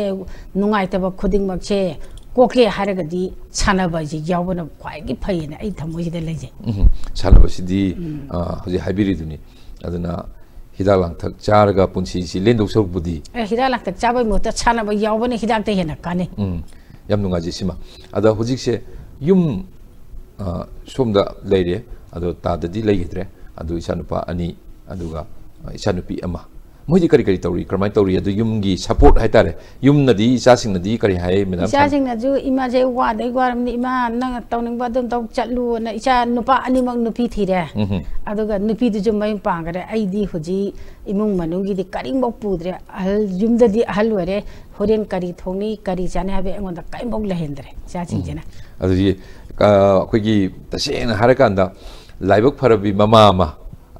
ꯅꯨꯡꯉꯥꯏꯇꯕ ꯈꯨꯗꯤꯡꯃꯛꯁꯦ ꯀꯣꯛꯀꯦ ꯍꯥꯏꯔꯒꯗꯤ ꯁꯥꯟꯅꯕ ꯍꯥꯏꯁꯦ ꯌꯥꯎꯕꯅ ꯈ꯭ꯋꯥꯏꯗꯒꯤ ꯐꯩꯌꯦꯅ ꯑꯩ ꯊꯃꯣꯏꯁꯤꯗ ꯂꯩꯖꯩ꯫ ꯎꯝ, ꯁꯥꯟꯅꯕꯁꯤꯗꯤ ꯑ, ꯍꯧꯖꯤꯛ ꯍꯥꯏꯕꯤꯔꯤꯗꯨꯅꯤ꯫ ꯑꯗꯨꯅ ꯍꯤꯗꯥꯛ ꯂꯥꯡꯊꯛ ꯆꯥꯔꯒ ꯄꯨꯟꯁꯤꯁꯤ ꯂꯦꯟꯗꯧ ꯁꯔꯨꯛꯄꯨꯗꯤ ꯑꯦ, ꯍꯤꯗꯥꯛ ꯂꯥꯡꯊꯛ ꯆꯥꯕꯒꯤ ꯃꯍꯨꯠꯇ ꯁꯥꯟꯅꯕ ꯌꯥꯎꯕꯅ ꯍꯤꯗꯥꯛꯇ ꯍꯦꯟꯅ ꯀꯥꯟꯅꯩ꯫ ꯎꯝ, ꯌꯥꯝ ꯅꯨꯡꯉꯥꯏꯖꯩ ꯁꯤꯃ꯫ ꯑꯗ ꯍꯧꯖꯤꯛꯁꯦ ꯌꯨꯝ ꯑ, ꯁꯣꯝꯗ ꯂꯩꯔꯦ, ꯑꯗꯣ ꯇꯥꯗꯗꯤ ꯂꯩꯈꯤꯗ꯭ꯔꯦ꯫ ꯑꯗꯨ ꯏꯆꯥꯅꯨꯄꯥ ꯑꯅꯤ, ꯑꯗꯨꯒ ꯑ, ꯏꯆꯥꯅꯨꯄꯤ ꯑꯃ꯫ ꯃꯣꯏꯗꯤ ꯀꯔꯤ ꯀꯔꯤ ꯇꯧꯔꯤ, ꯀꯔꯝꯍꯥꯏꯅ ꯇꯧꯔꯤ? ꯑꯗꯨ ꯌꯨꯝꯒꯤ ꯁꯄꯣꯔꯠ ꯍꯥꯏꯇꯥꯔꯦ, ꯌꯨꯝꯅꯗꯤ, ꯏꯆꯥꯁꯤꯡꯅꯗꯤ ꯀꯔꯤ ꯍꯥꯏ, ꯃꯦꯗꯥꯝ? ꯏꯆꯥꯁꯤꯡꯅꯁꯨ ꯏꯃꯥꯁꯦ ꯋꯥꯗꯩ ꯋꯥꯔꯝꯅꯤ, ꯏꯃꯥ ꯅꯪꯅ ꯇꯧꯅꯤꯡꯕ ꯑꯗꯨꯝ ꯇꯧ ꯆꯠꯂꯨꯅ꯫ ꯏꯆꯥ ꯅꯨꯄꯥ ꯑꯅꯤꯃꯛ ꯅꯨꯄꯤ ꯊꯤꯔꯦ꯫ ꯎꯝ꯫ ꯑꯗꯨꯒ ꯅꯨꯄꯤꯗꯨꯁꯨ ꯃꯌꯨꯝ ꯄꯥꯟꯈ꯭ꯔꯦ꯫ ꯑꯩꯗꯤ ꯍꯧꯖꯤꯛ ꯏꯃꯨꯡ ꯃꯅꯨꯡꯒꯤꯗꯤ ꯀꯔꯤꯝꯐꯥꯎ ꯄꯨꯗ꯭ꯔꯦ꯫ ꯑꯍꯜ, ꯌꯨꯝꯗꯗꯤ ꯑꯍꯜ ꯑꯣꯏꯔꯦ꯫ ꯍꯣꯔꯦꯟ ꯀꯔꯤ ꯊꯣꯡꯅꯤ, ꯀꯔꯤ ꯆꯥꯅꯤ ꯍꯥꯏꯕ ꯑꯩꯉꯣꯟꯗ ꯀꯔꯤꯝꯐꯥꯎ ꯂꯩꯍꯟꯗ꯭ꯔꯦ ꯏꯆꯥꯁꯤꯡꯁꯤꯅ꯫ ꯑꯗꯨꯗꯤ ꯑ, ꯑꯩꯈꯣꯏꯒꯤ ꯇꯁꯦꯡꯅ ꯍꯥꯏꯔꯀꯥꯟꯗ ꯂꯥꯏꯕꯛ ꯐꯔꯕꯤ ꯃꯃꯥ ꯑꯃ,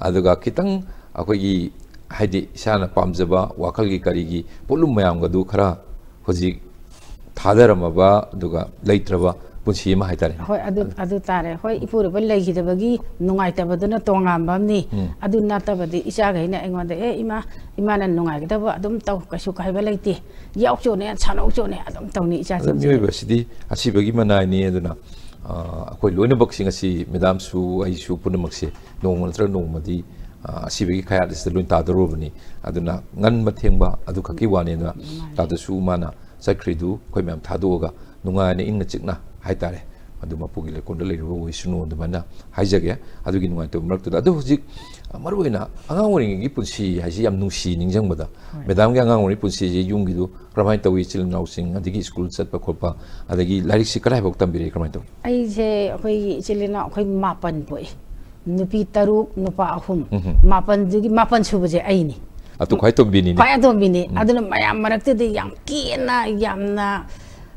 ꯑꯗꯨꯒ ꯈꯤꯇꯪ ꯑꯩꯈꯣꯏꯒꯤ ꯍꯥꯏꯗꯤ ꯏꯁꯥꯅ ꯄꯥꯝꯖꯕ ꯋꯥꯈꯜꯒꯤ ꯀꯔꯤꯒꯤ ꯄꯣꯠꯂꯨꯝ ꯃꯌꯥꯝꯒꯗꯨ ꯈꯔ ꯍꯧꯖꯤꯛ ꯊꯥꯗꯔꯝꯃꯕ, ꯑꯗꯨꯒ ꯂꯩꯇ꯭ꯔꯕ ꯄꯨꯟꯁꯤ ꯑꯃ ꯍꯥꯏꯇꯥꯔꯦ꯫ ꯍꯣꯏ, ꯑꯗꯨ ꯑꯗꯨ ꯇꯥꯔꯦ꯫ ꯍꯣꯏ, ꯏꯄꯨꯔꯣꯏꯕ ꯂꯩꯈꯤꯗꯕꯒꯤ ꯅꯨꯡꯉꯥꯏꯇꯕꯗꯨꯅ ꯇꯣꯉꯥꯟꯕ ꯑꯃꯅꯤ꯫ ꯎꯝ꯫ ꯑꯗꯨ ꯅꯠꯇꯕꯗꯤ ꯏꯆꯥꯈꯩꯅ ꯑꯩꯉꯣꯟꯗ, "ꯑꯦ ꯏꯃꯥ, ꯏꯃꯥꯅ ꯅꯨꯡꯉꯥꯏꯒꯗꯕ ꯑꯗꯨꯝ ꯇꯧ, ꯀꯩꯁꯨ ꯀꯥꯏꯕ ꯂꯩꯇꯦ, ꯌꯥꯎꯆꯣꯅꯦ, ꯁꯥꯟꯅꯧꯆꯣꯅꯦ, ꯑꯗꯨꯝ ꯇꯧꯅꯤ ꯑꯗ ꯏꯆꯥꯁꯤꯡꯁꯤꯗꯤ"꯫ ꯃꯤꯑꯣꯏꯕꯁꯤꯗꯤ ꯑꯁꯤꯕꯒꯤ ꯃꯅꯥꯏꯅꯤ꯫ ꯑꯗꯨꯅ ꯑ, ꯑꯩꯈꯣꯏ ꯂꯣꯏꯅꯃꯛꯁꯤ ꯉꯁꯤ, ꯃꯦꯗꯥꯝꯁꯨ ꯑꯩꯁꯨ ꯄꯨꯝꯅꯃꯛꯁꯦ ꯅꯣꯡꯃ ꯅꯠꯇ꯭ꯔꯒ ꯅꯣꯡꯃꯗꯤ ꯑ, ꯑꯁꯤꯕꯒꯤ ꯈꯌꯥꯠ ꯑꯁꯤꯗ ꯂꯣꯏ ꯇꯥꯗꯧꯔꯕꯅꯤ꯫ ꯑꯗꯨꯅ ꯉꯟꯕ ꯊꯦꯡꯕ ꯑꯗꯨ ꯈꯛꯀꯤ ꯋꯥꯅꯤ꯫ ꯑꯗꯨꯅ ꯇꯥꯗꯁꯨ ꯃꯥꯅ ꯆꯠꯈ꯭ꯔꯤꯗꯨ ꯑꯩꯈꯣꯏ ꯃꯌꯥꯝ ꯊꯥꯗꯣꯛꯑꯒ ꯅꯨꯡꯉꯥꯏꯅ ꯏꯪꯅ ꯆꯤꯛꯅ ꯍꯥꯏꯇꯥꯔꯦ, ꯑꯗꯨ ꯃꯄꯨꯒꯤ ꯂꯩꯀꯣꯜꯗ ꯂꯩꯔꯨꯕ ꯑꯣꯏꯁꯅꯨ ꯑꯗꯨꯃꯥꯏꯅ ꯍꯥꯏꯖꯒꯦ꯫ ꯑꯗꯨꯒꯤ ꯅꯨꯡꯉꯥꯏꯇꯕ ꯃꯔꯛꯇꯨꯗ꯫ ꯑꯗꯣ ꯍꯧꯖꯤꯛ, ꯑ, ꯃꯔꯨꯑꯣꯏꯅ ꯑꯉꯥꯡ ꯑꯣꯏꯔꯤꯉꯩꯒꯤ ꯄꯨꯟꯁꯤ ꯍꯥꯏꯁꯤ ꯌꯥꯝ ꯅꯨꯡꯁꯤ ꯅꯤꯡꯁꯤꯡꯕꯗ꯫ ꯍꯣꯏ꯫ ꯃꯦꯗꯥꯝꯒꯤ ꯑꯉꯥꯡ ꯑꯣꯏꯔꯤꯉꯩ ꯄꯨꯟꯁꯤꯁꯤ ꯌꯨꯝꯒꯤꯗꯨ ꯀꯔꯝꯍꯥꯏꯅ ꯇꯧꯏ? ꯏꯆꯤꯜ ꯏꯅꯥꯎꯁꯤꯡ, ꯑꯗꯒꯤ ꯁ꯭ꯀꯨꯜ ꯆꯠꯄ ꯈꯣꯠꯄ, ꯑꯗꯒꯤ ꯂꯥꯏꯔꯤꯛꯁꯤ ꯀꯗꯥꯏꯐꯥꯎ ꯇꯝꯕꯤꯔꯛꯏ, ꯀꯔꯝꯍꯥꯏꯅ ꯇꯧꯏ? ꯑꯩꯁꯦ, ꯑꯩꯈꯣꯏꯒꯤ ꯏꯆꯤꯜ ꯏꯅꯥꯎ ꯑꯩꯈꯣꯏ ꯃꯥꯄꯟ ꯄꯣꯛꯏ꯫ ꯅꯨꯄꯤ ꯇꯔꯨꯛ, ꯅꯨꯄꯥ ꯑꯍꯨꯝ꯫ ꯎꯝ꯫ ꯃꯥꯄꯟꯗꯨꯒꯤ ꯃꯥꯄꯟ ꯁꯨꯕꯁꯦ ꯑꯩꯅꯤ꯫ ꯑꯇꯣꯞ ꯈ꯭ꯋꯥꯏ ꯇꯣꯝꯕꯤꯅꯤꯅꯦ꯫ ꯈ꯭ꯋꯥꯏ ꯑꯇꯣꯝꯕꯤꯅꯤ꯫ ꯑꯗꯨꯅ ꯃꯌꯥꯝ ꯃꯔꯛꯇꯗꯤ ꯌꯥꯝ ꯀꯦꯅ, ꯌꯥꯝꯅ,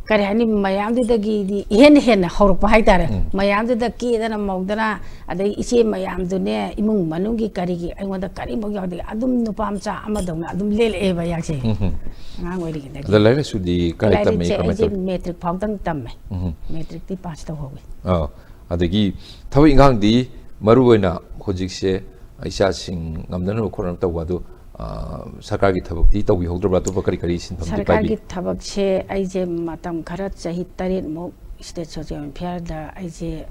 ꯀꯔꯤ ꯍꯥꯏꯅꯤ, ꯃꯌꯥꯝꯗꯨꯗꯒꯤꯗꯤ ꯏꯍꯦꯟ ꯍꯦꯟꯅ ꯍꯧꯔꯛꯄ ꯍꯥꯏꯇꯥꯔꯦ꯫ ꯃꯌꯥꯝꯗꯨꯗ ꯀꯦꯗꯅ ꯃꯧꯗꯅ, ꯑꯗꯩ ꯏꯆꯦ ꯃꯌꯥꯝꯗꯨꯅꯦ, ꯏꯃꯨꯡ ꯃꯅꯨꯡꯒꯤ ꯀꯔꯤꯒꯤ ꯑꯩꯉꯣꯟꯗ ꯀꯔꯤꯃꯨꯛ ꯌꯥꯎꯗꯦ, ꯑꯗꯨꯝ ꯅꯨꯄꯥ ꯃꯆꯥ ꯑꯃꯗꯧꯅ ꯑꯗꯨꯝ ꯂꯦꯜꯂꯛꯑꯦꯕ ꯑꯩꯍꯥꯛꯁꯦ꯫ ꯎꯝ꯫ ꯑꯉꯥꯡ ꯑꯣꯏꯔꯤꯉꯩꯗꯒꯤ꯫ ꯑꯗ ꯂꯥꯏꯔꯤꯛ ꯂꯥꯏꯁꯨꯗꯤ ꯀꯗꯥꯏ ꯇꯝꯃꯛꯏ, ꯂꯥꯏꯔꯤꯛꯁꯦ ꯀꯃꯥꯏꯅ ꯑꯩꯁꯦ ꯇꯧꯏ? ꯃꯦꯇ꯭ꯔꯤꯛ ꯐꯥꯎꯗꯪ ꯇꯝꯃꯦ꯫ ꯎꯝ꯫ ꯃꯦꯇ꯭ꯔꯤꯛꯇꯤ ꯄꯥꯁ ꯇꯧꯍꯧꯋꯤ꯫ ꯑꯥ꯫ ꯑꯗꯒꯤ ꯊꯕꯛ ꯏꯪꯈꯥꯡꯗꯤ ꯃꯔꯨ ꯑꯣꯏꯅ ꯍꯧꯖꯤꯛꯁꯦ ꯏꯆꯥꯁꯤꯡ ꯉꯝꯅꯅꯕ ꯈꯣꯠꯅꯕ ꯇꯧꯕ ꯑꯗꯨ ꯑ, ꯁꯔꯀꯥꯔꯒꯤ ꯊꯕꯛꯇꯤ ꯇꯧꯕꯤꯍꯧꯗ꯭ꯔꯕ꯭ꯔꯥ? ꯑꯇꯣꯞꯄ ꯀꯔꯤ ꯀꯔꯤ ꯁꯤꯟꯐꯝꯗꯤ ꯄꯥꯏꯕꯤ? ꯁꯔꯀꯥꯔꯒꯤ ꯊꯕꯛꯁꯦ ꯑꯩꯁꯦ ꯃꯇꯝ ꯈꯔ, ꯆꯍꯤ ꯇꯔꯦꯠꯃꯨꯛ State Social Welfare ꯗ ꯑꯩꯁꯦ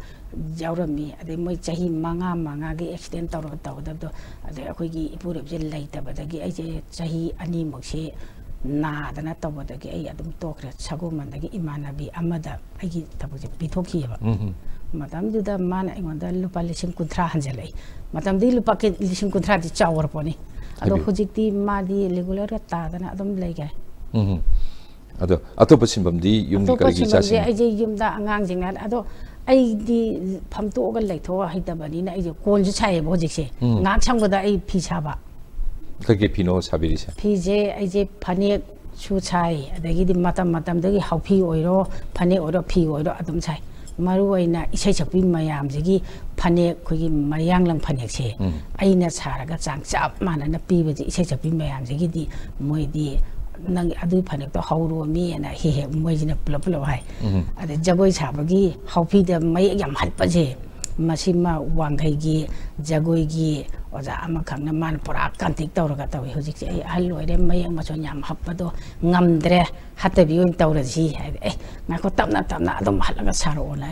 ꯌꯥꯎꯔꯝꯃꯤ꯫ ꯑꯗꯩ ꯃꯣꯏ ꯆꯍꯤ ꯃꯉꯥ ꯃꯉꯥꯒꯤ extend ꯇꯧꯔꯒ ꯇꯧꯒꯗꯕꯗꯣ, ꯑꯗꯩ ꯑꯩꯈꯣꯏꯒꯤ ꯏꯄꯨꯔꯣꯏꯕꯁꯦ ꯂꯩꯇꯕꯗꯒꯤ ꯑꯩꯁꯦ ꯆꯍꯤ ꯑꯅꯤꯃꯨꯛꯁꯦ ꯅꯥꯗꯅ ꯇꯧꯕꯗꯒꯤ ꯑꯩ ꯑꯗꯨꯝ ꯇꯣꯛꯈ꯭ꯔꯦ꯫ ꯁꯒꯣꯜꯕꯟꯗꯒꯤ ꯏꯃꯥꯟꯅꯕꯤ ꯑꯃꯗ ꯑꯩꯒꯤ ꯊꯕꯛꯁꯦ ꯄꯤꯊꯣꯛꯈꯤꯑꯕ꯫ ꯎꯝ꯫ ꯃꯇꯝꯗꯨꯗ ꯃꯥꯅ ꯑꯩꯉꯣꯟꯗ ꯂꯨꯄꯥ ꯂꯤꯁꯤꯡ ꯀꯨꯟꯊ꯭ꯥ ꯍꯟꯖꯜꯂꯛꯏ꯫ ꯃꯇꯝꯗꯨꯒꯤ ꯂꯨꯄꯥ ꯀꯦ-, ꯂꯤꯁꯤꯡ ꯀꯨꯟꯊ꯭ꯔꯥꯗꯤ ꯆꯥꯎꯈ꯭ꯔ ꯄꯣꯠꯅꯤ꯫ ꯑꯗꯣ ꯍꯥꯏꯕꯤꯌꯨ꯫ ꯍꯧꯖꯤꯛꯇꯤ ꯃꯥꯗꯤ regular ꯒ ꯇꯥꯗꯅ ꯑꯗꯨꯝ ꯂꯩꯈ꯭ꯔꯦ꯫ ꯎꯝ꯫ ꯑꯗꯣ ꯑꯇꯣꯞꯄ ꯁꯤꯟꯐꯝꯗꯤ ꯌꯨꯝꯒꯤ ꯑꯇꯣꯞꯄ ꯀꯔꯤꯒꯤ ꯁꯤꯟꯐꯝꯁꯦ ꯏꯆꯥꯁꯤꯡ? ꯑꯩꯁꯦ ꯌꯨꯝꯗ ꯑꯉꯥꯡꯁꯤꯡꯅ, ꯑꯗꯣ ꯑꯩꯗꯤ ꯐꯝꯇꯣꯛꯑꯒ ꯂꯩꯊꯣꯛꯑ ꯍꯩꯇꯕꯅꯤꯅ ꯑꯩꯁꯦ ꯀꯣꯟꯁꯨ ꯁꯥꯏꯌꯦꯕ ꯍꯧꯖꯤꯛꯁꯦ꯫ ꯎꯝ꯫ ꯉꯥꯏꯍꯥꯛ ꯁꯪꯕꯗ ꯑꯩ ꯐꯤ ꯁꯥꯕ꯫ ꯀꯩꯀꯩ ꯐꯤꯅꯣ ꯁꯥꯕꯤꯔꯤꯁꯦ? ꯐꯤꯁꯦ ꯑꯩꯁꯦ ꯐꯅꯦꯛꯁꯨ ꯁꯥꯏ, ꯑꯗꯒꯤꯗꯤ ꯃꯇꯝ ꯃꯇꯝꯗꯨꯒꯤ ꯍꯥꯎꯐꯤ ꯑꯣꯏꯔꯣ, ꯐꯅꯦꯛ ꯑꯣꯏꯔꯣ, ꯐꯤ ꯑꯣꯏꯔꯣ ꯑꯗꯨꯝ ꯁꯥꯏ꯫ ꯃꯔꯨ ꯑꯣꯏꯅ ꯏꯁꯩ ꯁꯛꯄꯤ ꯃꯌꯥꯝꯁꯤꯒꯤ ꯐꯅꯦꯛ, ꯑꯩꯈꯣꯏꯒꯤ ꯃꯌꯥꯡꯂꯪ ꯐꯅꯦꯛꯁꯦ ꯎꯝ꯫ ꯑꯩꯅ ꯁꯥꯔꯒ ꯆꯥꯡ ꯆꯞ ꯃꯥꯟꯅꯅ ꯄꯤꯕꯁꯦ ꯏꯁꯩ ꯁꯛꯄꯤ ꯃꯌꯥꯝꯁꯤꯒꯤꯗꯤ ꯃꯣꯏꯗꯤ, "ꯅꯪ ꯑꯗꯨꯒꯤ ꯐꯅꯦꯛꯇꯣ ꯍꯧꯔꯣꯃꯤ" ꯍꯥꯏꯅ ꯍꯦꯛ ꯍꯦꯛ ꯃꯣꯏꯁꯤꯅ ꯄꯨꯂꯞ ꯄꯨꯂꯞ ꯍꯥꯏ꯫ ꯎꯝ꯫ ꯑꯗꯩ ꯖꯒꯣꯏ ꯁꯥꯕꯒꯤ ꯍꯥꯎꯐꯤꯗ ꯃꯌꯦꯛ ꯌꯥꯝ ꯍꯠꯄꯁꯦ, ꯃꯁꯤꯃ ꯋꯥꯡꯈꯩꯒꯤ ꯖꯒꯣꯏꯒꯤ ꯑꯣꯖꯥ ꯑꯃꯈꯛꯅ ꯃꯥꯅ ꯄꯨꯔꯥ contact ꯇꯧꯔꯒ ꯇꯧꯏ꯫ ꯍꯧꯖꯤꯛꯁꯦ ꯑꯩ ꯑꯍꯜ ꯑꯣꯏꯔꯦ, ꯃꯌꯦꯛ ꯃꯆꯣꯟ ꯌꯥꯝ ꯍꯛꯄꯗꯣ ꯉꯝꯗ꯭ꯔꯦ, ꯍꯠꯇꯕꯤ ꯑꯣꯏꯅ ꯇꯧꯔꯁꯤ ꯍꯥꯏꯗꯤ, "ꯑꯦ, ꯉꯥꯏꯈꯣ, ꯇꯞꯅ ꯇꯞꯅ ꯑꯗꯨꯝ ꯍꯠꯂꯒ ꯁꯥꯔꯛꯑꯣꯅ"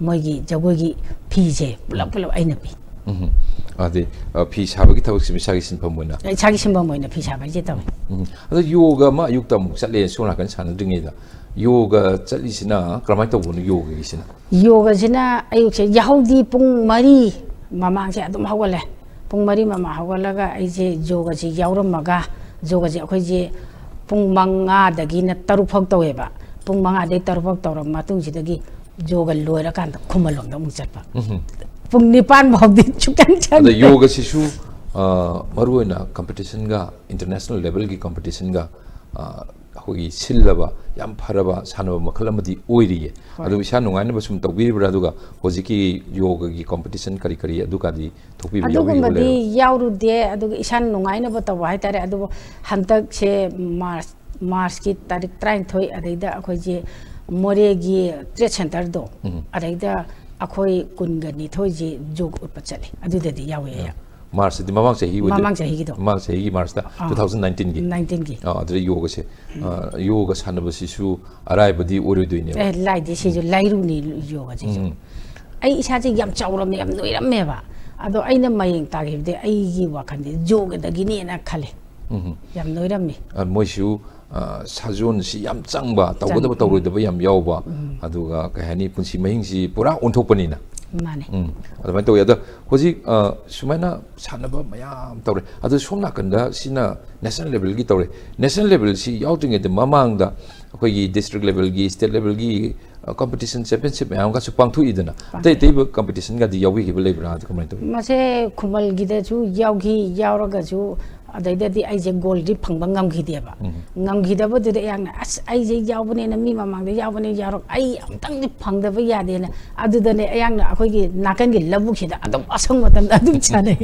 ꯃꯣꯏꯒꯤ ꯖꯒꯣꯏꯒꯤ ꯐꯤꯁꯦ ꯄꯨꯂꯞ ꯄꯨꯂꯞ ꯑꯩꯅ ꯄꯤ꯫ ꯎꯝ꯫ ꯑꯗꯩ, ꯑ, ꯐꯤ ꯁꯥꯕꯒꯤ ꯊꯕꯛꯁꯤꯕꯨ ꯏꯁꯥꯒꯤ ꯁꯤꯟꯐꯝ ꯑꯣꯏꯅ? ꯏꯁꯥꯒꯤ ꯁꯤꯟꯐꯝ ꯑꯣꯏꯅ ꯐꯤ ꯁꯥꯕ ꯍꯥꯏꯁꯦ ꯇꯧꯏ꯫ ꯎꯝ꯫ ꯑꯗꯣ ꯌꯣꯒ ꯑꯃ ꯑꯌꯨꯛꯇ ꯑꯃꯨꯛ ꯆꯠꯂꯦ, ꯁꯣꯝ ꯅꯥꯀꯟ ꯁꯥꯟꯅꯗ꯭ꯔꯤꯉꯩꯗ꯫ ꯌꯣꯒ ꯆꯠꯂꯤꯁꯤꯅ ꯀꯔꯝꯍꯥꯏꯅ ꯇꯧꯕꯅꯣ, ꯌꯣꯒꯒꯤꯁꯤꯅ? ꯌꯣꯒꯁꯤꯅ ꯑꯌꯨꯛꯁꯦ ꯌꯥꯍꯧꯗꯤ ꯄꯨꯡ ꯃꯔꯤ ꯃꯃꯥꯡꯁꯦ ꯑꯗꯨꯝ ꯍꯧꯒꯠꯂꯦ꯫ ꯄꯨꯡ ꯃꯔꯤ ꯃꯃꯥꯡ ꯍꯧꯒꯠꯂꯒ ꯑꯩꯁꯦ ꯌꯣꯒꯁꯤ ꯌꯥꯎꯔꯝꯃꯒ, ꯌꯣꯒꯁꯦ ꯑꯩꯈꯣꯏꯁꯦ ꯄꯨꯡ ꯃꯉꯥꯗꯒꯤꯅ ꯇꯔꯨꯛ ꯐꯥꯎ ꯇꯧꯋꯦꯕ꯫ ꯄꯨꯡ ꯃꯉꯥꯗꯒꯤ ꯇꯔꯨꯛ ꯐꯥꯎ ꯇꯧꯔꯕ ꯃꯇꯨꯡꯁꯤꯗꯒꯤ ꯌꯣꯒ ꯂꯣꯏꯔꯀꯥꯟꯗ ꯈꯨꯃꯟꯂꯣꯝꯗ ꯑꯃꯨꯛ ꯆꯠꯄ꯫ ꯎꯝ꯫ ꯄꯨꯡ ꯅꯤꯄꯥꯟ ꯐꯥꯎꯗꯤ ꯁꯨꯛꯆꯪ ꯑꯗ ꯆꯪꯗꯦ꯫ ꯌꯣꯒꯁꯤꯁꯨ, ꯑ, ꯃꯔꯨꯑꯣꯏꯅ competition ꯒ, international level ꯒꯤ competition ꯒ, ꯑ, ꯑꯩꯈꯣꯏꯒꯤ ꯁꯤꯜꯂꯕ ꯌꯥꯝ ꯐꯔꯕ ꯁꯥꯟꯅꯕ ꯃꯈꯜ ꯑꯃꯗꯤ ꯑꯣꯏꯔꯤꯌꯦ꯫ ꯍꯣꯏ꯫ ꯑꯗꯨ ꯏꯁꯥ ꯅꯨꯡꯉꯥꯏꯅꯕ ꯁꯨꯝ ꯇꯧꯕꯤꯔꯤꯕ꯭ꯔꯥ? ꯑꯗꯨꯒ ꯍꯧꯖꯤꯛꯀꯤ ꯌꯣꯒꯒꯤ competition ꯀꯔꯤ ꯀꯔꯤ ꯑꯗꯨꯒꯗꯤ ꯊꯣꯛꯄꯤꯕ ꯌꯥꯎꯕꯤꯕ ꯑꯗꯨꯒꯨꯝꯕꯗꯤ ꯂꯩꯕ꯭ꯔꯥ? ꯌꯥꯎꯔꯨꯗꯦ꯫ ꯑꯗꯨꯒ ꯏꯁꯥ ꯅꯨꯡꯉꯥꯏꯅꯕ ꯇꯧꯕ ꯍꯥꯏꯇꯥꯔꯦ꯫ ꯑꯗꯨꯕꯨ ꯍꯟꯗꯛꯁꯦ ꯃꯥꯔꯆ, ꯃꯥꯔꯆꯀꯤ ꯇꯥꯔꯤꯛ ꯇꯔꯥꯅꯤꯊꯣꯏ, ꯑꯗꯩꯗ ꯑꯩꯈꯣꯏꯁꯦ ꯃꯣꯔꯦꯒꯤ trade center ꯗꯣ, ꯎꯝ꯫ ꯑꯗꯩꯗ ꯑꯩꯈꯣꯏ ꯀꯨꯟꯒ ꯅꯤꯊꯣꯏꯁꯦ ꯌꯣꯒ ꯎꯠꯄ ꯆꯠꯂꯦ꯫ ꯑꯗꯨꯗꯗꯤ ꯌꯥꯎꯋꯦ ꯑꯩ꯫ ꯃꯥꯔꯁꯇꯗꯤ ꯃꯃꯥꯡ ꯆꯍꯤ ꯑꯣꯏꯗꯣꯏ- ꯃꯃꯥꯡ ꯆꯍꯤꯒꯤꯗꯣ꯫ ꯃꯃꯥꯡ ꯆꯍꯤꯒꯤ ꯃꯥꯔꯁꯇ ꯑꯥ꯫ ꯇꯨ ꯊꯥꯎꯖꯟ ꯅꯥꯏꯟꯇꯤꯟꯒꯤ ꯅꯥꯏꯟꯇꯤꯟꯒꯤ꯫ ꯑꯗꯨꯗ ꯌꯣꯒꯁꯦ, ꯑ, ꯌꯣꯒ ꯁꯥꯟꯅꯕꯁꯤꯁꯨ ꯑꯔꯥꯏꯕꯗꯤ ꯑꯣꯏꯔꯣꯏꯗꯣꯏꯅꯦꯕ꯫ ꯑꯦ, ꯂꯥꯏꯗꯤ ꯁꯤꯁꯨ ꯂꯥꯏꯔꯨꯅꯤ ꯌꯣꯒꯁꯤꯁꯨ꯫ ꯎꯝ꯫ ꯑꯩ ꯏꯁꯥꯁꯦ ꯌꯥꯝ ꯆꯥꯎꯔꯝꯃꯦ, ꯌꯥꯝ ꯅꯣꯏꯔꯝꯃꯦꯕ꯫ ꯑꯗꯣ ꯑꯩꯅ ꯃꯌꯦꯡ ꯇꯥꯈꯤꯕꯗꯤ ꯑꯩꯒꯤ ꯋꯥꯈꯜꯗꯤ ꯌꯣꯒꯗꯒꯤꯅꯦꯅ ꯈꯜꯂꯦ꯫ ꯎꯝ꯫ ꯌꯥꯝ ꯅꯣꯏꯔꯝꯃꯤ꯫ ꯑ, ꯃꯣꯏꯁꯨ, ꯑ, ꯁꯥꯖꯣꯟꯁꯤ ꯌꯥꯝ ꯆꯪꯕ, ꯇꯧꯒꯗꯕ ꯆꯪ- ꯇꯧꯔꯣꯏꯗꯕ ꯌꯥꯝ ꯌꯥꯎꯕ, ꯎꯝ꯫ ꯑꯗꯨꯒ ꯀꯩ ꯍꯥꯏꯅꯤ, ꯄꯨꯟꯁꯤ ꯃꯍꯤꯡꯁꯤ ꯄꯨꯔꯥ ꯑꯣꯟꯊꯣꯛꯄꯅꯤꯅ꯫ ꯃꯥꯅꯦ꯫ ꯎꯝ, ꯑꯗꯨꯃꯥꯏꯅ ꯇꯧꯋꯤ꯫ ꯑꯗꯣ ꯍꯧꯖꯤꯛ, ꯑ, ꯁꯨꯃꯥꯏꯅ ꯁꯥꯟꯅꯕ ꯃꯌꯥꯝ ꯇꯧꯔꯦ꯫ ꯑꯗꯣ ꯁꯣꯝ ꯅꯥꯀꯟꯗ ꯁꯤꯅ ꯅꯦꯁꯅꯦꯜ ꯂꯦꯚꯦꯜꯒꯤ ꯇꯧꯔꯦ꯫ ꯅꯦꯁꯅꯦꯜ ꯂꯦꯚꯦꯜꯁꯤ ꯌꯥꯎꯗ꯭ꯔꯤꯉꯩꯗ ꯃꯃꯥꯡꯗ ꯑꯩꯈꯣꯏꯒꯤ ꯗꯤꯁꯇ꯭ꯔꯤꯛ ꯂꯦꯚꯦꯜꯒꯤ, ꯁ꯭ꯇꯦꯠ ꯂꯦꯚꯦꯜꯒꯤ, ꯑ, ꯀꯝꯄꯤꯇꯤꯁꯟ, ꯆꯦꯝꯄꯤꯌꯟꯁꯤꯞ ꯃꯌꯥꯝꯒꯁꯨ ꯄꯥꯡꯊꯣꯛꯏꯗꯅ꯫ ꯑꯇꯩ ꯄꯥꯡꯊꯣꯛꯏ꯫ ꯑꯇꯩꯕ ꯀꯝꯄꯤꯇꯤꯁꯟꯒꯗꯤ ꯌꯥꯎꯕꯤꯈꯤꯕ ꯂꯩꯕ꯭ꯔꯥ? ꯑꯗꯨ ꯀꯃꯥꯏꯅ ꯇꯧꯋꯤ? ꯃꯁꯦ ꯈꯨꯃꯜꯒꯤꯗꯁꯨ ꯌꯥꯎꯈꯤ, ꯌꯥꯎꯔꯒꯁꯨ ꯑꯗꯩꯗꯗꯤ ꯑꯩꯁꯦ ꯒꯣꯜꯗꯤ ꯐꯪꯕ ꯉꯝꯈꯤꯗꯦꯕ꯫ ꯎꯝ꯫ ꯉꯝꯈꯤꯗꯕꯗꯨꯗ ꯑꯩꯍꯥꯛꯅ, "ꯑꯁ, ꯑꯩꯁꯦ ꯌꯥꯎꯕꯅꯦꯅ, ꯃꯤ ꯃꯃꯥꯡꯗ ꯌꯥꯎꯕꯅꯦ, ꯌꯥꯎꯔꯛ-, ꯑꯩ ꯑꯃꯨꯛꯇꯪꯗꯤ ꯐꯪꯗꯕ ꯌꯥꯗꯦꯅ", ꯑꯗꯨꯗꯅꯦ ꯑꯩꯍꯥꯛꯅ ꯑꯩꯈꯣꯏꯒꯤ ꯅꯥꯀꯟꯒꯤ ꯂꯧꯕꯨꯛꯁꯤꯗ ꯑꯗꯨꯝ ꯑꯁꯪꯕ ꯃꯇꯝꯗ ꯑꯗꯨꯝ ꯁꯥꯟꯅꯩ꯫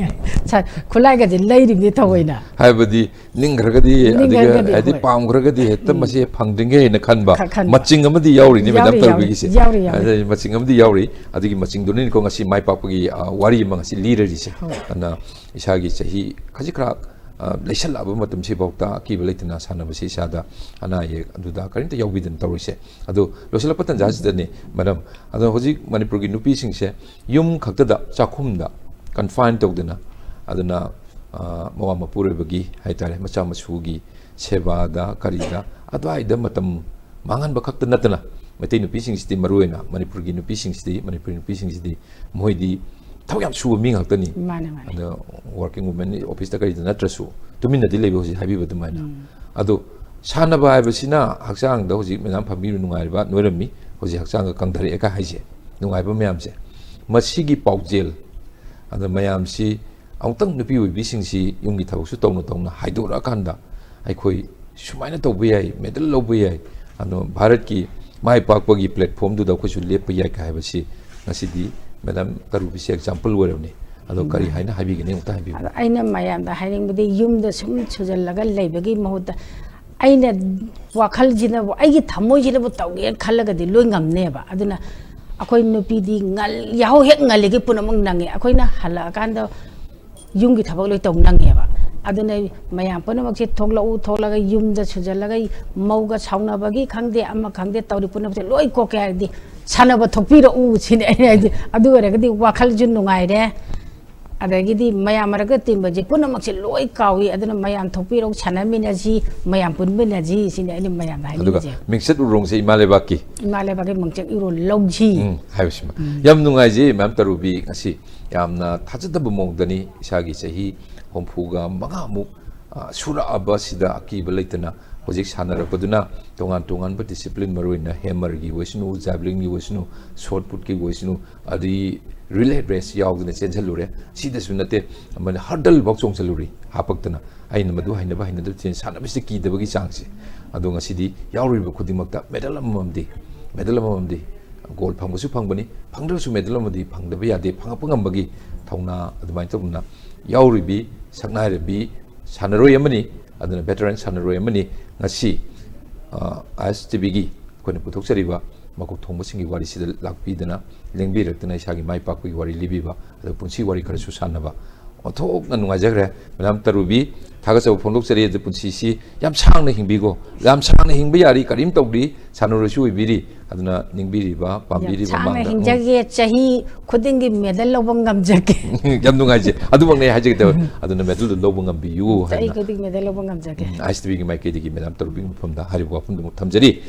ꯁꯥ-, ꯈꯨꯠꯂꯥꯏꯒꯁꯦ ꯂꯩꯔꯤꯕꯅꯤ ꯊꯑꯣꯏꯅ꯫ ꯍꯥꯏꯕꯗꯤ ꯅꯤꯡꯈ꯭ꯔꯒꯗꯤ, ꯑꯗꯨꯒ ꯅꯤꯡꯈ꯭ꯔꯒꯗꯤ, ꯍꯥꯏꯗꯤ ꯍꯣꯏ꯫ ꯄꯥꯝꯈ꯭ꯔꯒꯗꯤ ꯍꯦꯛꯇ ꯎꯝ꯫ ꯃꯁꯤ ꯐꯪꯗ꯭ꯔꯤꯉꯩꯅ ꯈꯟꯕ ꯈ-, ꯈꯟꯕ꯫ ꯃꯆꯤꯡ ꯑꯃꯗꯤ ꯌꯥꯎꯔꯤꯅꯤ, ꯃꯦꯗꯥꯝ ꯌꯥꯎꯔꯤ, ꯌꯥꯎꯔꯤ, ꯇꯧꯕꯤꯒꯤꯁꯦ꯫ ꯌꯥꯎꯔꯤ, ꯌꯥꯎꯔꯤ꯫ ꯑꯗ ꯃꯆꯤꯡ ꯑꯃꯗꯤ ꯌꯥꯎꯔꯤ꯫ ꯑꯗꯨꯒꯤ ꯃꯆꯤꯡꯗꯨꯅꯤꯀꯣ ꯉꯁꯤ ꯃꯥꯏ ꯄꯥꯛꯄꯒꯤ, ꯑ, ꯋꯥꯔꯤ ꯑꯃ ꯉꯁꯤ ꯂꯤꯔꯔꯤꯁꯦ꯫ ꯍꯣꯏ꯫ ꯑꯗꯨꯅ ꯏꯁꯥꯒꯤ ꯆꯍꯤ ꯈꯖꯤꯛ ꯈꯔ, ꯑ, ꯂꯩꯁꯜꯂꯛꯑꯕ ꯃꯇꯝꯁꯤꯐꯥꯎꯗ ꯑꯀꯤꯕ ꯂꯩꯇꯅ ꯁꯥꯟꯅꯕꯁꯤ ꯏꯁꯥꯗ ꯑꯅꯥ ꯑꯌꯦꯛ ꯑꯗꯨꯗ ꯀꯔꯤꯝꯇ ꯌꯥꯎꯕꯤꯗꯅ ꯇꯧꯔꯤꯁꯦ꯫ ꯑꯗꯣ ꯂꯣꯏꯁꯤꯜꯂꯛꯄ ꯇꯥꯟꯖꯥꯁꯤꯗꯅꯤ, ꯃꯦꯗꯥꯝ, ꯑꯗꯣ ꯍꯧꯖꯤꯛ ꯃꯅꯤꯄꯨꯔꯒꯤ ꯅꯨꯄꯤꯁꯤꯡꯁꯦ ꯌꯨꯝ ꯈꯛꯇꯗ, ꯆꯥꯛꯈꯨꯝꯗ ꯀꯟꯐꯥꯏꯟ ꯇꯧꯗꯅ, ꯑꯗꯨꯅ, ꯑ, ꯃꯋꯥ ꯃꯄꯨꯔꯣꯏꯕꯒꯤ ꯍꯥꯏꯇꯥꯔꯦ, ꯃꯆꯥ ꯃꯁꯨꯒꯤ ꯁꯦꯕꯥꯗ, ꯀꯔꯤꯗ, ꯑꯗꯨꯋꯥꯏꯗ ꯃꯇꯝ ꯃꯥꯡꯍꯟꯕ ꯈꯛꯇ ꯅꯠꯇꯅ, ꯃꯩꯇꯩ ꯅꯨꯄꯤꯁꯤꯡꯁꯤꯗꯤ, ꯃꯔꯨꯑꯣꯏꯅ ꯃꯅꯤꯄꯨꯔꯒꯤ ꯅꯨꯄꯤꯁꯤꯡꯁꯤꯗꯤ, ꯃꯅꯤꯄꯨꯔꯤ ꯅꯨꯄꯤꯁꯤꯡꯁꯤꯗꯤ, ꯃꯣꯏꯗꯤ ꯊꯕꯛ ꯌꯥꯝ ꯁꯨꯕ ꯃꯤ ꯉꯥꯛꯇꯅꯤ꯫ ꯃꯥꯅꯦ, ꯃꯥꯅꯦ꯫ ꯑꯗ working women, ꯑꯣꯐꯤꯁꯇ ꯀꯔꯤꯗ ꯅꯠꯇ꯭ꯔꯁꯨ, ꯇꯨꯃꯤꯟꯅꯗꯤ ꯂꯩꯕ, ꯍꯧꯖꯤꯛ ꯍꯥꯏꯕꯤꯕ ꯑꯗꯨꯃꯥꯏꯅ꯫ ꯎꯝ꯫ ꯑꯗꯣ ꯁꯥꯟꯅꯕ ꯍꯥꯏꯕꯁꯤꯅ ꯍꯛꯆꯥꯡꯗ, ꯍꯧꯖꯤꯛ ꯃꯦꯗꯥꯝ ꯐꯝꯕꯤꯔꯤꯕ ꯅꯨꯡꯉꯥꯏꯔꯤꯕ, ꯅꯣꯏꯔꯝꯃꯤ, ꯍꯧꯖꯤꯛ ꯍꯛꯆꯥꯡꯒ ꯀꯪꯊꯔꯛꯑꯦꯒ ꯍꯥꯏꯁꯦ, ꯅꯨꯡꯉꯥꯏꯕ ꯃꯌꯥꯝꯁꯦ, ꯃꯁꯤꯒꯤ ꯄꯥꯎꯖꯦꯜ, ꯑꯗ ꯃꯌꯥꯝꯁꯤ ꯑꯃꯨꯛꯇꯪ ꯅꯨꯄꯤ ꯑꯣꯏꯕꯤꯁꯤꯡꯁꯤ ꯌꯨꯝꯒꯤ ꯊꯕꯛꯁꯨ ꯇꯧꯅ ꯇꯧꯅ ꯍꯥꯏꯗꯣꯔꯛꯑꯀꯥꯟꯗ, ꯑꯩꯈꯣꯏ ꯁꯨꯃꯥꯏꯅ ꯇꯧꯕ ꯌꯥꯏ, ꯃꯦꯗꯜ ꯂꯧꯕ ꯌꯥꯏ, ꯑꯗꯣ ꯚꯥꯔꯠꯀꯤ ꯃꯥꯏ ꯄꯥꯛꯄꯒꯤ ꯄ꯭ꯂꯦꯠꯐꯣꯝꯗꯨꯗ ꯑꯩꯈꯣꯏꯁꯨ ꯂꯦꯞꯄ ꯌꯥꯏ ꯀ ꯍꯥꯏꯕꯁꯤ ꯉꯁꯤꯗꯤ ꯃꯦꯗꯥꯝ ꯇꯔꯨꯕꯤꯁꯦ ꯑꯦꯛꯖꯥꯝꯄꯜ ꯑꯣꯏꯔꯕꯅꯤ꯫ ꯑꯗꯣ ꯀꯔꯤ ꯍꯥꯏꯅ ꯍꯥꯏꯕꯤꯒꯅꯤ, ꯑꯃꯨꯛꯇ ꯍꯥꯏꯕꯤꯌꯨ꯫ ꯑꯗꯣ ꯑꯩꯅ ꯃꯌꯥꯝꯗ ꯍꯥꯏꯅꯤꯡꯕꯗꯤ, ꯌꯨꯝꯗ ꯁꯨꯝ ꯁꯨꯖꯜꯂꯒ ꯂꯩꯕꯒꯤ ꯃꯍꯨꯠꯇ, ꯑꯩꯅ ꯋꯥꯈꯜꯁꯤꯅꯕꯨ, ꯑꯩꯒꯤ ꯊꯃꯣꯏꯁꯤꯅꯕꯨ ꯇꯧꯒꯦꯅ ꯈꯜꯂꯒꯗꯤ ꯂꯣꯏ ꯉꯝꯅꯦꯕ꯫ ꯑꯗꯨꯅ ꯑꯩꯈꯣꯏ ꯅꯨꯄꯤꯗꯤ ꯉꯜ-, ꯌꯥꯍꯧ ꯍꯦꯛ ꯉꯜꯂꯤꯒꯩ ꯄꯨꯝꯅꯃꯛ ꯅꯪꯉꯦ꯫ ꯑꯩꯈꯣꯏꯅ ꯍꯜꯂꯛꯑꯀꯥꯟꯗ ꯌꯨꯝꯒꯤ ꯊꯕꯛ ꯂꯣꯏ ꯇꯧ ꯅꯪꯉꯦꯕ꯫ ꯑꯗꯨꯅ ꯃꯌꯥꯝ ꯄꯨꯝꯅꯃꯛꯁꯦ ꯊꯣꯛꯂꯛꯎ, ꯊꯣꯛꯂꯒ ꯌꯨꯝꯗ ꯁꯨꯖꯜꯂꯒ ꯃꯧꯒ ꯁꯥꯎꯅꯕꯒꯤ ꯈꯪꯗꯦ, ꯑꯃ ꯈꯪꯗꯦ, ꯇꯧꯔꯤ ꯄꯨꯝꯅꯃꯛꯁꯦ ꯂꯣꯏ ꯀꯣꯛꯀꯦ ꯍꯥꯏꯔꯗꯤ ꯁꯥꯟꯅꯕ ꯊꯣꯛꯄꯤꯔꯛꯎ ꯁꯤꯅꯤ ꯑꯩꯅ ꯍꯥꯏꯗꯤ꯫ ꯑꯗꯨ ꯑꯣꯏꯔꯒꯗꯤ ꯋꯥꯈꯜꯁꯨ ꯅꯨꯡꯉꯥꯏꯔꯦ, ꯑꯗꯒꯤꯗꯤ ꯃꯌꯥꯝ ꯃꯔꯛꯇ ꯇꯤꯟꯕꯁꯦ ꯄꯨꯝꯅꯃꯛꯁꯦ ꯂꯣꯏ ꯀꯥꯎꯏ꯫ ꯑꯗꯨꯅ ꯃꯌꯥꯝ ꯊꯣꯛꯄꯤꯔꯛꯎ, ꯁꯥꯟꯅꯃꯤꯟꯅꯁꯤ, ꯃꯌꯥꯝ ꯄꯨꯟꯃꯤꯟꯅꯁꯤ ꯁꯤꯅꯤ ꯑꯩꯅ ꯃꯌꯥꯝꯗ ꯑꯗꯨꯒ ꯍꯥꯏꯅꯤꯡꯉꯤꯁꯦ꯫ ꯃꯤꯡꯆꯠ ꯎꯔꯣꯡꯁꯦ ꯏꯃꯥ ꯂꯩꯕꯥꯛꯀꯤ ꯏꯃꯥ ꯂꯩꯕꯥꯛꯀꯤ ꯃꯤꯡꯆꯠ ꯎꯔꯣꯡ ꯂꯧꯁꯤ꯫ ꯎꯝ, ꯍꯥꯏꯕꯁꯤꯃ ꯌꯥꯝ ꯅꯨꯡꯉꯥꯏꯖꯩ, ꯃꯦꯝ ꯇꯔꯨꯕꯤ꯫ ꯉꯁꯤ ꯌꯥꯝꯅ ꯊꯥꯖꯗꯕ ꯃꯑꯣꯡꯗꯅꯤ ꯏꯁꯥꯒꯤ ꯆꯍꯤ ꯍꯨꯝꯐꯨꯒ ꯃꯉꯥꯃꯨꯛ, ꯑ, ꯁꯨꯔꯛꯑꯕꯁꯤꯗ ꯑꯀꯤꯕ ꯂꯩꯇꯅ ꯍꯧꯖꯤꯛ ꯁꯥꯟꯅꯔꯛꯄꯗꯨꯅ ꯇꯣꯉꯥꯟ ꯇꯣꯉꯥꯟꯕ ꯗꯤꯁꯤꯄ꯭ꯂꯤꯟ, ꯃꯔꯨꯑꯣꯏꯅ ꯍꯦꯃꯔꯒꯤ ꯑꯣꯏꯁꯅꯨ, ꯖꯥꯕꯂꯤꯟꯒꯤ ꯑꯣꯏꯁꯅꯨ, ꯁꯣꯠ ꯄꯨꯠꯀꯤ ꯑꯣꯏꯁꯅꯨ, ꯑꯗꯒꯤ ꯔꯤꯂꯦ ꯔꯦꯁ ꯌꯥꯎꯗꯅ ꯆꯦꯟꯁꯤꯜꯂꯨꯔꯦ꯫ ꯁꯤꯗꯁꯨ ꯅꯠꯇꯦ, ꯑꯃꯅ ꯍꯔꯗꯜꯐꯥꯎ ꯆꯣꯡꯁꯤꯜꯂꯨꯔꯤ ꯍꯥꯄꯛꯇꯅ꯫ ꯑꯩꯅ ꯃꯗꯨ ꯍꯩꯅꯕ ꯍꯩꯅꯗꯕ ꯊꯤꯅ ꯁꯥꯟꯅꯕꯁꯤꯗ ꯀꯤꯗꯕꯒꯤ ꯆꯥꯡꯁꯦ꯫ ꯑꯗꯣ ꯉꯁꯤꯗꯤ ꯌꯥꯎꯔꯤꯕ ꯈꯨꯗꯤꯡꯃꯛꯇ ꯃꯦꯗꯜ ꯑꯃꯃꯝꯗꯤ, ꯃꯦꯗꯜ ꯑꯃꯃꯝꯗꯤ, ꯒꯣꯜ ꯐꯪꯕꯁꯨ ꯐꯪꯕꯅꯤ, ꯐꯪꯗ꯭ꯔꯁꯨ ꯃꯦꯗꯜ ꯑꯃꯗꯤ ꯐꯪꯗꯕ ꯌꯥꯗꯦ, ꯐꯪꯉꯛꯄ ꯉꯝꯕꯒꯤ ꯊꯧꯅꯥ ꯑꯗꯨꯃꯥꯏꯅ ꯇꯧꯗꯅ ꯌꯥꯎꯔꯤꯕꯤ ꯁꯛꯅꯥꯏꯔꯕꯤ ꯁꯥꯟꯅꯔꯣꯏ ꯑꯃꯅꯤ꯫ ꯑꯗꯨꯅ ꯚꯦꯇꯔꯥꯟ ꯁꯥꯟꯅꯔꯣꯏ ꯑꯃꯅꯤ꯫ ꯉꯁꯤ, ꯑ, ꯑꯥꯏ ꯑꯦꯁ ꯇꯤ ꯚꯤꯒꯤ ꯑꯩꯈꯣꯏꯅ ꯄꯨꯊꯣꯛꯆꯔꯤꯕ ꯃꯀꯣꯛ ꯊꯣꯡꯕꯁꯤꯡꯒꯤ ꯋꯥꯔꯤꯁꯤꯗ ꯂꯥꯛꯄꯤꯗꯅ, ꯂꯦꯡꯕꯤꯔꯛꯇꯅ ꯏꯁꯥꯒꯤ ꯃꯥꯏ ꯄꯥꯛꯄꯒꯤ ꯋꯥꯔꯤ ꯂꯤꯕꯤꯕ, ꯑꯗꯨꯒ ꯄꯨꯟꯁꯤ ꯋꯥꯔꯤ ꯈꯔꯁꯨ ꯁꯥꯟꯅꯕ ꯑꯣꯟꯊꯣꯛꯅ ꯅꯨꯡꯉꯥꯏꯖꯈ꯭ꯔꯦ꯫ ꯃꯦꯗꯥꯝ ꯇꯔꯨꯕꯤ, ꯊꯥꯒꯠꯆꯕ ꯐꯣꯡꯗꯣꯛꯆꯔꯤ꯫ ꯑꯗꯨ ꯄꯨꯟꯁꯤꯁꯤ ꯌꯥꯝ ꯁꯥꯡꯅ ꯍꯤꯡꯕꯤꯀꯣ, ꯌꯥꯝ ꯁꯥꯡꯅ ꯍꯤꯡꯕ ꯌꯥꯔꯤ, ꯀꯔꯤꯝ ꯇꯧꯗ꯭ꯔꯤ, ꯁꯥꯟꯅꯔꯣꯏꯁꯨ ꯑꯣꯏꯕꯤꯔꯤ꯫ ꯑꯗꯨꯅ ꯅꯤꯡꯕꯤꯔꯤꯕ, ꯌꯥꯝ ꯄꯥꯝꯕꯤꯔꯤꯕ ꯁꯥꯡꯅ ꯃꯥꯡꯗ, ꯎꯝ꯫ ꯍꯤꯡꯖꯒꯦ, ꯆꯍꯤ ꯈꯨꯗꯤꯡꯒꯤ ꯃꯦꯗꯜ ꯂꯧꯕ ꯉꯝꯖꯒꯦ꯫ ꯌꯥꯝ ꯅꯨꯡꯉꯥꯏꯖꯩ꯫ ꯑꯗꯨꯃꯛꯅꯦ ꯑꯩ ꯍꯥꯏꯖꯒꯦ ꯇꯧꯋꯦ꯫ ꯑꯗꯨꯅ ꯃꯦꯗꯜꯗꯨ ꯂꯧꯕ ꯉꯝꯕꯤꯌꯨ ꯆꯍꯤ ꯍꯥꯏꯅ, ꯈꯨꯗꯤꯡꯒꯤ ꯃꯦꯗꯜ ꯂꯧꯕ ꯉꯝꯖꯒꯦ꯫ ꯎꯝ, ꯑꯥꯏ ꯑꯦꯁ ꯇꯤ ꯚꯤꯒꯤ ꯃꯥꯏꯀꯩꯗꯒꯤ ꯃꯦꯗꯥꯝ ꯇꯔꯨꯕꯤꯒꯤ ꯃꯐꯝꯗ ꯍꯥꯏꯔꯤꯕ ꯋꯥꯐꯝꯗꯨꯃꯛ ꯊꯝꯖꯔꯤ꯫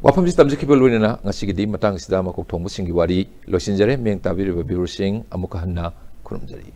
ꯋꯥꯐꯝꯁꯤ ꯇꯝꯖꯈꯤꯕ ꯂꯣꯏꯅꯅ ꯉꯁꯤꯒꯤꯗꯤ ꯃꯇꯥꯡ ꯑꯁꯤꯗ ꯃꯀꯣꯛ ꯊꯣꯡꯕꯁꯤꯡꯒꯤ ꯋꯥꯔꯤ ꯂꯣꯏꯁꯤꯟꯖꯔꯦ꯫ ꯃꯤꯠꯌꯦꯡ ꯇꯥꯕꯤꯔꯤꯕ ꯚ꯭ꯌꯨꯋꯔꯁꯤꯡ ꯑꯃꯨꯛꯀ ꯍꯟꯅ ꯈꯨꯔꯨꯝꯖꯔꯤ꯫